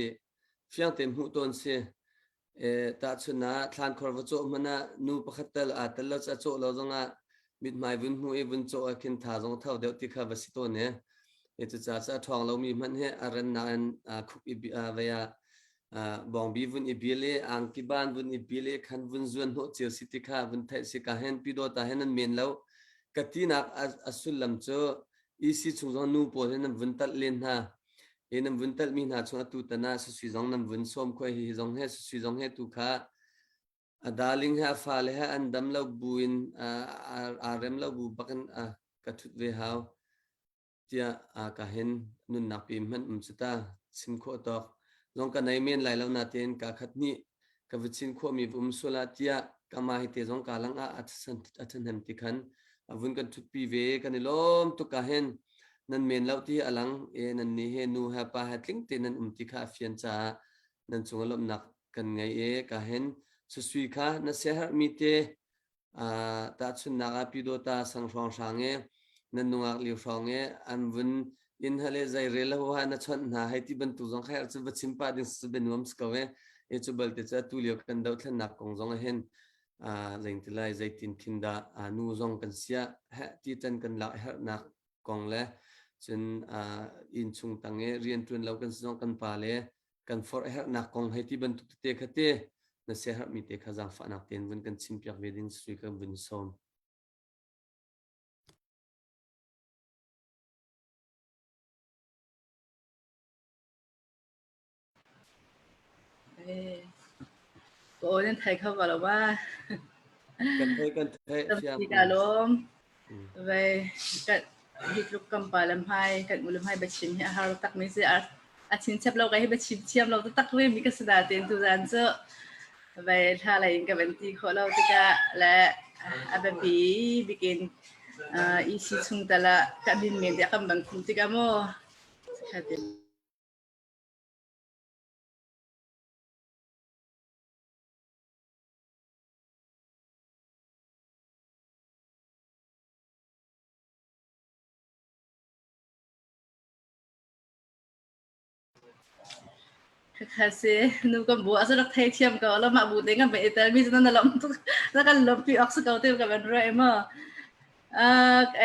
fiang tein hmuh tawn si. Tahchun ah thlankhor va cawh hmanh ah nu pakhat tal aa tel lo a cawh lo zongah mithmai vun hmu i vun cawh ah khin tha zong tho deuh ti kha va si tawn e. E cucaah cu a ṭhawng lomi hmanh hi a rannak in khuk i vei ah bawngbi vun i bil i angki ban vun i bil i khan vun zuan hnawh cio si ti kha vun theih si ka hen pyidawta hen an men lo ka tinak a sullam cu. EC chung zong nu pawl he nan vun talh len hna. Hi nan vun talhmi hna chung atu tan ah Susui zong nan vun sawm khoi hi zong he Susui zong he tu kha a darling he a fale he an dam lo bu in aa rem lo bu bakin ka thut ve hau. Tiah ka hin nunnak pi hmanh um cu ta chim khawh tawk zong ka nei men lai lo natein ka khat nih ka va chin khawhmi va um sual ah tiah ka mah hi te zong ka lang ah a ṭhahnem ti khan a vun kan ṭhutpi ve kan i lawm tuk ka hin nan men lo ti a lang e nan ni he nu he pa he tling te nan um ti kha a fian caah nan cung a lawmhnak kan ngei e ka hin susui kha na siaherhmi te Tahchunhnak ah Pyidawta sang hrawnghrang i nan nungak lio hrawng i an vun inn hale zei rel lo ha na chawnh hna hei ti bantuk zong kha cu va chim pah ding cu bianuam si ko e. E cu balte cu atu lio kan dohthlennak kong zong ah hin zeiti lai zeitin khin dah nu zong kan sia heh ti tan kan lak herhnak kong le cun inn chung tang i rianṭuan lo kan si zong kan pa le kan forh herhnak kong hei ti bantuk tete kha te na siaherhmi te kha zaangfahnak tein vun kan chimpiak ve ding sui kan vun sawm. Ka aw nan thei kho ko lo ba. Kan thei kan thei thiam. Ka lawm. Vai kan hi tluk kam pa lam hai kan u lam hai bachim hi a har tak mi si a chin chep lo ka hi bachim thiam lo tak ve mi ka sada ten tu zan chu vai thla lai in ka van ti kho lo tika le a biapi bikin EC chung tala ka din men te kam bang khum tika mo khatin Khakha si nu kan bu a rak thei thiam ko lo mah bu te kan be tel mi na lom tuk na kan lom pi ok ko te ka ban ro ma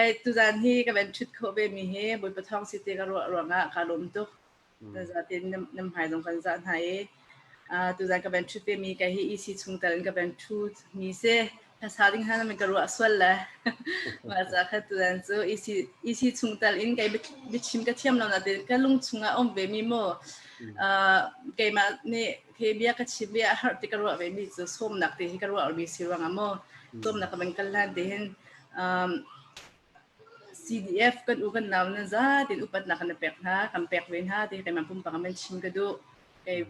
ai tu zan hi ka ban thut kho ve mi hi boi pathong si te ka ro ruanga ka lom tuk Zatin nam hmai zong kan zah hna i tuzan ka van ṭhut ve mi ka hi EC chungtel in ka van ṭhut mi si. Hmasa ding hna min ka ruah sual le. Mah ca kha tuzan cu EC EC chungtel in kei biachim ka thiam lo na te ka lung chungah um ve mi mu. Keimah nih he bia ka chim bia a har ti ka ruah ve mi cu sawmnak te hi ka ruah mi si ruangah mu. Sawmnak ka van kal hlan te hin CDF kan u kan nau nan za tin upatnak kan pek hna kan pek ve hna ti keimah pumpak in chim ka duh. Kei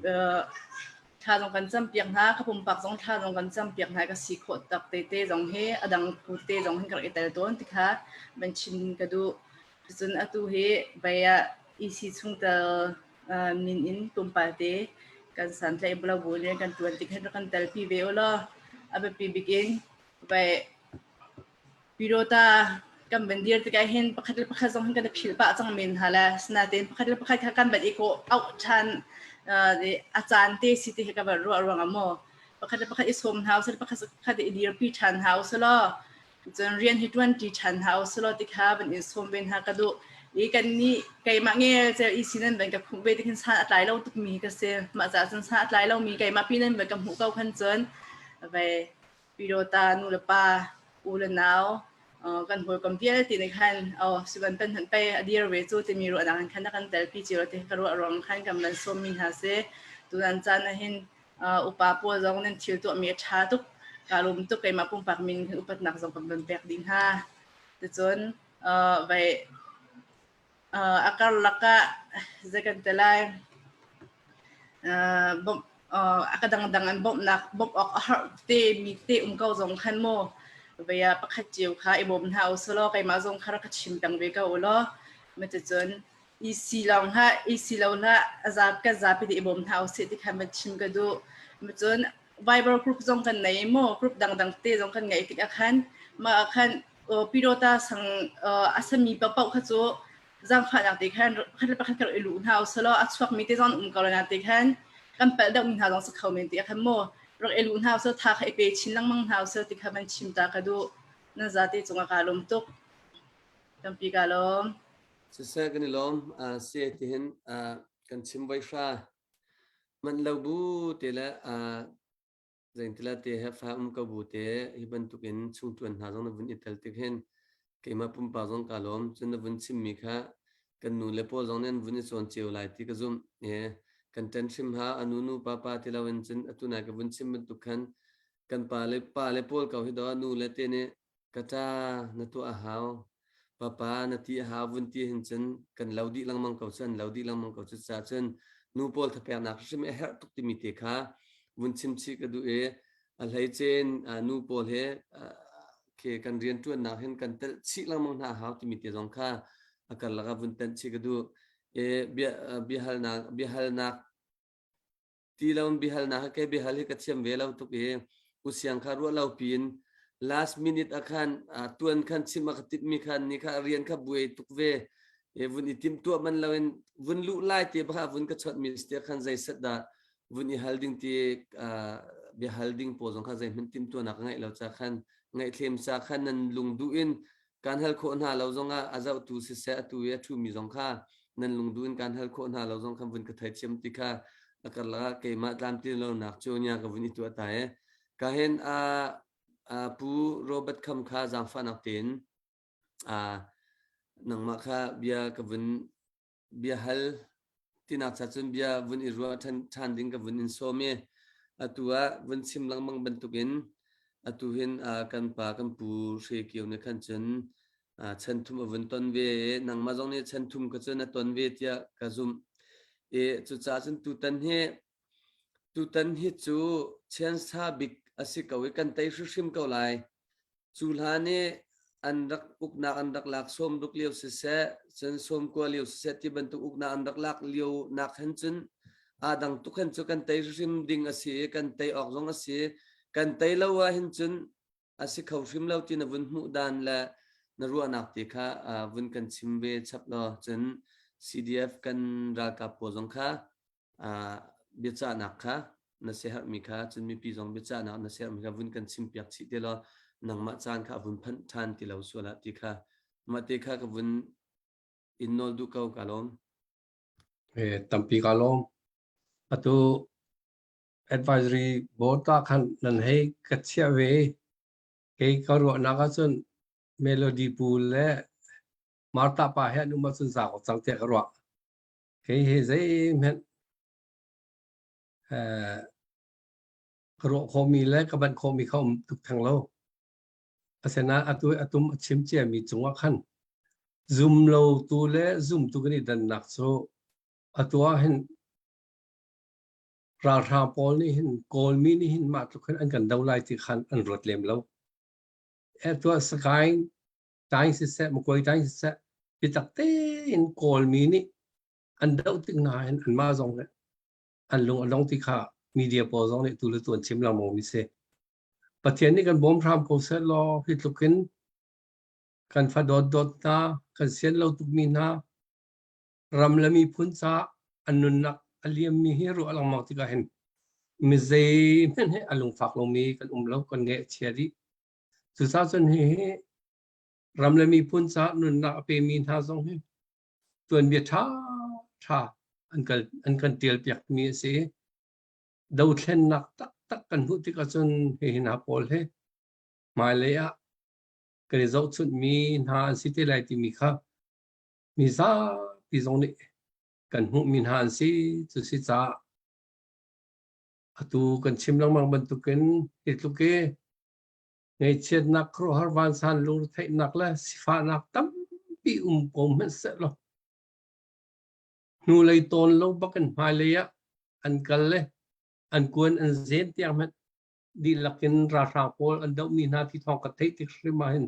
thla zong kan cam piak hna ka pumpak zong thla zong kan cam piak hna ka si khawh tak te te zong hi a dang phu te zong hin ka rak i tel tawn ti kha van chim ka duh. Cun atu hi vei ah EC chungtel min in tlawmpal te kan santlaih blo bu in kan tuan ti khan rak kan telpi ve u law a biapi bik in vai Pyidawta kan van dir tikah hin pakhat le pakhat zong hin kan i philh pah cang men hna le sinain pakhat le pakhat kha kan van i kawh auh ṭhan a caan te si ti hi ka van ruah ruangah maw pakhat le pakhat i sawm hna usih pakhat pakhat i dirpi ṭhan hna usih law cun rian hi ṭuan ṭi ṭhan hna usih law ti kha van in sawm ve hna ka duh i kan nih keimah nge cel i si nan van ka khumh ve ti khin san a tlai lo tuk mi ka si mah caah cun san a tlai lo mi keimah pi nan van ka hmuh ko khan cun ve Pyidawta nu le pa, u le nau, kan hawikom vialte nih khan oh sivan pen hmanh pei a dir ve cu timi ruahnak in khan a kan telpi cio ti ka ruah ruang khan kan van sawmmi hna si. Tutan caan ah hin upa pawl zong nan thil tuahmi a ṭha tuk. Kaa lawm tuk keimah pumpak min hin upatnak zong kan van pek dih hna. Ticun vai a karlak ah zei kan ti lai bawmh a ka dangdang an bawmhnak bawmh awk a har te mi te um ko zong khan maw vei ah pakhat cio kha i bawm hna usih law keimah zong kha rak ka chim peng ve ko u law cuticun i si lawng hlah i si lo hlah a zap kan zapi te i bawm hna usih ti khan van chim ka duh cun Viber group zong kan nei maw group dangdang te zong kan ngeih tikah khan mah ah khan Pyidawta sang a sami paohpaoh kha cu zaangfahnak te khan pakhat le pakhat kan i luh hna usih law a chuakmi te zong an um ko lai na te khan kan palh deuhmi hna zong si kho men ti ah khan maw rak i luh hna usih tha kha i pe chin lengmang hna usih ti kha van chim ta ka duh nan zate cungah kaa lawm tuk tampi kaa lawm Siseh kan i lawm si tihin kan chim voi hra manh lo bu te le Zeintila te he fa um ko bu te hi bantukin chungṭuan hna zong na vun i tel tik hin. Keimah pumpak zong kaa lawm. Cun na vun chimmi kha kan nu le pawl zong nih an vun i cawn cio lai ti ka zumh. E, kan ṭan hrim ha a nu nu pa pa ti loin cun atu nai ka vun chim bantuk khan kan pa le pa le pawl ko hi daw nu le te nih ka ṭa na tuah a hau papa na ti a hau vun ti hin cun kan lo dih lengmang ko cu an lo dih lengmang ko cu caah cun nu pawl thapeknak hrim a herh tuk timi te kha vun chim chih ka duh i a hleicen nu pawl he khi kan rianṭuannak hin kan telh chih lengmang hna hau timi te zong kha a karlak ah vun tenh chih ka duh. E, bia, biahalnak biahalnak ti lo in biahalnak ke biahal hi ka thiam ve lo tuk i usiang kha ruah lo piin last minute ah khan tuan khan chim a ka tip mi khan ni kha rian kha buai tuk ve e vun i tim tuah man lo in vun luh lai te baka vun ka chot mi ste khan zei set dah vun i hal ding ti bia hal ding pawl zong kha zeihmanh timhtuahnak ka ngeih lo ca khan ngaihthlem ca khan nan lung duh in kan hal khawh hna lo zong ah a zohtu siseh atu i a ṭhumi zong kha nan lung duh in kan hal khawh hna lo zong khan vun ka theithiam ti kha a karlak ah keimah tlamtlin lonak cu nya ka vun i tuah ta e ka hin a pu Robert Kham kha zaangfahnak tein a nangmah kha bia ka vun bia hal tinak cha cun bia vun i ruah ṭhan ṭhan ding ka vun in sawm i atu ah vun chim lengmang bantukin atu hin kan pa kan pu Hre Kio nih khan cun chan thum a vun ton ve i nangmah zong nih chan thum ka cun a ton ve tiah ka zumh i cucaah cun tutan hi tutan hi cu chiansa bik a si ko i kan tei hrimhrim ko lai. Cu hlan i an rak uknak an rak lak sawmruk lio siseh, cun sawmkua lio siseh ti bantuk uknak an rak lak lio nak hin cun aa dang tuk hin cu kan tei hrim ding a si i kan tei awk zong a si. Kan tei lo ah hin cun a si kho hrim lo ti na vun hmuh dan le na ruahnak te kha vun kan chim ve chap law cun CDF kan ralkap pawl zong kha biacahnak kha na siaherhmi kha cun mipi zong biacahnak na siaherhmi kha vun kan chimpiak chih te law nangmah caan kha a vun phanh ṭhan ti lo sual ah ti kha mah te kha ka vun in nawl duh ko ka lawm. Eh, tampi ka lawm. Atu advisory board ah khan nan hei ka chiah ve. Kei ka ruahnak ahcun Melody Pu le Martha pa he an um ahcun za ko cang tiah ka ruah. Kei hi zeihmanh ka ruah khawhmi le ka banh khawhmi kha um tuk theng lo. Asinain atu i atum a chim ciami cungah khan zum lotu le zumtu kan i dannak cu atu ah hin ralhrang pawl nih hin Kawlmi nih hin mah tluk hin an kan do lai ti khan an ruat lem lo. Atu ah Sagaing Taing siseh, Makoi Taing siseh, biatak tein Kawlmi nih an doh tik hna hin anmah zong nih an lung a dong ti kha media pawl zong nih tu le tu an chim lengmang mi si. Pathian nih kan bawm hram ko seh law hi tluk in kan fa dawt dawt hna, kan sian lo tukmi hna, ram le miphun caah an nunnak a liammi hi ruah lengmang tikah hin mi zeihmanh he a lungfak lomi kan um lo, kan ngeih a chia dih. Cucaah cun hihi ram le miphun caah nunnak a pemi hna zong hi tuanbia ṭhaṭha an kal an kan ṭialpiakmi a si. Dothlennak taktak kan hmuh tik ahcun hihi hna pawl hi hmailei ah kan i zohchunhmi hna an si te lai timi kha mi zapi zong nih kan hmuhmi hna an si. Cu si caah atu kan chim lengmang bantukin hi tluk i Ngaihchiatnak, khuaruahhar vansan, lungretheihnak le sifahnak tampi um ko hmanhsehlaw hnulei tawn lo bakin hmailei ah an kal le an kuan an zen tiang hmanh dihlak in ralhrang pawl an dohmi hna ti thawng ka theih tik hrim ah hin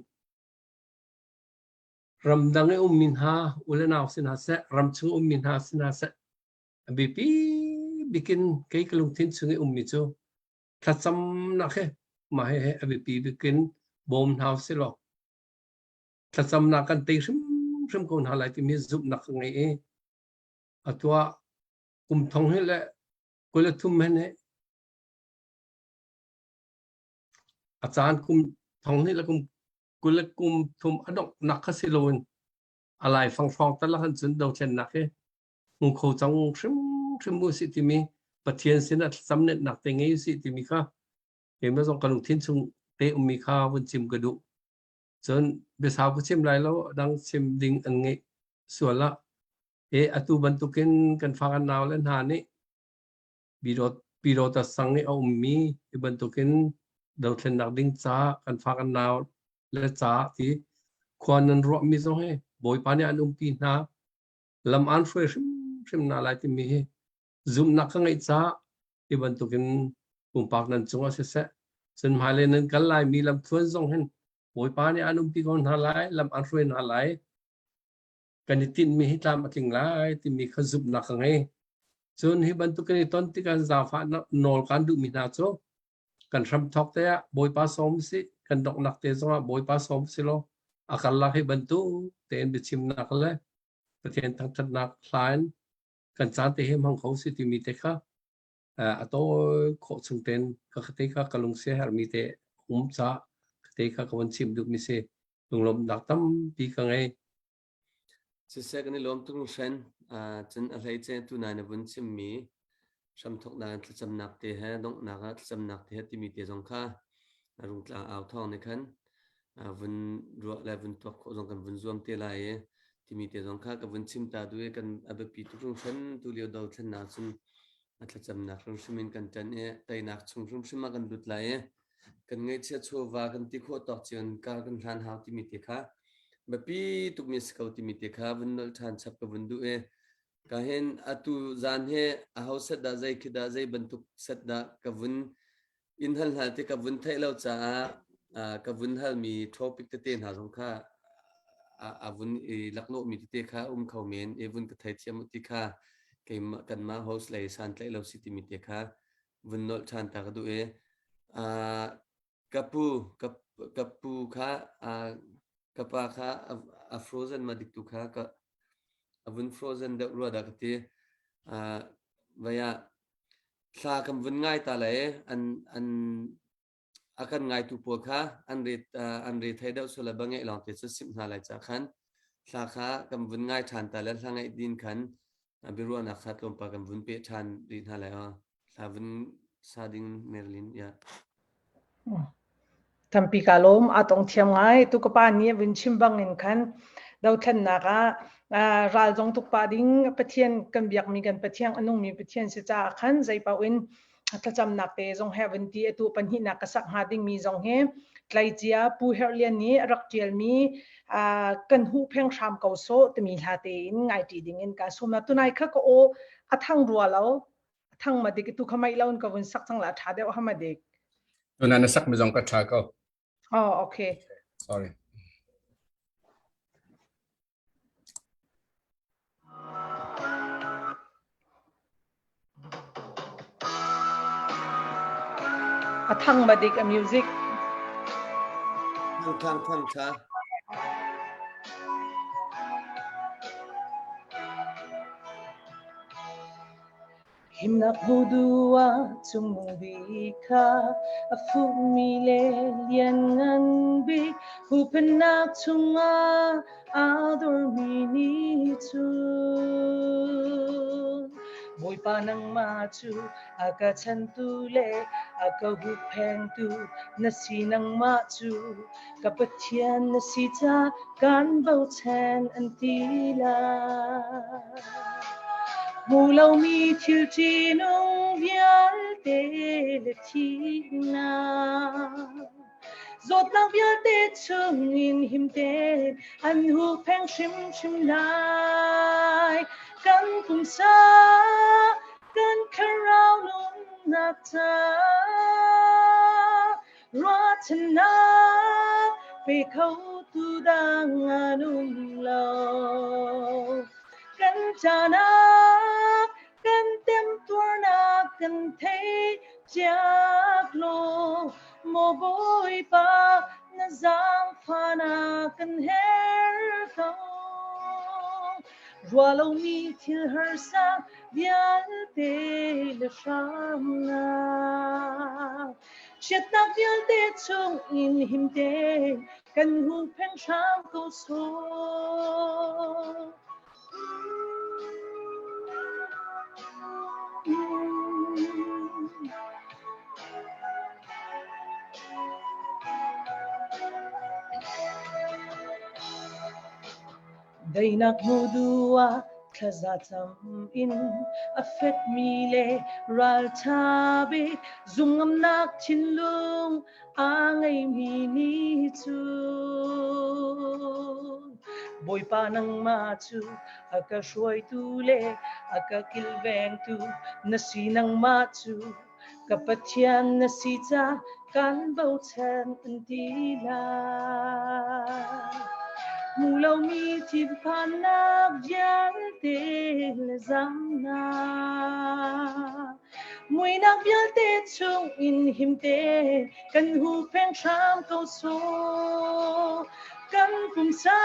ramdang i ummi hna u le nau si hna seh, ramchung ummi hna si hna seh, a biapi bikin kei ka lungthin chung i ummi cu Thlacamnak hi mah hihi a biapi bik in bawm hna usih law thlacamnak kan tei hrimhrim ko hna lai timi zumhnak ka ngei i atu ah kum thong hi le 23 hen hi a caan kum thong hnih le kum 20 le kum thum a donghnak kha si loin a laifang hrawng tal ah khan cun dothlennak hi hmu kho cang hrimhrim u sih timi Pathian sinah thlacam netnak te ngei u sih timi kha keimah zong ka lungthin chung te ummi kha vun chim ka duh. Cun biasau ka chim lai lo, dang chim ding an ngeih sual ah e atu bantukin kan fa kan nau le hna nih Pyidawta sang i a ummi hi bantukin dothlennak ding ca kan fa kan nau le ca ti khua nan ruahmi zong hi Bawipa nih an umpi hna lam an hruai hrimhrim hna lai timi hi zumhnak ka ngeih caah hi bantukin pumpak nan cungah siseh cun hmailei nan kal laimi lamthluan zong hin Bawipa nih an umpi ko hna lai lam an hruai hna lai kan i tinhmi hi tlam a tling lai timi kha zumhnak ka ngei. Cun hi bantuk kan i ton tikah zaangfahnak nawl kan duhmi hna cu kan hramthawk te ah Bawipa sawm si kan donghnak te zongah Bawipa sawm si law a karlak hi bantuk tein biachimnak le Pathian thangṭhatnak hla in kan caan te hi hmang kho si timi te kha a tawi khawh chung tein ka te kha ka lung sia herhmi te um ca ka te kha ka von chim duhmi si lunglawmhnak tampi ka ngei. Siseh kan i lawm tuk hringhren. Cun a hleice tunai na vun chimmi hramthawknak in thlacamnak te he donghnak ah thlacamnak te he timi te zong kha rungtlang au thawng nih khan vun ruah le vun tuak khawh zong kan vun zuam te lai i timi te zong kha ka vun chim ta duh i kan a biapi tuk hringhran tu lio dothlennak cun a thlacamnak hrimhrim in kan ṭan i teinak chung hrimhrim ah kan lut lai i kan ngaihchiat chawva kan ti khawh tawk cio in kar kan hlan hau timi te kha biapi tukmi a si ko timi te kha vun nolh ṭhan chap ka vun duh i ka hin atu zan he aho set dah zei khi dah zei bantuk set dah ka vun in hal hna ti ka vun theih lo caah ka vun halmi topic tete hna zong kha a vun i laklawhmi tete kha um kho men i vun ka theithiam ti kha keimah kanmah host lei santlaih lo si timi te kha vun nolh ṭhan ta ka duh i ka pu ka pu kha ka pa kha a frozen ma dik tu kha ka a vun frozen deuh rua dah ka ti. Vaya thla kan vun ngai ta le an an a kan ngaitu pawl kha an re an re thei deuh sual ba ngeih lawng te cu simh hna lai ca khan thla kha kan vun ngai ṭhan ta le hla ngaih din khan biaruahnak kha tlawmpal kan vun peh ṭhan rih hna lai aw thla vun sa ding Marilyn ya. Tampi ka lawm a tong thiam ngai tu ka pa nih vun chim bang in khan dothlennak ah ral zong tuk pa ding Pathian kan biakmi kan Pathian a nungmi Pathian si caah khan zei paoh in thlacamnak te zong he vun ti atu pahnihnak ka sak hnga dingmi zong hi tleicia Pu Herh Lian nih a rak ṭialmi kan huhpheng hram ko sawh timi hla tein ngai ṭi ding in ka sum na tunai kha ka aw a thang rua lo a thang ma dik tu kha mai lo in ka vun sak cang la ṭha deuh ha ma dik. Tunai na sak mi zong ka ṭha ko. Oh okay. Sorry. A thang ma dik a music. Thang thang thang tha. Himnak hmu duh ah cungnung bik kha a fukmi le lianngan bik huhphenhnak chungah aa dormi nih cun Bawipa nangmah cu a ka chantu le a ka hupphengtu na si nangmah cu ka Pathian na si ca kan bochan an ti lai. Hmu lomi thil ṭihnung vialte le thihnak zawtnak vialte chungin him tein an huhpheng hrimhrim lai. Kan pumsa kan thlarau nunnak caah ruahchannak pe khotu dang an um lo. Kan canak kan temtuarnak kan thei ciak law maw Bawipa na zaangfahnak kan herh ko. Ruah lomi thil harsa vialte le hramnak chiatnak vialte chung in him tein kan huhphenh hram ko sawh. Daihnak hmu duh ah thlaza cam in a fekmi le ralṭha bik zumhngamnak thinlung a ngeimi nih cun Bawipa nangmah cu a ka hruaitu le a ka kilvengtu na si nangmah cu ka Pathian na si ca kan bochan an ti lai. Hmu lomi thinphannak vialte le zamnak muinak vialte chung in himte kan huhpeng hram ko sawh kan pumsa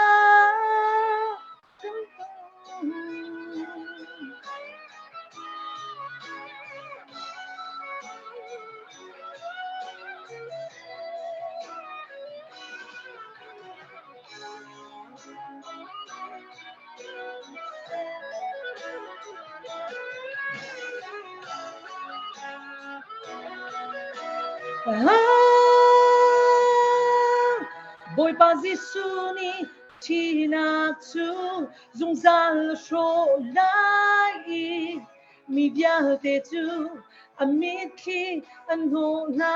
Bawipa Jesuh nih Ṭihnak cu zungzal hrawh lai i mi vialte cu a mitthli an hnawh hna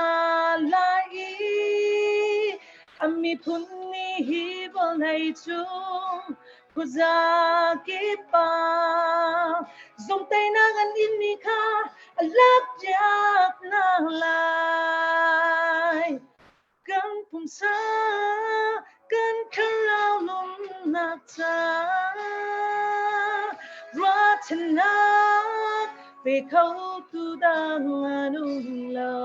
lai i a miphun nih hi vawlei cung khuazakip ah zomhtaihnak an inmi kha a lakpiak hna lai. Kan pumsa kan thlarau lungnak ca ruahchannak pe kho tu dang an um lo.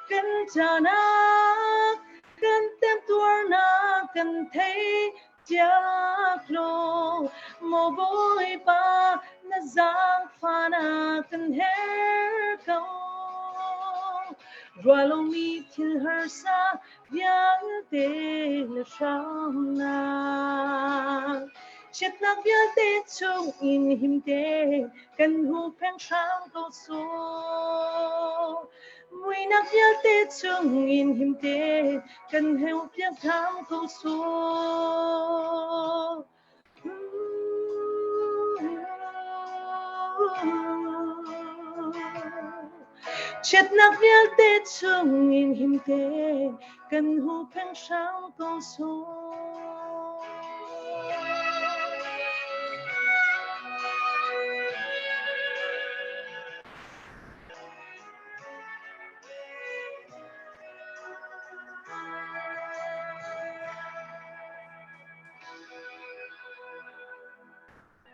Kan canak kan temtuarnak kan thei Tiaklo maw Bawipa na zaangfahnak kan herh ko. Ruah lomi thil harsa vialte na hramnak. Chiatnak vialte chung in himte kan huhpeng hram ko sawh. Muinak vialte chung in himte kan heu piak hram ko sawh. Chiatnak vialte chung in himte kan huhpeng hram ko sawh.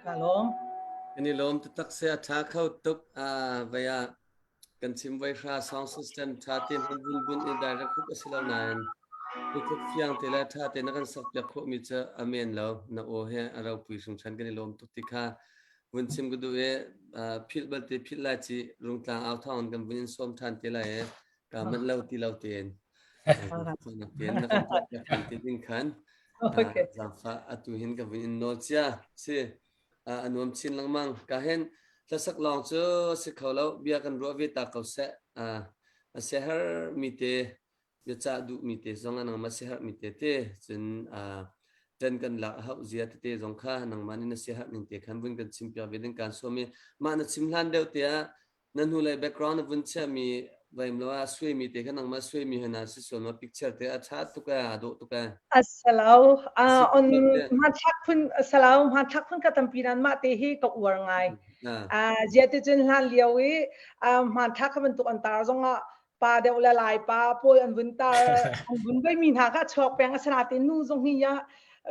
Ka lawm. Kan i lawm taktak se a tha kho tuk a vaya kan chim voi hra sound system tha te hun bun bun i direct hook a si lo nain tuk fiang te le tha te na kan sak piak khawh mi cu amen lo na aw he a ropui hringhran kan i lawm tuk ti kha vun chim ka duh i philh balte philh lai ci rungtlang au thawng kan vun in sawm than te lai i ka manh lo ti lo tein tein na kan tuah piak than te ding khan zaangfah atu hin ka vun in nawl cia si a nuam chin lengmang ka hin hlasak lawng cu si kho lo bia kan ruah ve ta ko seh a siaher mi te biacah duhmi te zong ah nangmah siaherhmi te te cun ṭan kan lak a hauh zia tete zong kha nangmah nih na siaherh ning te khan vun kan chim piak ve ding kaan sawm i mah na chim hlan deuh te ah na hnulei background na vun chiahmi vaim lo ah suaimi te kha nangmah suaimi hna si sual ma picture te a ṭha tuk e a dawh tuk e Asalau on hmanthlak phun asalau hmanthlak phun ka tampi nan mah te hi ka uar ngai. Zia te cun hlan lio i hmanthlak kha bantuk an tar zong ah pa deuh le lai pa pawl an vun tar an vun vai mi hna kha chuak peng asinain nu zong hi ya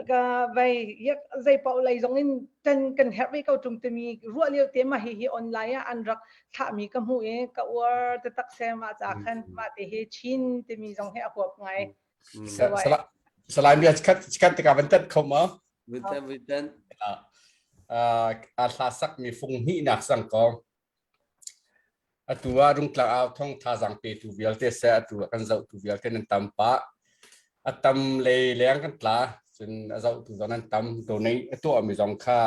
ka vai yak zei paoh lei zong in tan kan herh ve ko tung timi ruah lio te ma hi hi online ah an rak thlah mi ka hmu i ka uar te tak se ma cha khan ma te hi chin timi zong hi a huap ngai Salai bia khat khat tikah van tat kho ma Vitan vitan a hla sak mi fung hnih nak sang ko Atu ah Rungtlang au thong thazaang petu vialte seh atu ah kan zohtu vialte nan tam pah. A tam lei leng kan tla. Cun a zohtu zong nan tam. Donate a tuahmi zong kha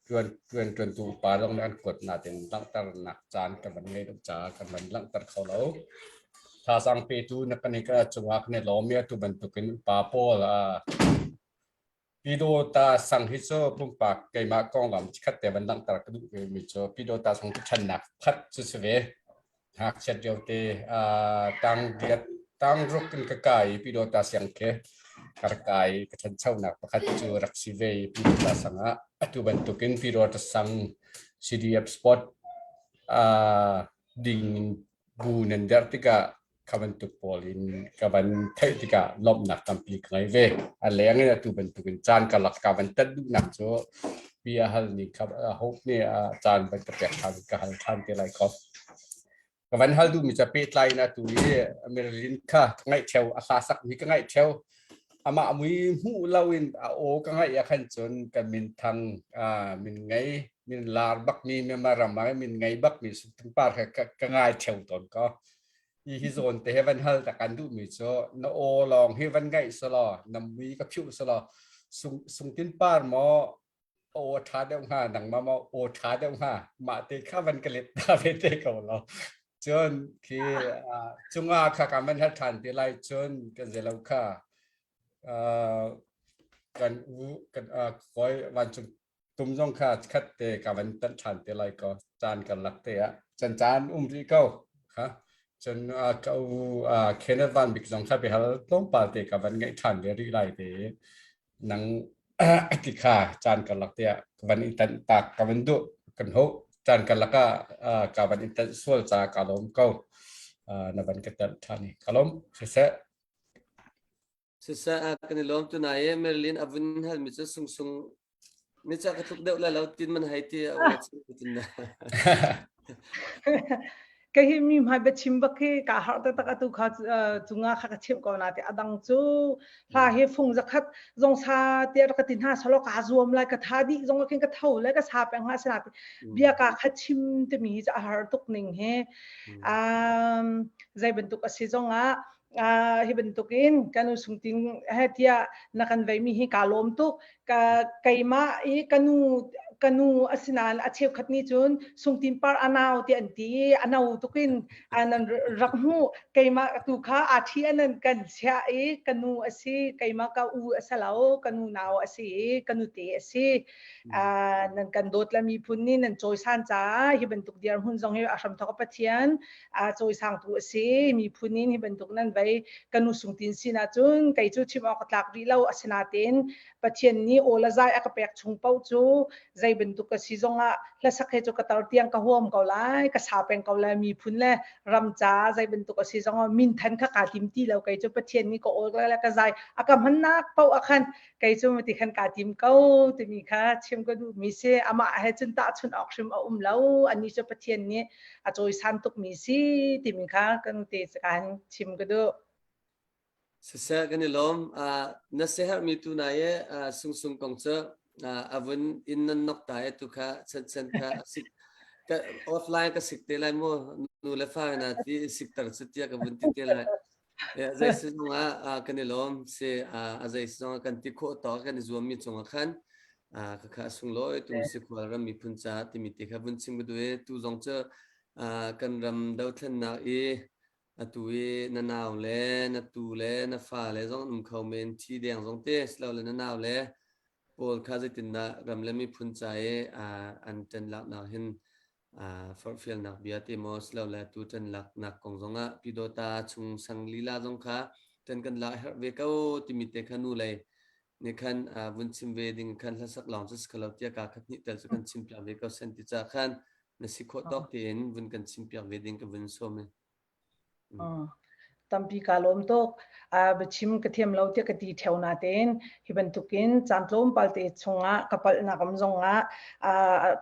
tuan tuan tuantu upa zong nih an kuat natin langhternak caan kan van ngei lo caah kan van langhter kho lo. Thazaang petu na kan i cungah kan i lawm i atu bantukin upa pawl. Pyidawta sang hi cu pumpak keimah konglam chikkhat te van langhter ka duh ve mi cu Pyidawta sang cu ṭhannak pakhat cu si ve. Ngakchiat lio te tang riat tang ruk in ka kai i Pyidawta siang khi ka rak kai i ka ṭhanchonak pakhat cu rak si ve i Pyidawta sang ah atu bantukin Pyidawta sang CDF sport ding in bu nan derh tikah kha bantuk pawl in ka van theih tikah lawmhnak tampi ka ngei ve. A leng in atu bantuk in caan karlak ka van tat duhnak cu bia hal ni kha hope nih caan van ka pek ṭhan ka hal ṭhan te lai ko. Ka van hal duhmi cu pehtlai in atu i Marilyn kha ka ngaih ṭheo a hla sakmi ka ngaih ṭheo amah mui hmuh lo in a aw ka ngaih ah khan cun ka minthang min ngei min lar bakmi Myanmar ram ah min ngei bakmi Sungtungpar kha ka ngai ṭheo tawn ko. Hi hi zawn te he van hal ta kan duhmi cu na aw lawng hi van ngaih selaw na mui ka phiuh selaw sung sungtin par maw aw ṭha deuh hnga nangmah maw aw ṭha deuh hnga mah te kha van ka let ta ve te ko lo cun khi cunga kha ka man hal ṭhan te lai cun kan zelo kha kan u kan koi vancung tum zong kha khat te ka van tan ṭhan te lai ko caan kan lak te ah can caan um rih ko kha cun ka u Kenneth Van Bik zong kha biahal tlawmpal te ka van ngaih ṭhan ve rih lai te nang ti kha caan karlak te ah ka van i tan tak ka van duh kan ho caan karlak ah ka van i tan sual ca ka lawm ko na van ka tan ṭhan i ka lawm siseh Siseh kan i lawm tunai i Marilyn a vun halmi cu sungsung ni ca ka tluk deuh lai lo tin man hei ti a ua tin na. Ka hi mi hmai biachim bak hi ka har taktak atu kha cunga kha ka chimh ko na ti adang cu hla hi fung zakhat zong sa te ka ti hna salo ka zuam lai ka tha dih zong khin ka tho le ka sa peng ha sina bia ka kha chim timi hi a har tuk ning hi um zei bantuk a si zong ah hi bantukin kan u sungtin he tiah na kan veimi hi kaa lawm tuk. Ka keimah i ka nu ka nu asinain a cheukhat nih cun sungtin par a nau ti an ti i a no tukin nan rak hmuh keimah tu kha aa ṭhi an kan chiah i ka nu a si keimah ka u a si lo ka nu nau a si i ka nute a si nan kan dawt le miphun nih nan cawisan caah hi bantuk dirhmun zong hi a hramthawk Pathian a cawisangtu a si miphun in hi bantuk nan vei ka nu sungtin sin ahcun kei cu chim awk ka tlak rih lo asinain Pathian nih aw le zai a ka pek chung paoh cu zei bantuk ka si zongah hlasak he cu ka tar tiang ka huam ko lai ka sa peng ko lai miphun le ram ca zei bantuk a si zongah minthan kha kaa tim ti lo kei cu Pathian nih ka awl le ka zai a ka hmannak paoh ah khan kei cu ti khan kaa tim ko timi kha chim ka duhmi si amah he cun tahchunh awk hrim a um lo anih cu Pathian nih a cawisan tukmi si timi kha kan te kan chim ka duh. Siseh kan i lawm. Na siaherhmi tu na i sungsung kong cu a vun in nan nok ta i tu kha chan chan kha sik ka offline ka sik te lai mu nu le fa na ti sikter chu tia ka vun ti te lai. Zei si zong ah kan i lawm si a zei si zong ah kan ti khawh tawk kan i zuammi cungah khan ka kha sunglawi tu si khual ram miphun ca timi te kha vun chim ka duh i tu zong cu kan ram dothlennak i atu i na nau le na tu le na fa le zong um kho men thi deng zong te silo le na nau le pawl kha zeitindah ram le miphun ca i an ṭan laknak hin forhfialnak bia te maw silole tu ṭan laknak kong zongah Pyidawta chung sang lila zong kha ṭan kan lak herh ve ko timi te kha nu lei nih khan vun chim ve ding khan hlasak lawng cu si kho lo tiah ka khat hnih tel cu kan chim piak ve ko sen ti ca khan na si khawh tawk tein vun kan chim piak ve ding ka vun sawm in. Tampi kaa lawm tuk. Biachim ka thiam lo tiah ka ti ṭheo natein hi bantukin caan tlawmpal te chungah ka palhnak um zongah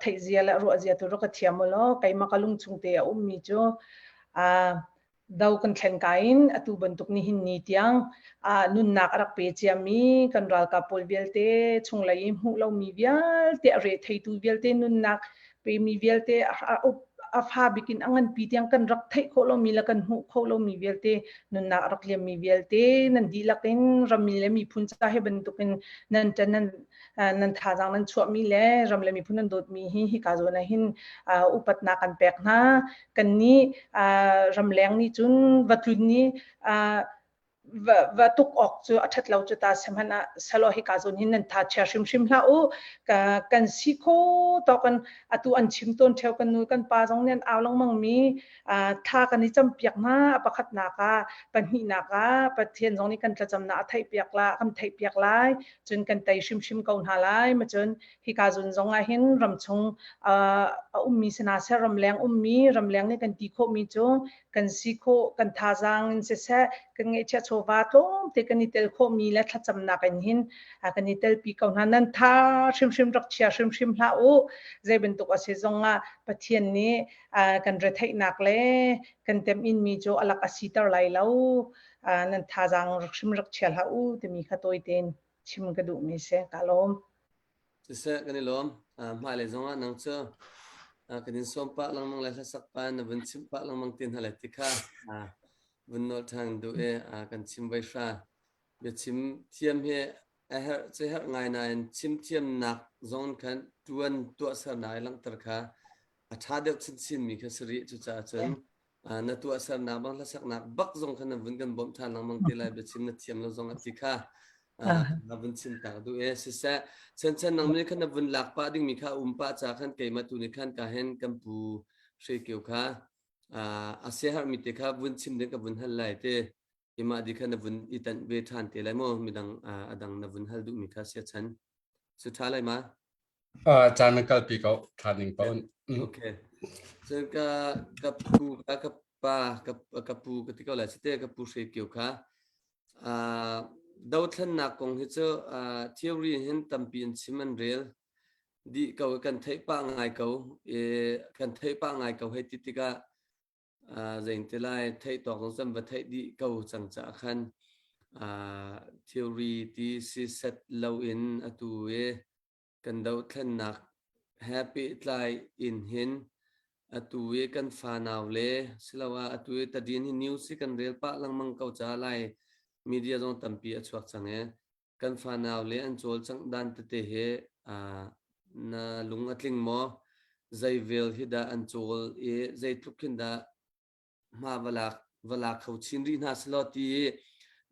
theihzia le ruahzia tu rak ka thiam u law keimah ka lungchung te a ummi cu do kan thlen ka in atu bantuk nihin ni tiang nunnak a rak pe ciami kan ralkap pawl vialte chunglei i hmuh lomi vialte a re theitu vialte nunnak pemi vialte a fa bikin a nganpi tiang kan rak theih khawh lomi le kan hmuh khawh lomi vialte nunnak rak liammi vialte nan dihlak in rammi le miphun ca he bantukin nan ṭan nan nan thazaang nan chuahmi le ram le miphun nan dawtmi hi hika zawn ah hin upatnak kan pek hna kan nih ramleng nih cun va tlun ni. Va va tuk awk cu a ṭhat lo cu ta sihmanh ah selaw hika zawn hin nan tha chia hrimhrim hlah u. Ka kan si kho tawk in atu an chim tawn ṭheo kan nu kan pa zong nih an au lengmang mi thla kan i campiak hna. A pakhatnak ah pahnihnak ah Pathian zong nih kan thlacamnak a theihpiak la kan theihpiak lai cun kan tei hrimhrim ko hna lai. Ma cun hika zawn zong ah hin ramchung a ummi sina seh ramleng ummi ramleng nih kan ti khawhmi cu kan si khawh kan thazaang in siseh kan ngeihchiah chawva tlawmte kan i tel khawhmi le thlacamnak in hin kan i telpi ko hna. Nan tha hrimhrim rak chia hrimhrim hlah u. Zei bantuk a si zong ah Pathian nih kan retheihnak le kan teminmi cu a lak a siter lai lo. Nan thazaang rak hrim rak chia hlah u timi kha tawi tein chim ka duhmi si. Ka lawm. Siseh, kan i lawm. Hmailei zongah nang cu kan in sawm pah lengmang le hlasak pa na vun chimh pah lengmang te hna lai ti kha vun nawl ṭhan duh i kan chim voi hra. Biachim thiam hi a herh cu herh ngai nain chim thiamnak zong khan ṭuan tuahsernak i langhter kha a ṭha deuh chinchin mi kha si rih. Cucaah cun na tuahsernak bang hlasaknak bak zong kha na vun kan bawmh ṭhan lengmang te lai biachim na thiam lo zong a ti kha na vun chim tak duh e siseh chan nang nih khan na vun lak pah dingmi kha um pah ca khan keimah tu nih khan ka hen kan pu hre kio kha a siaherh mi te kha vun chim ding ka vun hal lai te imah di kha na vun i tanh ve ṭhan te lai maw midang adang na vun hal duh mi kha sia chan su ṭha lai ma Caan na kalpi ko ṭha ning paoh. Okay. Cun ka ka pu ka ka pa ka ka pu ka ti ko lai site ka pu hre kio kha uh, dothlennak kong hi cu uh, theory hin tampi in chim an rel dih ko kan theih pah ngai ko e kan theih pah ngai ko hei ti tikah Zein ti lai theih tawk zong cun va theih dih ko cang caah khan theory ti si set loin atu i kan dothlennak he pehtlai in hin atu i kan fanau le siloah atu i tadin hi news hi kan rel pah lengmang ko caah lai media zong tampi a chuak cang i kan fanau le an cawlcangh dan tete hi na lung a tling maw? Zei vel hi dah an cawl i zeitluk khin dah hma va lak va lak kho chin rih hna selaw ti i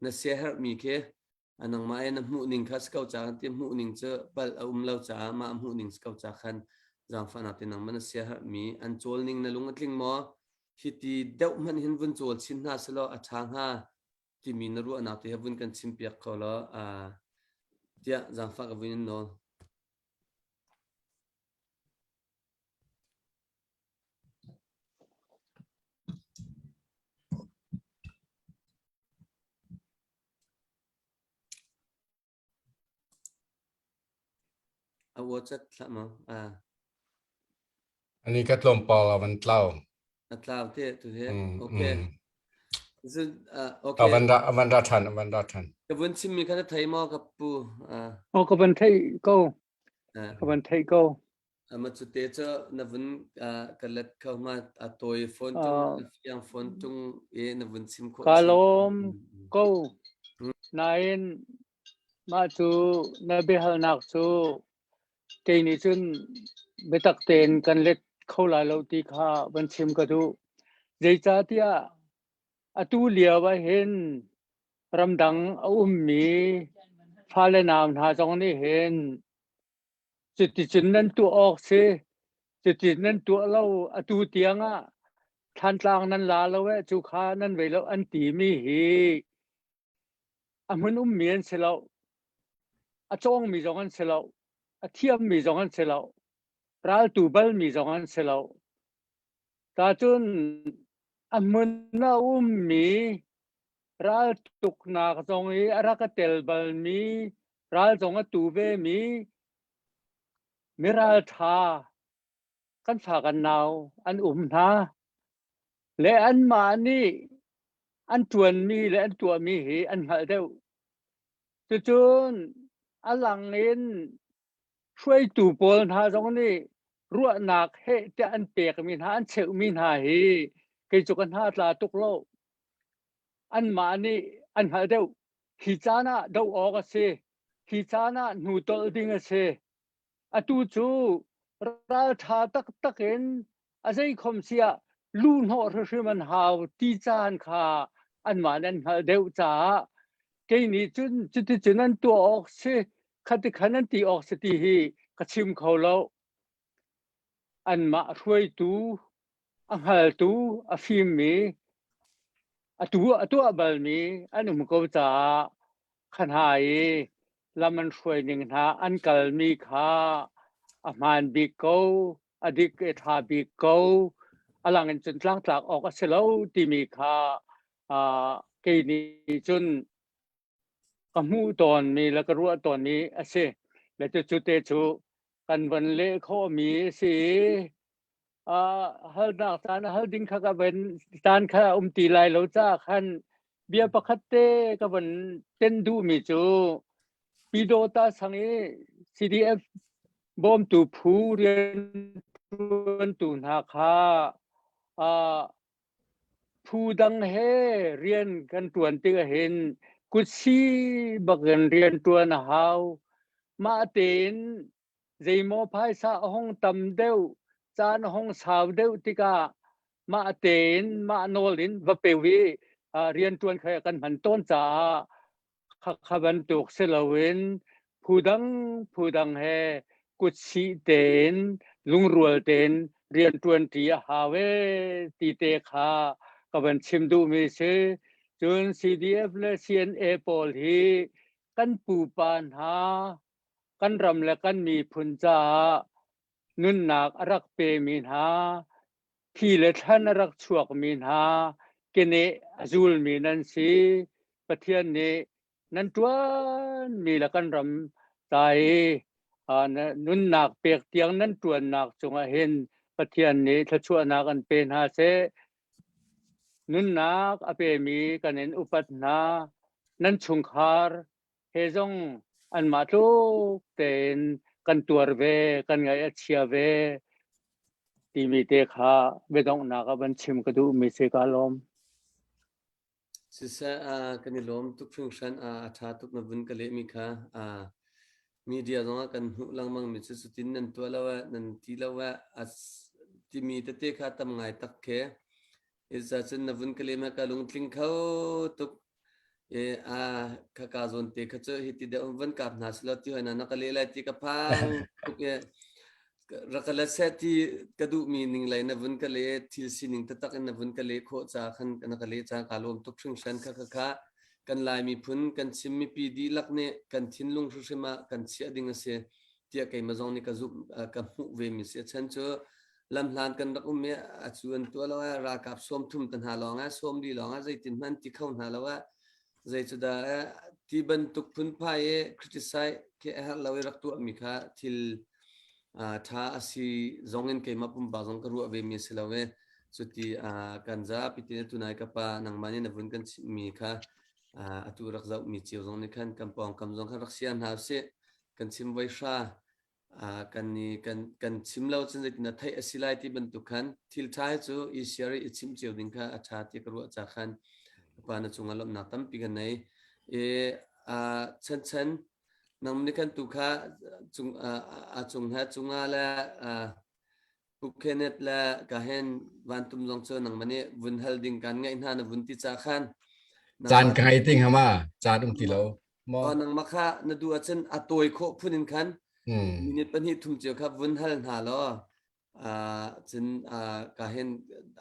na siaherhmi khi nangmah i na hmuhning kha si ko ca kan ti hmuhning cu palh a um lo caah mah hmuhning si ko ca khan zaangfahnak te nangmah na siaherhmi an cawlning na lung a tling maw? Hiti deuh hmanh hin vun cawl chin hna selaw a ṭha hnga timi na ruahnak te he vun kan chimpiak kho law tiah zaangfah ka vun in nawl. A aw cat hlah maw? Ah. Ani ka tlawmpal a van tlau. A tlau te tu he. Okay. Zun okay. A van ra a van ra than a van ra than. Ka vun chimmi kha na thei maw ka pu? Oh ka van thei ko. Ka van thei ko. Ama cu te cu na vun ka let kho ma a tawi phone tung fiang phone tung e na vun chim khawh. Ka lawm ko. Nain mah cu na biahalnak cu kei nih cun biatak tein kan let kho lai lo ti kha van chim ka duh. Zeicahtiah atu lio ah hin ramdang a ummi fale nau hna zong nih hin cuticun nan tuah awk si cuti nan tuah lo atu tiang ah Thlantlang nan la lo eh cu kha nan vei lo an timi hi a hmun ummi an si lo a cawngmi zong an si lo a thiammi zong an si lo raltu balmi zong an si lo ta cun a hmun a ummi raltuknak zong i a rak a tel balmi ral zong a tu vemi miralṭha kan fa kan nau an um hna le anmah nih an ṭuanmi le an tuahmi hi an hngalh deuh. Cucun a lang in hruaitu pawl hna zong nih ruahnak heh tiah an pekmi hna an cheuhmi hna hi kei cu ka hna tla tuk lo. Anmah nih an hngalh deuh. Hi caan ah doh awk a si. Hi caan ah hnu tolh ding a si. Atu cu ralṭha taktak in a zeikhom siah luhhnawh hrimhrim an hau ti caan kha anmah nan hngalh deuh caah kei nih cun cuticun an tuah awk si khati khan an ti awk si ti hi ka chim kho lo. Anmah hruaitu, a hngaltu, a fimmi, atu a tuah balmi an um ko caah kha hna i lam an hruai ning hna an kalmi kha a hmaan bik ko, a dik i ṭha bik ko, a lang in cun tlangtlak awk a si lo timi kha kei nih cun ka hmuh tawnmi le ka ruah tawnmi a si. Le cucu te cu kan van leh khawhmi a si i halnak caan hal ding kha ka van caan kha a um ti lai lo caah khan bia pakhat te ka van ten duhmi cu Pyidawta sang i CDF bawmtu phu rianṭuantu hna kha phu dang he rian kan ṭuan tik ahhin kutsi bak in rian ṭuan a hau. Mah tein zeimaw phaisa a hung tam deuh, caan a hung sau deuh tikah mah tein mah nawl in va peu i rianṭuan kha kan hman tawn caah Khakha bantuk si loin phudang phudang he kutsih tein lungrual tein rianṭuanṭi a hau ee ti te kha ka van chim duhmi si. Cun CDF le CNA pawl hi kan pupa hna kan ram le kan miphun caah nunnak a rak pemi hna thi le thlan a rak chuakmi hna keneh a zulmi nan si. Pathian nih nan ṭuanmi le kan ram ca i nunnak pek tiang nan ṭuannak cungah hin Pathian nih thluachuahnak an pe hna seh. Nunnak a pemi kan in upat hna. Nan chungkhar he zong anmah tluk tein kan tuar ve, kan ngaih a chia ve timi te kha biadonghnak ah van chim ka duhmi si ka lawm. Siseh, kan i lawm tuk hringhran. A ṭha tuk na vun ka lehmi kha. Media zongah kan hmuh lengmang mi cu cutin nan tuah lo ah, nan ti lo ah, timi tete kha tam ngai tak khi. Cun na vun ka leh ma ka lungtling kho tuk. E a khaka zawn te kha cu hiti deuh van kap hna selaw ti hoi na na ka leh lai ti ka phang tuk e rak ka let seh ti ka duhmi ning lei na vun ka le thil sining taktak in na vun ka leh khawh ca khan na ka leh ca ka lawm tuk hringhran kha kha kha kan Lai miphun kan Chin mipi dihlak nih kan thinlung hrimhrim ah kan chiah ding a si tiah keimah zong nih ka zumh ka hmuh ve mi si a chan cu lamhlan kan rak um i a cu an tuah lo ah ralkap 30 te hna lawng ah 40 lawng ah zeitin hmanh ti kho hna lo ah zei cu dah ti bantuk phunphai i criticize khi a herh lo i rak tuah mi kha thil ṭha a si zong in keimah pumpak zong ka ruah ve mi si lo i cuti kan zapi te tunai ka pa nangmah nih na vun kan chimh mi kha atu rak zoh mi cio zong nih khan kan pawngkam zong khan rak sia hna usih kan chim voi hra kan ni kan kan chim lo cun zeitin na theih a si lai ti bantuk khan thil ṭha hi cu i share i chim cio ding kha a ṭha ti ka ruah ca khan pa na cungah lawmhnak tampi kan nei i chan chan nang nih kan tu kha cung a cung ha cunga le Pu Kenneth le ka hen vantum zong cu nangmah nih vun hal ding kan ngaih hna na vun ti ca khan caan ka ngei ting hama caan um ti lo mo nangmah kha na duh ahcun a tawi khawh phun in khan minute pahnih thum cio kha vun hal hna law cun ka hen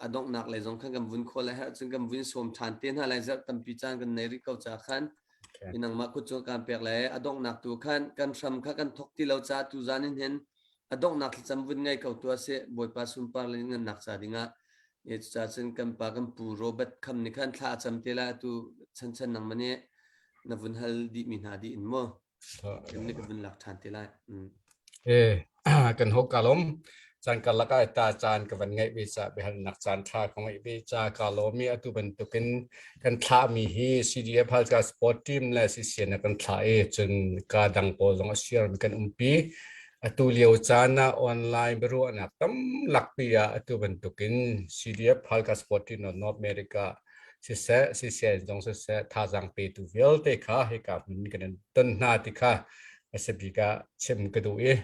a donghnak lei zong khan kan vun khawl lai cun kan vun sawm ṭhan te hna lai zarh tampi caan kan nei rih ko ca khan nangmah kut cu kan pek lai a donghnak tu khan kan hram kha kan thok ti lo ca tu zan in hin a donghnak thlacam vun ngei ko tuah seh Bawipa sunpar le ngannak ca dingah e cucaah cun kan pa kan pu Robert Kham nih khan thla a cam te lai atu chan chan nang mani na vun hal dih mi hna dih in mu kan nih ka vun lak ṭhan te lai e kan ho kalom caan karlak ah ta caan ka van ngaih ve ca biahalnak caan tha ka ngaih ve ca ka lawmi atu bantukin kan thlahmi hi CDF Halkha Sport Team le CCN kan thlah i cun ka dang pawl zong a share mi kan umpi atu lio caan ah online biaruahnak tamlakpi ah atu bantukin CDF Halkha Sport Team North America siseh CCN zong siseh thazaang petu vialte kha hika hmun kan in ton hna ti kha a si bik ah chim ka duh i.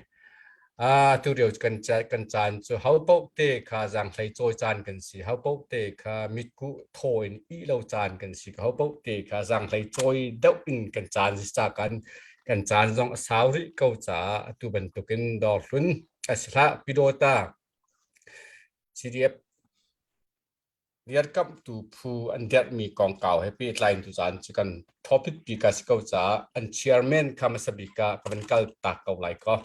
Ah tu rio kan kan caan cu ho paoh te kha zaanghlei cawi caan kan si. Ho paoh te kha mitkuh thaw in ih lo caan kan si. Ho paoh te kha zaanghlei cawi deuh in kan caan si ca kan kan caan zong a sau rih ko caah atu bantukin dawr hlun a si hlah Pidota CDF Dirkamhtu phu an derhmi kongkau he pehtlai in tuzaan cu kan topic pi ka si ko caah an chairman kha hmasa bik ah ka van kal tak ko lai kaw.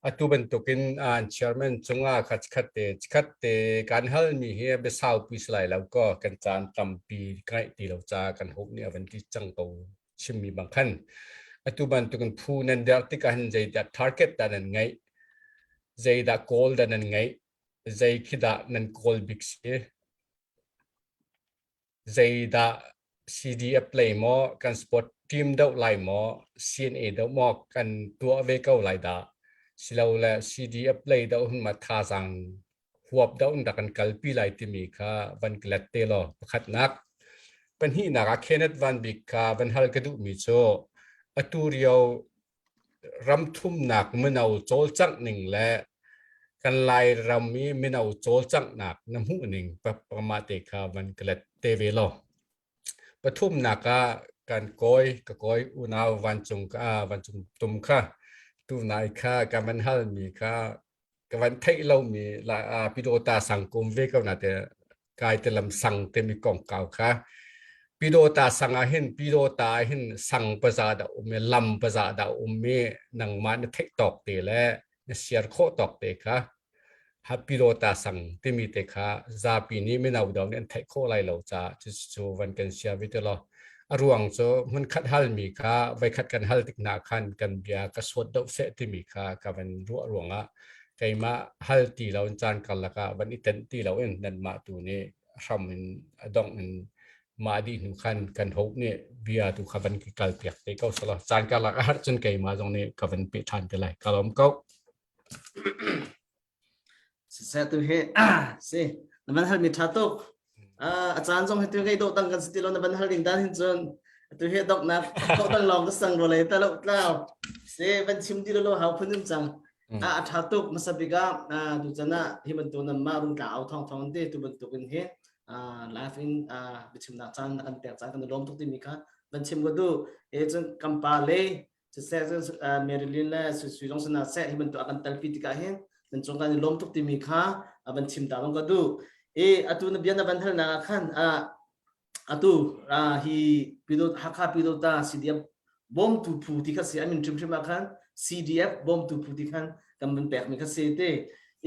Atu bantukin an chairman cungah kha chikhat te chikhat te kan halmi hi biasau pi si lai lo kaw kan caan tampi ka ngaih ti lo caah kan hope nih a van ti cang ko chimmi bang khan. Atu bantukin phu nan derh tikah hin zeidah target dah nan ngeih, zeidah goal dah nan ngeih, Zei khi dah nan kawl bik si? Zeidah CDF lei maw kan sport team doh lai maw CNA doh maw kan tuah ve ko lai dah? Silole CDF lei doh hun ma thazaang huap doh in dah kan kalpi lai timi kha van ka let te law pakhatnak. Pahnihnak ah Kenneth Van Bik kha van hal ka duhmi cu atu rio ramthumnak mino cawlcangh ning le kan Lairam i mino cawlcanghnak na hmuh ning pamah te kha van ka let te ve law. Pathumnak ah kan kawi ka kawi unau vancung ka vancung tum kha tunai kha ka van halmi kha ka van theih lomi la Pyidawta sang kum ve ko na te kai te lam sang te mi kongkau kha Pyidawta sang ah hin Pyidawta ah hin sang paza dah um i lam paza dah um i nangmah na theih tawk te le na siar khawh tawk te kha ha Pyidawta sang timi te kha zapi nih mino do nih an theih khawh lai lo caah cucu van kan siar ve te law a ruang cu hmunkhat halmi kha voikhat kan hal tik hna khan kan bia ka suat deuh seh timi kha ka van ruah ruangah keimah hal ti lo in caan karlak ah van i tenh ti lo in nanmah tu nih hram in a dongh in mah dih hnu khan kan hope nih bia tu kha van kal piak te ko selaw caan karlak a har cun keimah zong nih ka van pe ṭhan te lai ka lawm ko. Siseh tu hi si na van hal mi tha tuk. A caan zong hi tu ngei dawh tang kan si ti lo na van hal ding dan hin cun tu hi dok nak dawh tang lawng ka sang ro lei ta lo tlau. Si van chim ti lo lo hau phun um cang. A a tha tuk masa bik ah tu chan ah hi bantuk nan mah rung tla au thong thong te tu bantuk in hi live in biachimnak caan na kan pek caan kan lawm tuk timi kha van chim ko du e cun kampa le siseh cun Marilyn le Sui zong sana seh hi bantuk a kan telpi tikah hin nan cung kan i lawm tuk timi kha a van chim ta zong ka duh i atu na bia na van halnak ah khan atu hi Pidot Hakha Pidota CDF bawmtu phu ti kha si a min hrimhrim ah khan CDF bawmtu phu ti khan kan van pekmi kha si te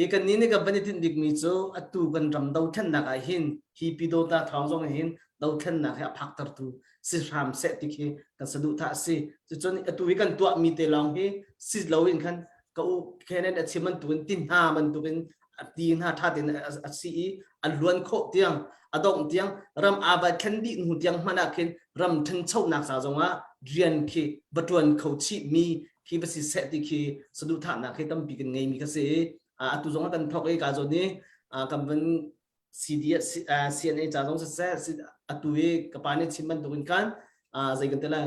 i kan ni nih kan van i tinh bikmi cu atu kan ram dothlennak ah hin hi Pidota thawng zong hin dothlennak hi a phaktertu si hram seh ti khi kan saduhthah a si. Cucun atu hi kan tuahmi te lawng hi si loin khan ka u Kenan a chim bantukin ti hna bantukin a ti hna ṭha tein a si i a luan khawh tiang a dongh tiang ram aa va thlen dih hnu tiang hmanh ah khin ram ṭhanchonak ca zongah rian khi va ṭuan kho chih mi khi va si seh ti khi saduhthahnak khi tampi kan ngeimi kha si i atu zong ah kan thawk i ka zawn i kan van CD CNA ca zong siseh atu i ka pa nih chim bantukin khan zei kan ti lai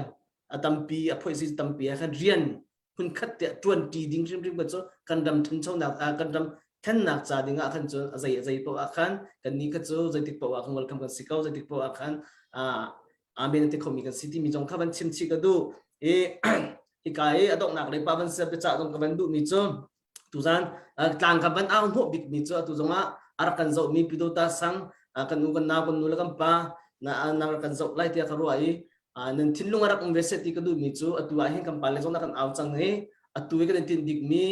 a tampi a phoihsi tampi ah khan rian hmunkhat tiah ṭuan ṭi ding hrimhrim kan cu kan ram ṭhanchonak kan ram thennak ca ding ah khan cun a zei a zei paoh ah khan kan nih kha cu zeitik paoh ah khan welcome kan si ko zeitik paoh ah khan amen a ti khomi kan si timi zong kha van chim chih ka duh i hika i a donghnak lei pa van sia biacah zong ka van duhmi cu Tuzan tlang kan van au hnawh bikmi cu atu zongah a rak kan zohmi Pidota sang kan u kan nau kan nu le kan pa na na rak kan zoh lai tiah ka ruah i nan thinlung a rak um ve seh ti ka duhmi cu atu ah hin kan pa le zong na kan au cang i atu i kan in tinh bikmi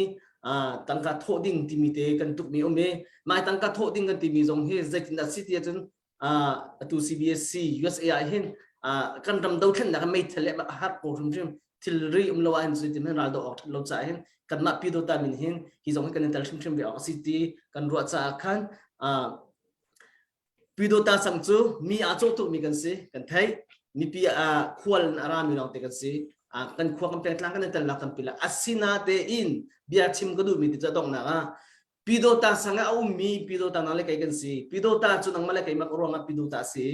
tangka thawh ding timi te kan tukmi um i mai tangka thawh ding kan timi zong hi zeitindah si ti ahcun atu CBSC USA ah hin kan ram dothlennak meithal le a har ko hrimhrim thilri um lo ahhin zeitin hin ral do awk that lo caah hin kanmah Pyidawta min hin hi zong hi kan in tel hrimhrim ve awk a si ti kan ruah caah khan Pyidawta sang cu mi aa cawh tukmi kan si kan theih mipi ah khual in a rami lawngte kan si kan khua kan pengtlang kan in telnak tampi la asinatein bia chim ka duhmi ti cu a donghnak ah Pidota sang ah a ummi Pidota nang le kei kan si. Pidota cu nangmah le keimah ruangah Pidota a si.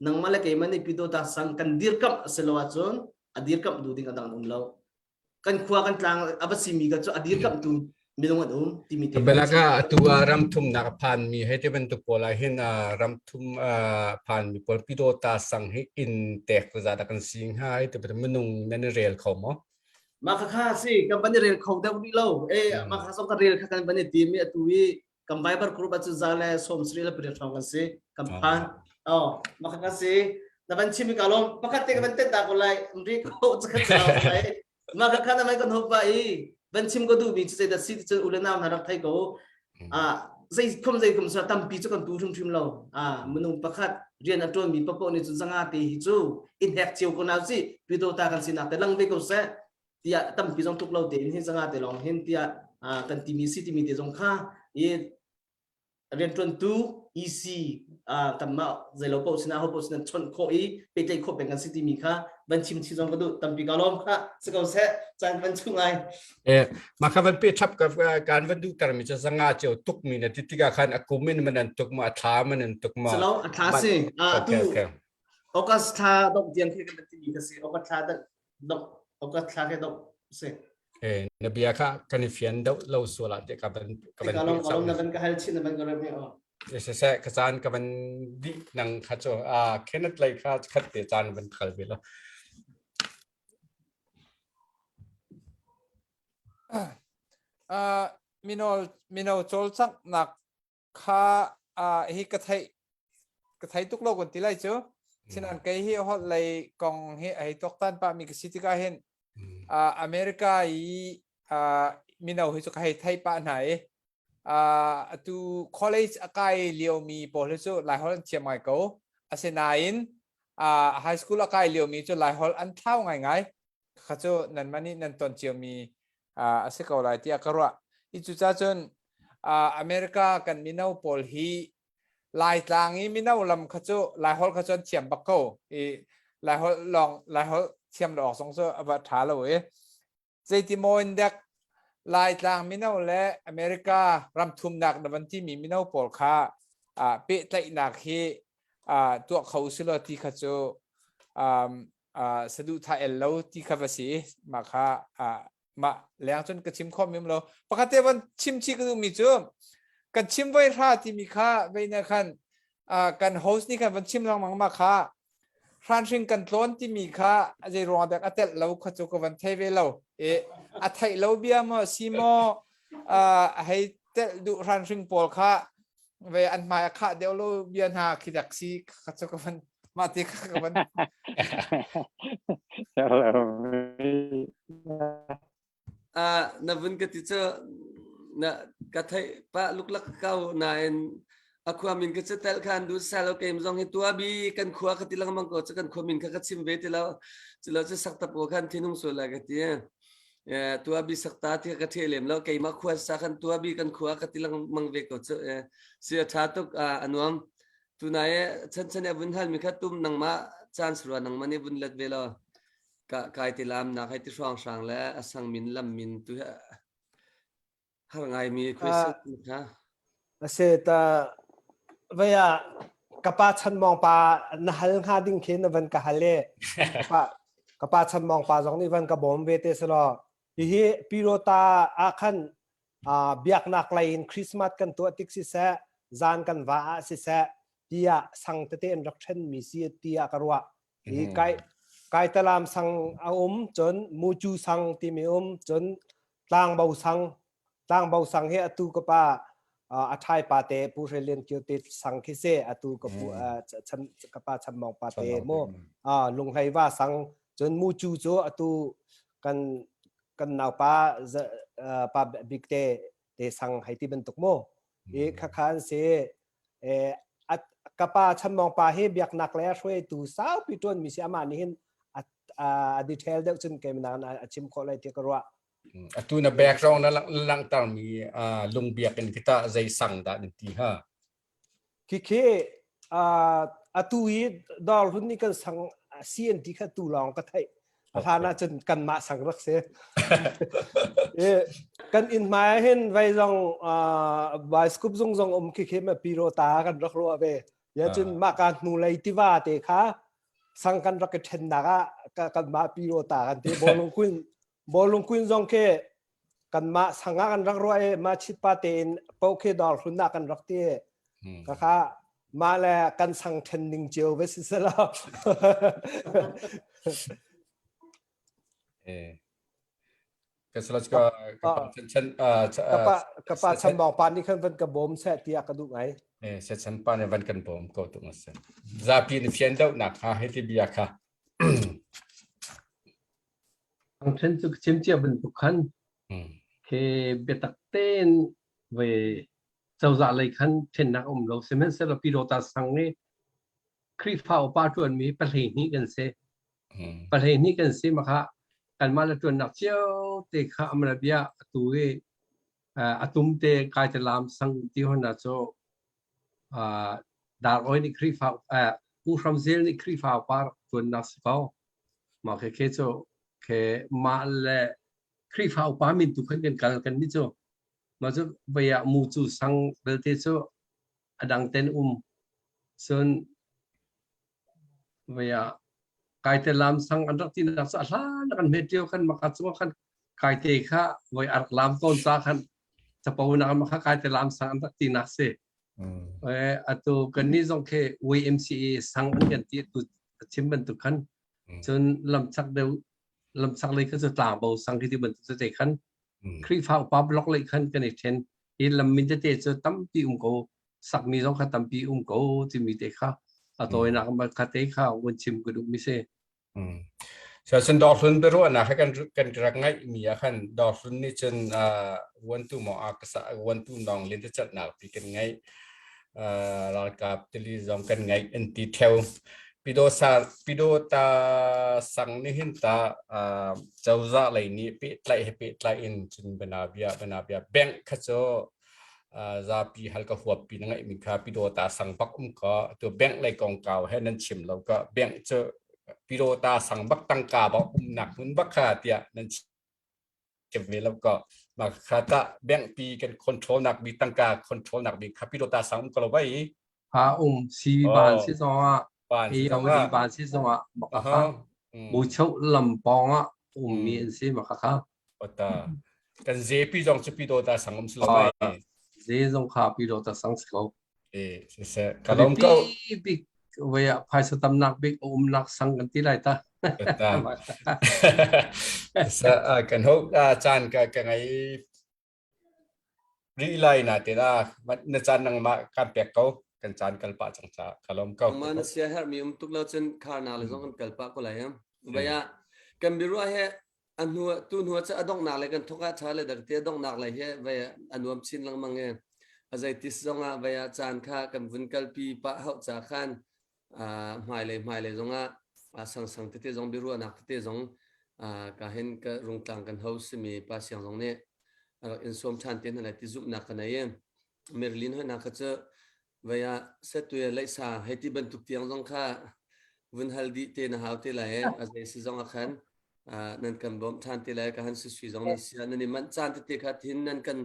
Nangmah le keimah nih Pidota sang kan dirkamh a si lo ahcun a dirkamh duh ding a dang um lo. Kan khua kan tlang a va simi ka cu a dirkamhtu. Minung an um timi te. Belaka atu ah ram thumnak a phanmi hei ti bantuk pawl ah hin ram thum phanmi pawl Pyidawta sang hi inn tek zat ah kan si hnga hei ti bantuk minung nan i rel kho maw? Mah kha si kan van i rel kho deuh rih lo. E mah kha zong kan rel kha kan van i tim i atu i kan Viber group ah cu za le som sri le pariat hrawng kan si kan phan. Oh mah kha si na van chim i ka lawm pakhat te ka van tet ta ko lai ri ko cakhat lai Mah kha khan amai kan hop i van chim ko duhmi cu zeidah si ti cun u le nau hna rak thei ko. Ah zei khom zei khom sa tampi cu kan tu hrimhrim lo. Ah minung pakhat rian a ṭuanmi papoh nih cun zanga te hi cu in hek cio ko nau si pito ta kan sinak te lang ve ko seh tiah tampi zong tluk lo tein hin zanga te lawng hin tiah kan timi si timi te zong kha i rianṭuantu EC kanmah zeilo paoh sinah ho paoh sinah chawnh khawh i pehtlaih khawh peng kan si timi kha van chim chi zong ka duh tampi ka lawm kha si ko seh caan van chung ai Eh ma kha van pe chap ka kan van duh tar mi cha zanga cheu tuk mi na ti tikah khan a kum in man an tuk ma a thla man an tuk ma salo a thla si a tu August thla dok tiang khi kan ti mi ka si August thla dok August thla ke dok si Eh na bia kha kan i fian deuh lo sual ah te ka van ka van ka lom ka lom na van ka hal chin na van ka rem o se se ka caan ka van di nang kha chu a Kenneth lei kha khat te caan van khal ve lo Uh, mino mino cawlcanghnak kha uh, hi ka theih ka thei tuk lo kan ti lai cu sinan kei hi holh lei kong hi a hei tuaktan pah mi ka si tikah hin uh, America i uh, mino hi cu ka hei thei pah hna i uh, atu college a kai lio mi pawl hi cu Laiholh an thiam ngai ko asinain uh, high school a kai lio mi cu Laiholh an thlau ngaingai kha cu nanmah nih nan ton ciomi a si ko lai tiah ka ruah. I cucaah cun America kan mino pawl hi Laitlang i mino lam kha cu Laiholh kha cu an thiam bak ko. I Laiholh lawng Laiholh thiam lo awk zong cu a va ṭha lo i zeiti maw in dek Laitlang mino le America ram thumnak na van timi mino pawl kha pehtlaihnak hi tuah kho usih law ti kha cu uh, saduhthah el lo ti kha va si mah kha uh, mah leng cun ka chim khawh mi lo pakhat te von chim chi ka duhmi cu kan chim voi hra timi kha vei na khan uh, kan host nih khan von chim lengmang ma kha hranhring kan tlawn timi kha zei ruang dek a telh lo kha cu ka van thei ve lo e a theih lo bia maw si maw uh, hei telh duh hranhring pawl kha ve an hmai a khah deuh lo bia hna khi dak si kha cu ka van mah te kha ka van Ah na vun ka ti cu na ka thei pa luklak kau nain a khua min ka chu tel khan du sa lo kem zong hi tua bi kan khua ka ti lengmang ko chu kan khua min kha ka chim ve ti lo chu lo chu sakta po khan thinung so la ka ti tua bi sakta ti ka the lem lo keimah khua sa khan tua bi kan khua ka ti lengmang ve ko chu si a tha tuk anuam tunai chan chan e vun hal mi kha tum nangma chance rua nangma ni vun let ve lo ka kai ti lam na kai ti hruang hrang le asang min lam min tu Har ngaimi question kha. A si ta vei ah ka pa Chanmawng pa na hal hnga ding khi na van ka hal i ka pa ka pa Chanmawng pa zong nih van ka bawm ve te selaw hihi Pirota ah khan ah biaknak lei in Christmas kan tuah tik siseh zan kan va ah siseh tiah sang tete an rak ṭhen mi si tiah ka ruah. Hi kai Kaitalam sang a um cun Mucu sang timi um cun Tlangbo sang Tlangbo sang hi atu ka pa a thai pa te Pu Hre Lian Kio te sang khi se atu ka pu chan ka pa Chanmawng pa te mu Lunghlei va sang cun Mucu cu atu kan kan naupa pa bik te te sang hei ti bantuk mu i khakha an si ka pa Chanmawng pa hi biaknak le hruaitu saupi ṭuan mi si amah nih hin a detail deuh cun keimah a chim khawh lai ti ka ruah. Atu na background na langhter mi lungbiak in kita zei sang dah nan ti ha? Khikhi atu i dawr hun nih kan sang CNT kha tu lawng ka theih. A hlan ah cun kanmah sang rak si. Kan inn hmai hin vei zong bioscope zung zong um khi khi ma piro ta kan rak ruah ve. Ya cun mah ka hnu lei tiva te kha sang kan rak i ṭhennak ah kanmah piro ta kan ti. Bawlung kuin bawlung kuin zong khi. Kanmah sang ah kan rak ruah i mah chitpa tein poke dawr hlun ah kan rak ti. Ka kha mah le kan sang then ning cio ve si selaw. Eh. Ka sala ka ka chan ka ka pa chambong pa nih khan van ka bawm seh tiah ka duh ngai. Eh se chan pa ne van kan bawm ko tu ma se. Zapi ni fian deuh nak kha hei ti bia kha. Ang then cu chim cia bantuk khan he biatak tein ve cozah lei khan thennak um lo sihmanhsehlaw Pyidawta sang i Khrihfa upa ṭuanmi 12 kan si. 12 kan si makha kanmah le ṭuannak cio te kha amra bia atu i atum te kai te lam sang ti hon na cu dar oi nih Khrihfa Pu Hram Zel nih Khrihfa upa rak ṭuannak si ko. Mah khe khe cu khe mah le Khrihfa upa min tu khan kan kal kan ni cu mah cu vei ah mu cu sang belte cu a dang ten um cun vei ah kaite lam sang an rak tinak cu a hlan kan hmet lio khan maka cungah khan kaite kha voi a rak lam tawn ca khan capo nak maka kaite lam sang an rak tinak si eh atu kan ni zong khi YMCA sang an kan ti tu chim bantuk khan cun lamchak deuh lamchak lei kha cu tlangbo sang khi ti bantuk te khan Khrihfa upa block lei khan kan i ṭhen hi lammin tete cu tampi um ko sakmi zong kha tampi um ko timi te kha a tawinak kha te kha vun chim ka duh mi si. So cun dawrhlun biaruahnak he kan kan rak ngaih mi ah khan dawrhlun nih cun vuantu maw a ka sa vuantu nong len te catnak pi kan ngaih ralkap tili zong kan ngaih an ti theo pido sa pido ta sang ni hin ta cozah lei nih pehtlaih he pehtlaih in cun banabia banabia bank kha cu zapi hal ka huap pi na ngaih mi kha pido ta sang bak um ka tu bank lei kongkau he nan chim lo ka bank cu pido ta sang bak tangka bak umnak hmun bak kha tiah nan chim ve lo ka ma kha ta bank pi kan control nak bi tangka control nak bi kha pido ta sang um ko lo bai ha um si ban si zong ah AOD ban si zong ah maka kha bu cheu lam pong ah um mi an si maka kha ota kan JP zong cu pido ta sang um si lo bai ze zong kha pido ta sang si ko e se se ka lom ko bik we ah phaisa tamnak bik um nak sang kan ti lai ta sa kan ho caan ka ka ngai rih lai na te na na caan nangmah kan pek ko kan caan kal pah cang ca ka lom ko ma na sia herh mi um tuk lo cun khar na le zong kan kal pah ko lai am vaya kan biruah he a hnu tu hnu cu a donghnak le kan thok ah ṭha le dak te a donghnak lei he vei a nuam chin lengmang e a zeitis zong ah vei ah caan kha kan vun kalpi pah hauh ca khan hmailei hmailei zong ah sangsang tete zong biaruahnak tete zong ka hin ka rungtlang kan ho simi pa siang zong nih rak in sawm ṭhan te hna lai ti zumhnak ka nei i Merlin hoi hna kha cu vei ah setue leisa hei ti bantuk tiang zong kha vun hal dih te na hau te lai a zei si zong ah khan nan kan bawmh ṭhan te lai ka han sui zong nan sia nan i manh caan tete kha thin nan kan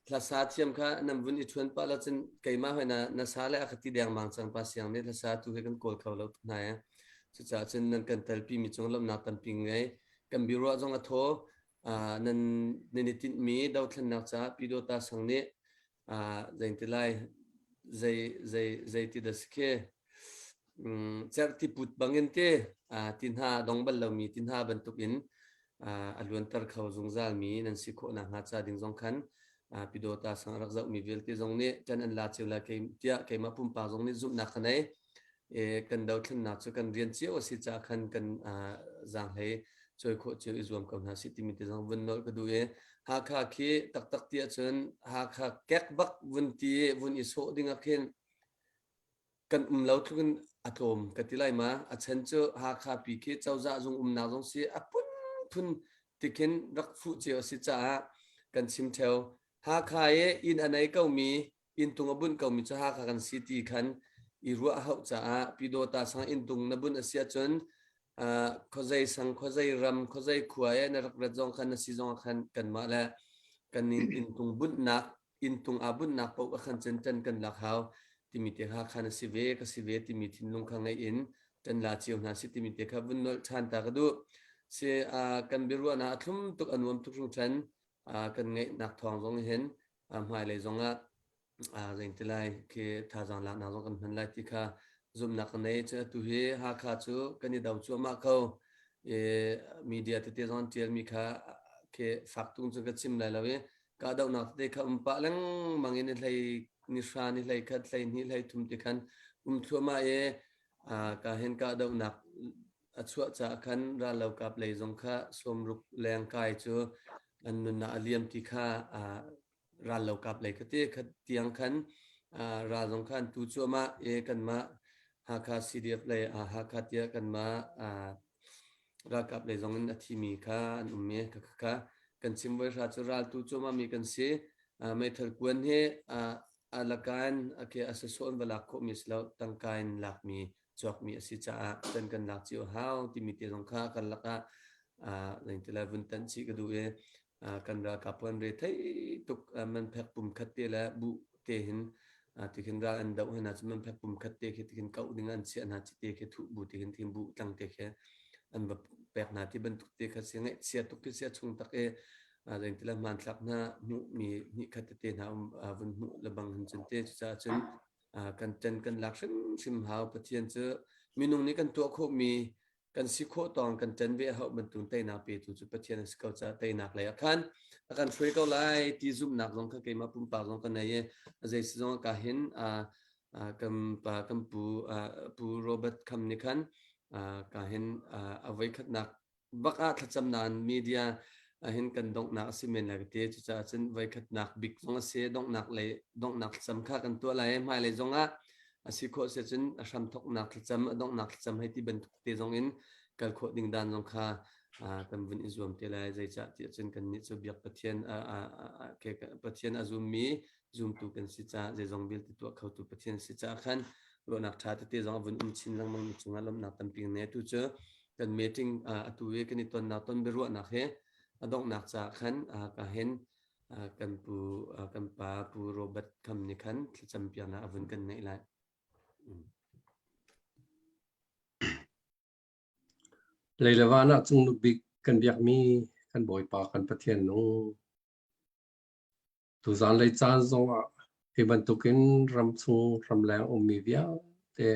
hlasa thiam kha nan vun i ṭhuan pah lo cun keimah hoi na na sa le a ka ti dengmang cang pa siang nih hlasa tu he kan kawl kho lo tuk hna e cucaah cun nan kan telpi mi cung lawmhnak tampi ngei kan biaruah zong a thaw nan nan i tinhmi dothlennak caah Pyidawta sang nih zei lai zei zei zei ti dah si khi cerhti put bangin te ti hna dong bal lomi ti hna bantukin a luanter kho zungzal mi nan si khawh nakhnga ca ding zong khan Pyidawta sang rak zohmi vialte zong nih ṭan an la cio lai tiah keimah pumpak zong nih zumhnak ka nei. Kan dothlennak cu kan rian cio a si caah khan kan zaanghlei cawi khawh cio i zuam ko hna sih timi te zong vun nolh ka duh i Hakha khi taktak ti ahcun Hakha kek bak vun ti vun i sawh ding ah khin kan um lo tluk in a tlawm ka ti lai ma. A chan cu Hakha pi khi cozah zung umnak zong si a phunphun tikhin rak fuh cio a si caah kan chim theo. Hakha i inn a nei komi inntung a bunh komi cu Hakha kan si ti khan i ruah a hauh caah Pyidawta sang inntung na bunh a si ahcun khuazei sang khuazei ram khuazei khua e na rak rat zong khan na si zong khan kanmah le kan inntung bunhnak inntung aa bunhnak paoh a khan cun ṭan kan lak hau timi te kha khan a si ve ka si ve timi thinlung kha ngeih in ṭan la cio hna si timi te kha vun nolh ṭhan ta ka duh si kan biaruahnak a thlum tuk a nuam tuk hringhran. Kan ngeihnak thawng zong hin hmailei zong ah zeiti lai khi thazaang laknak zong kan hman lai ti kha zumhnak ka nei. Cun atu hi Hakha cu kan i do cuahmah ko. I media tete zong an ṭialmi kha khi fak tung cun ka chim lai lo i kahdohnak tete kha um pah lengmang in ni hlei ni hra ni hlei khat hlei hnih hlei thum ti khan um thluahmah i ka hin kahdohnak a chuah caah khan rallokap lei zong kha sawmruk leng kai cu an nunnak a liam ti kha rallokap lei kha te kha tiang khan ral zong kha an tu cuahmah i kanmah Hakha CDF lei Hakha tiah kanmah ralkap lei zong in a thimi kha an um i kha kha kan chim voi hra cu ral tu cuahmah mi kan si. Meithal kuan hi alakan ake a sasawn va lak khawhmi si lo tangka in lakmi cawkmi a si caah kan kan lak cio hau timi te zong kha kan lakah lai vun tanh chih ka duh i kan ralkap an re thei tuk man phek pum khat te le bu te hin tikhin ral an doh hna cu man phek pum khat te khi tikhin kauh ding an chiah hna chi te khi thuh bu tikhin thin bu tlang te khi an va pek hna ti bantuk te kha si ngaih chia tuk khi sia chung tak e zein tila hmanthlak hna hmuh mi hnih khat te hna um vun hmuh le bang hin cun te cucaah cun kan ṭan kan lak hrimhrim hau. Pathian cu minung nih kan tuah khawhmi kan si khawh tawng kan ṭan ve a hauh bantuk teinak petu cu Pathian a si ko caah teinak lei ah khan a kan hruai ko lai ti zumhnak zong kha keimah pumpak zong ka nei i a zei si zong ka hin kan pa kan pu pu Robert Kham nih khan ka hin a voikhatnak bak ah thlacam nain media ahhin kan donghnak a si men lai ka ti. Cucaah cun voikhatnak bik zong a si, donghnak lei donghnak thlacam kha kan tuah lai. Hmailei zong ah a si khawh si cun a hramthoknak thlacam, a donghnak thlacam hei ti bantuk te zong in kal khawh ding dan zong kha kan vun i zuam te lai. Zeicah tiah cun kannih cu biak Pathian Pathian a zummi zumtu kan si caah zeizong vialte tuah khotu Pathian si caah khan ruahnak ṭha tete zong a vun um chin lengmang mi cungah lawmhnak tampi ngei. Tu cu kan meeting atu i kan i tonnak ton biaruahnak hi a donghnak caah khan ka hin kan pu kan pa pu Robert Kham nih khan thlacam piaknak a vun kan ngeih lai. Lei le van ah cungnung bik kan biakmi kan Bawipa kan Pathian nung Tuzaan lei caan zongah hi bantukin ramchung ramleng ummi vialte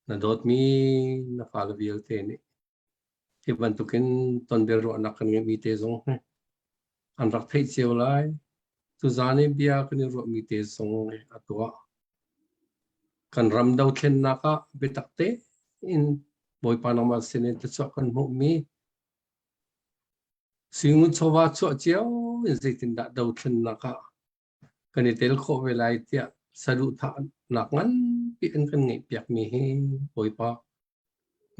na dawtmi na fale vialte nih hi bantukin tonbiaruahnak kan ngeihmi te zong hi an rak theih cio lai. Tuzaan i bia kan i ruahmi te zong hi a tuah. Kan ram dothlennak ah biatak tein Bawipa nangmah sinin thluachuah kan hmuhmi Singun chawva chuah cio in zeitindah dothlennak ah kan i tel khawh ve lai tiah saduhthahnak nganpi an kan ngeihpiakmi hi Bawipa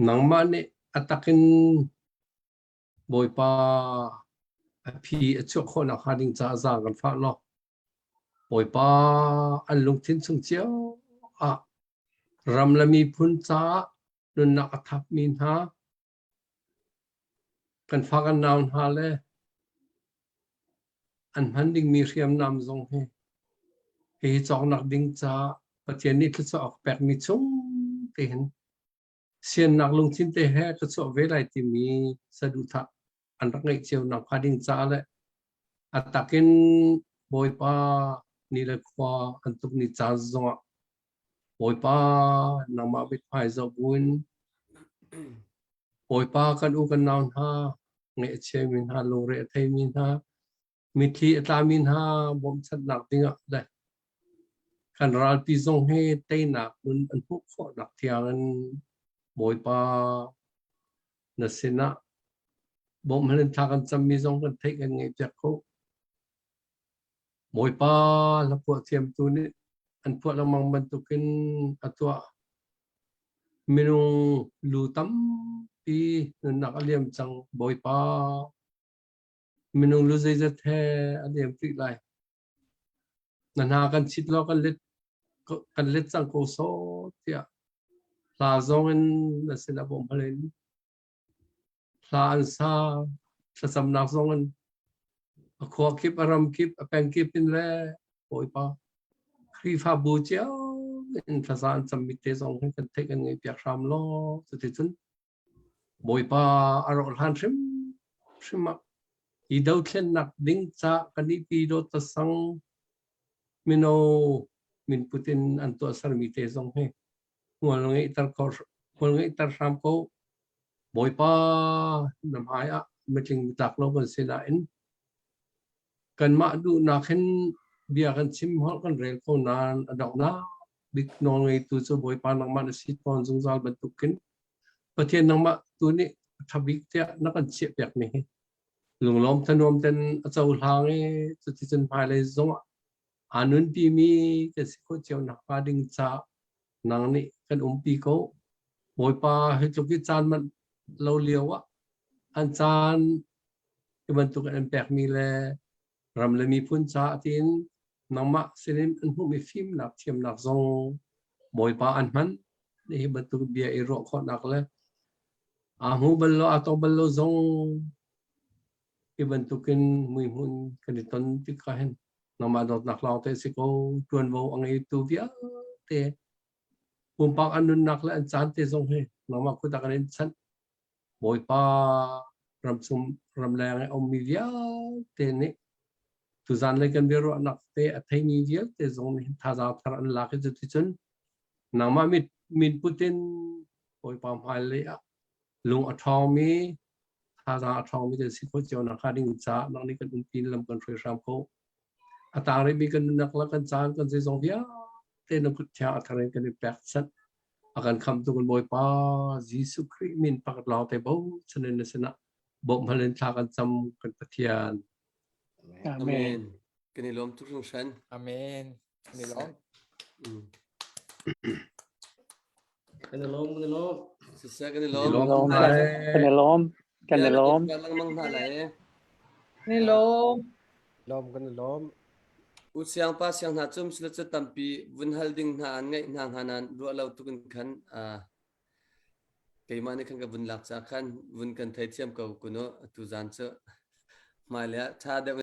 nangmah nih a takin Bawipa a phi a chuah khawhnak hnga ding caah zaang kan fah law Bawipa an lungthin chung cio ah ram le miphun caah nunnak a thapmi hna Kan fa kan nau hna le an hman dingmi hriamnam zong hi hihi cawknak ding caah Pathian nih thluachuah a ka pekmi chung tein siannak lungthin te he ka chuah ve lai timi saduhthah an rak ngeih cio nakhnga ding caah le a takin Bawipa ni le khua an tuk ni caan zongah Bawipa nangmah mithmai zoh buin Bawipa kan u kan nau hna ngaih a chiami hna lungre a theimi hna mitthli a tlami hna bawmhchanhnak dingah le kan ralpi zong hi teinak nun an hmuh khawhnak tiangin Bawipa na sinah bawmhhal in thla kan cammi zong kan theih kan ngaihpiak ko. Bawipa hlaphuah thiamtu nih an phuah lengmang bantukin a tuah. Minung lu tampi nunnak a liam cang. Bawipa, minung lu zeizat he a liam rih lai. Na hna kan chit law kan let kan let cang ko sawh tiah hla zong in na sinah bawmh hal in Hla an sa, thlacamnak zong in a khua kip, a ram kip, a peng kip in le Bawipa Khrihfabu cio in thlaza an cammi te zong hi kan theih kan ngeih piak hram law cuticun Bawipa a rawh hlan hrimhrim ah. Hi dothlennak ding ca kan i Pyidawta sang mino minput in an tuahsermi te zong hi hmual ngeihter ko hmual ngeihter hram ko. Bawipa na hmai ah mitling tlak lo kan si nain kanmah duhnak hin bia kan chim holh kan rel ko nain a donghnak bik nawl ngeitu cu Bawipa nangmah na si tawn zungzal bantukin Pathian nangmah tu nih a ṭha bik tiah na kan chiahpiakmi hi lunglawm thanuam ten a cohlang i cuticun hmailei zongah aa nunpimi kan si khawh cio nakhnga ding caah nang nih kan umpi ko. Bawipa hi tluk i caan manh lo lio ah an caan hi bantuk an pekmi le ram le miphun caah tiin nangmah sinin an hmuhmi fimnak thiamnak zong Bawipa an hman. Hi bantuk bia i ruah khawhnak le aa hmu bal lo aa tong bal lo zong hi bantukin muihmun kan i ton tikah hin nangmah dawtnak lawng te si ko ṭuanvo a ngeitu vialte pumpak an nunnak le an caan te zong hi nangmah kut ah kan in chanh Bawipa ramchung ramleng i a ummi vialte nih tuzan lei kan biaruahnak te a theimi vialte zong nih thazaang thar an lak i cuticun nangmah mit min put in Bawipa hmailei ah lung a ṭhawngmi thazaang a ṭhawngmi kan si khawh cio nakhnga ding caah nang nih kan umpi lam kan hruai hram ko. A tang rihmi kan nunnak le kan caan kan zeizong vialte na kut thiang a thar in kan i pekchanh. A kan khamtu kan Bawipa Jesuh Khrih min pakhat lawng te bochan in na sinah bawmh hal in thla kan cam kan Pathian. Amen. Kan i lawm tuk hringhran. Amen. Kan i lawm. Kan i lawm, kan i lawm. Siseh kan i lawm. Kan i lawm. Kan i lawm. Kan lengmang hna lai. Kan i lawm. Lawm kan i lawm. U siang pa siang hna cum sila cu tampi vun hal ding hna an ngeih hna hnga nan ruah lo tuk in khan keimah nih khan ka vun lak ca khan vun kan theithiam ko kunu atu zan cu hmailei ah tha deuh.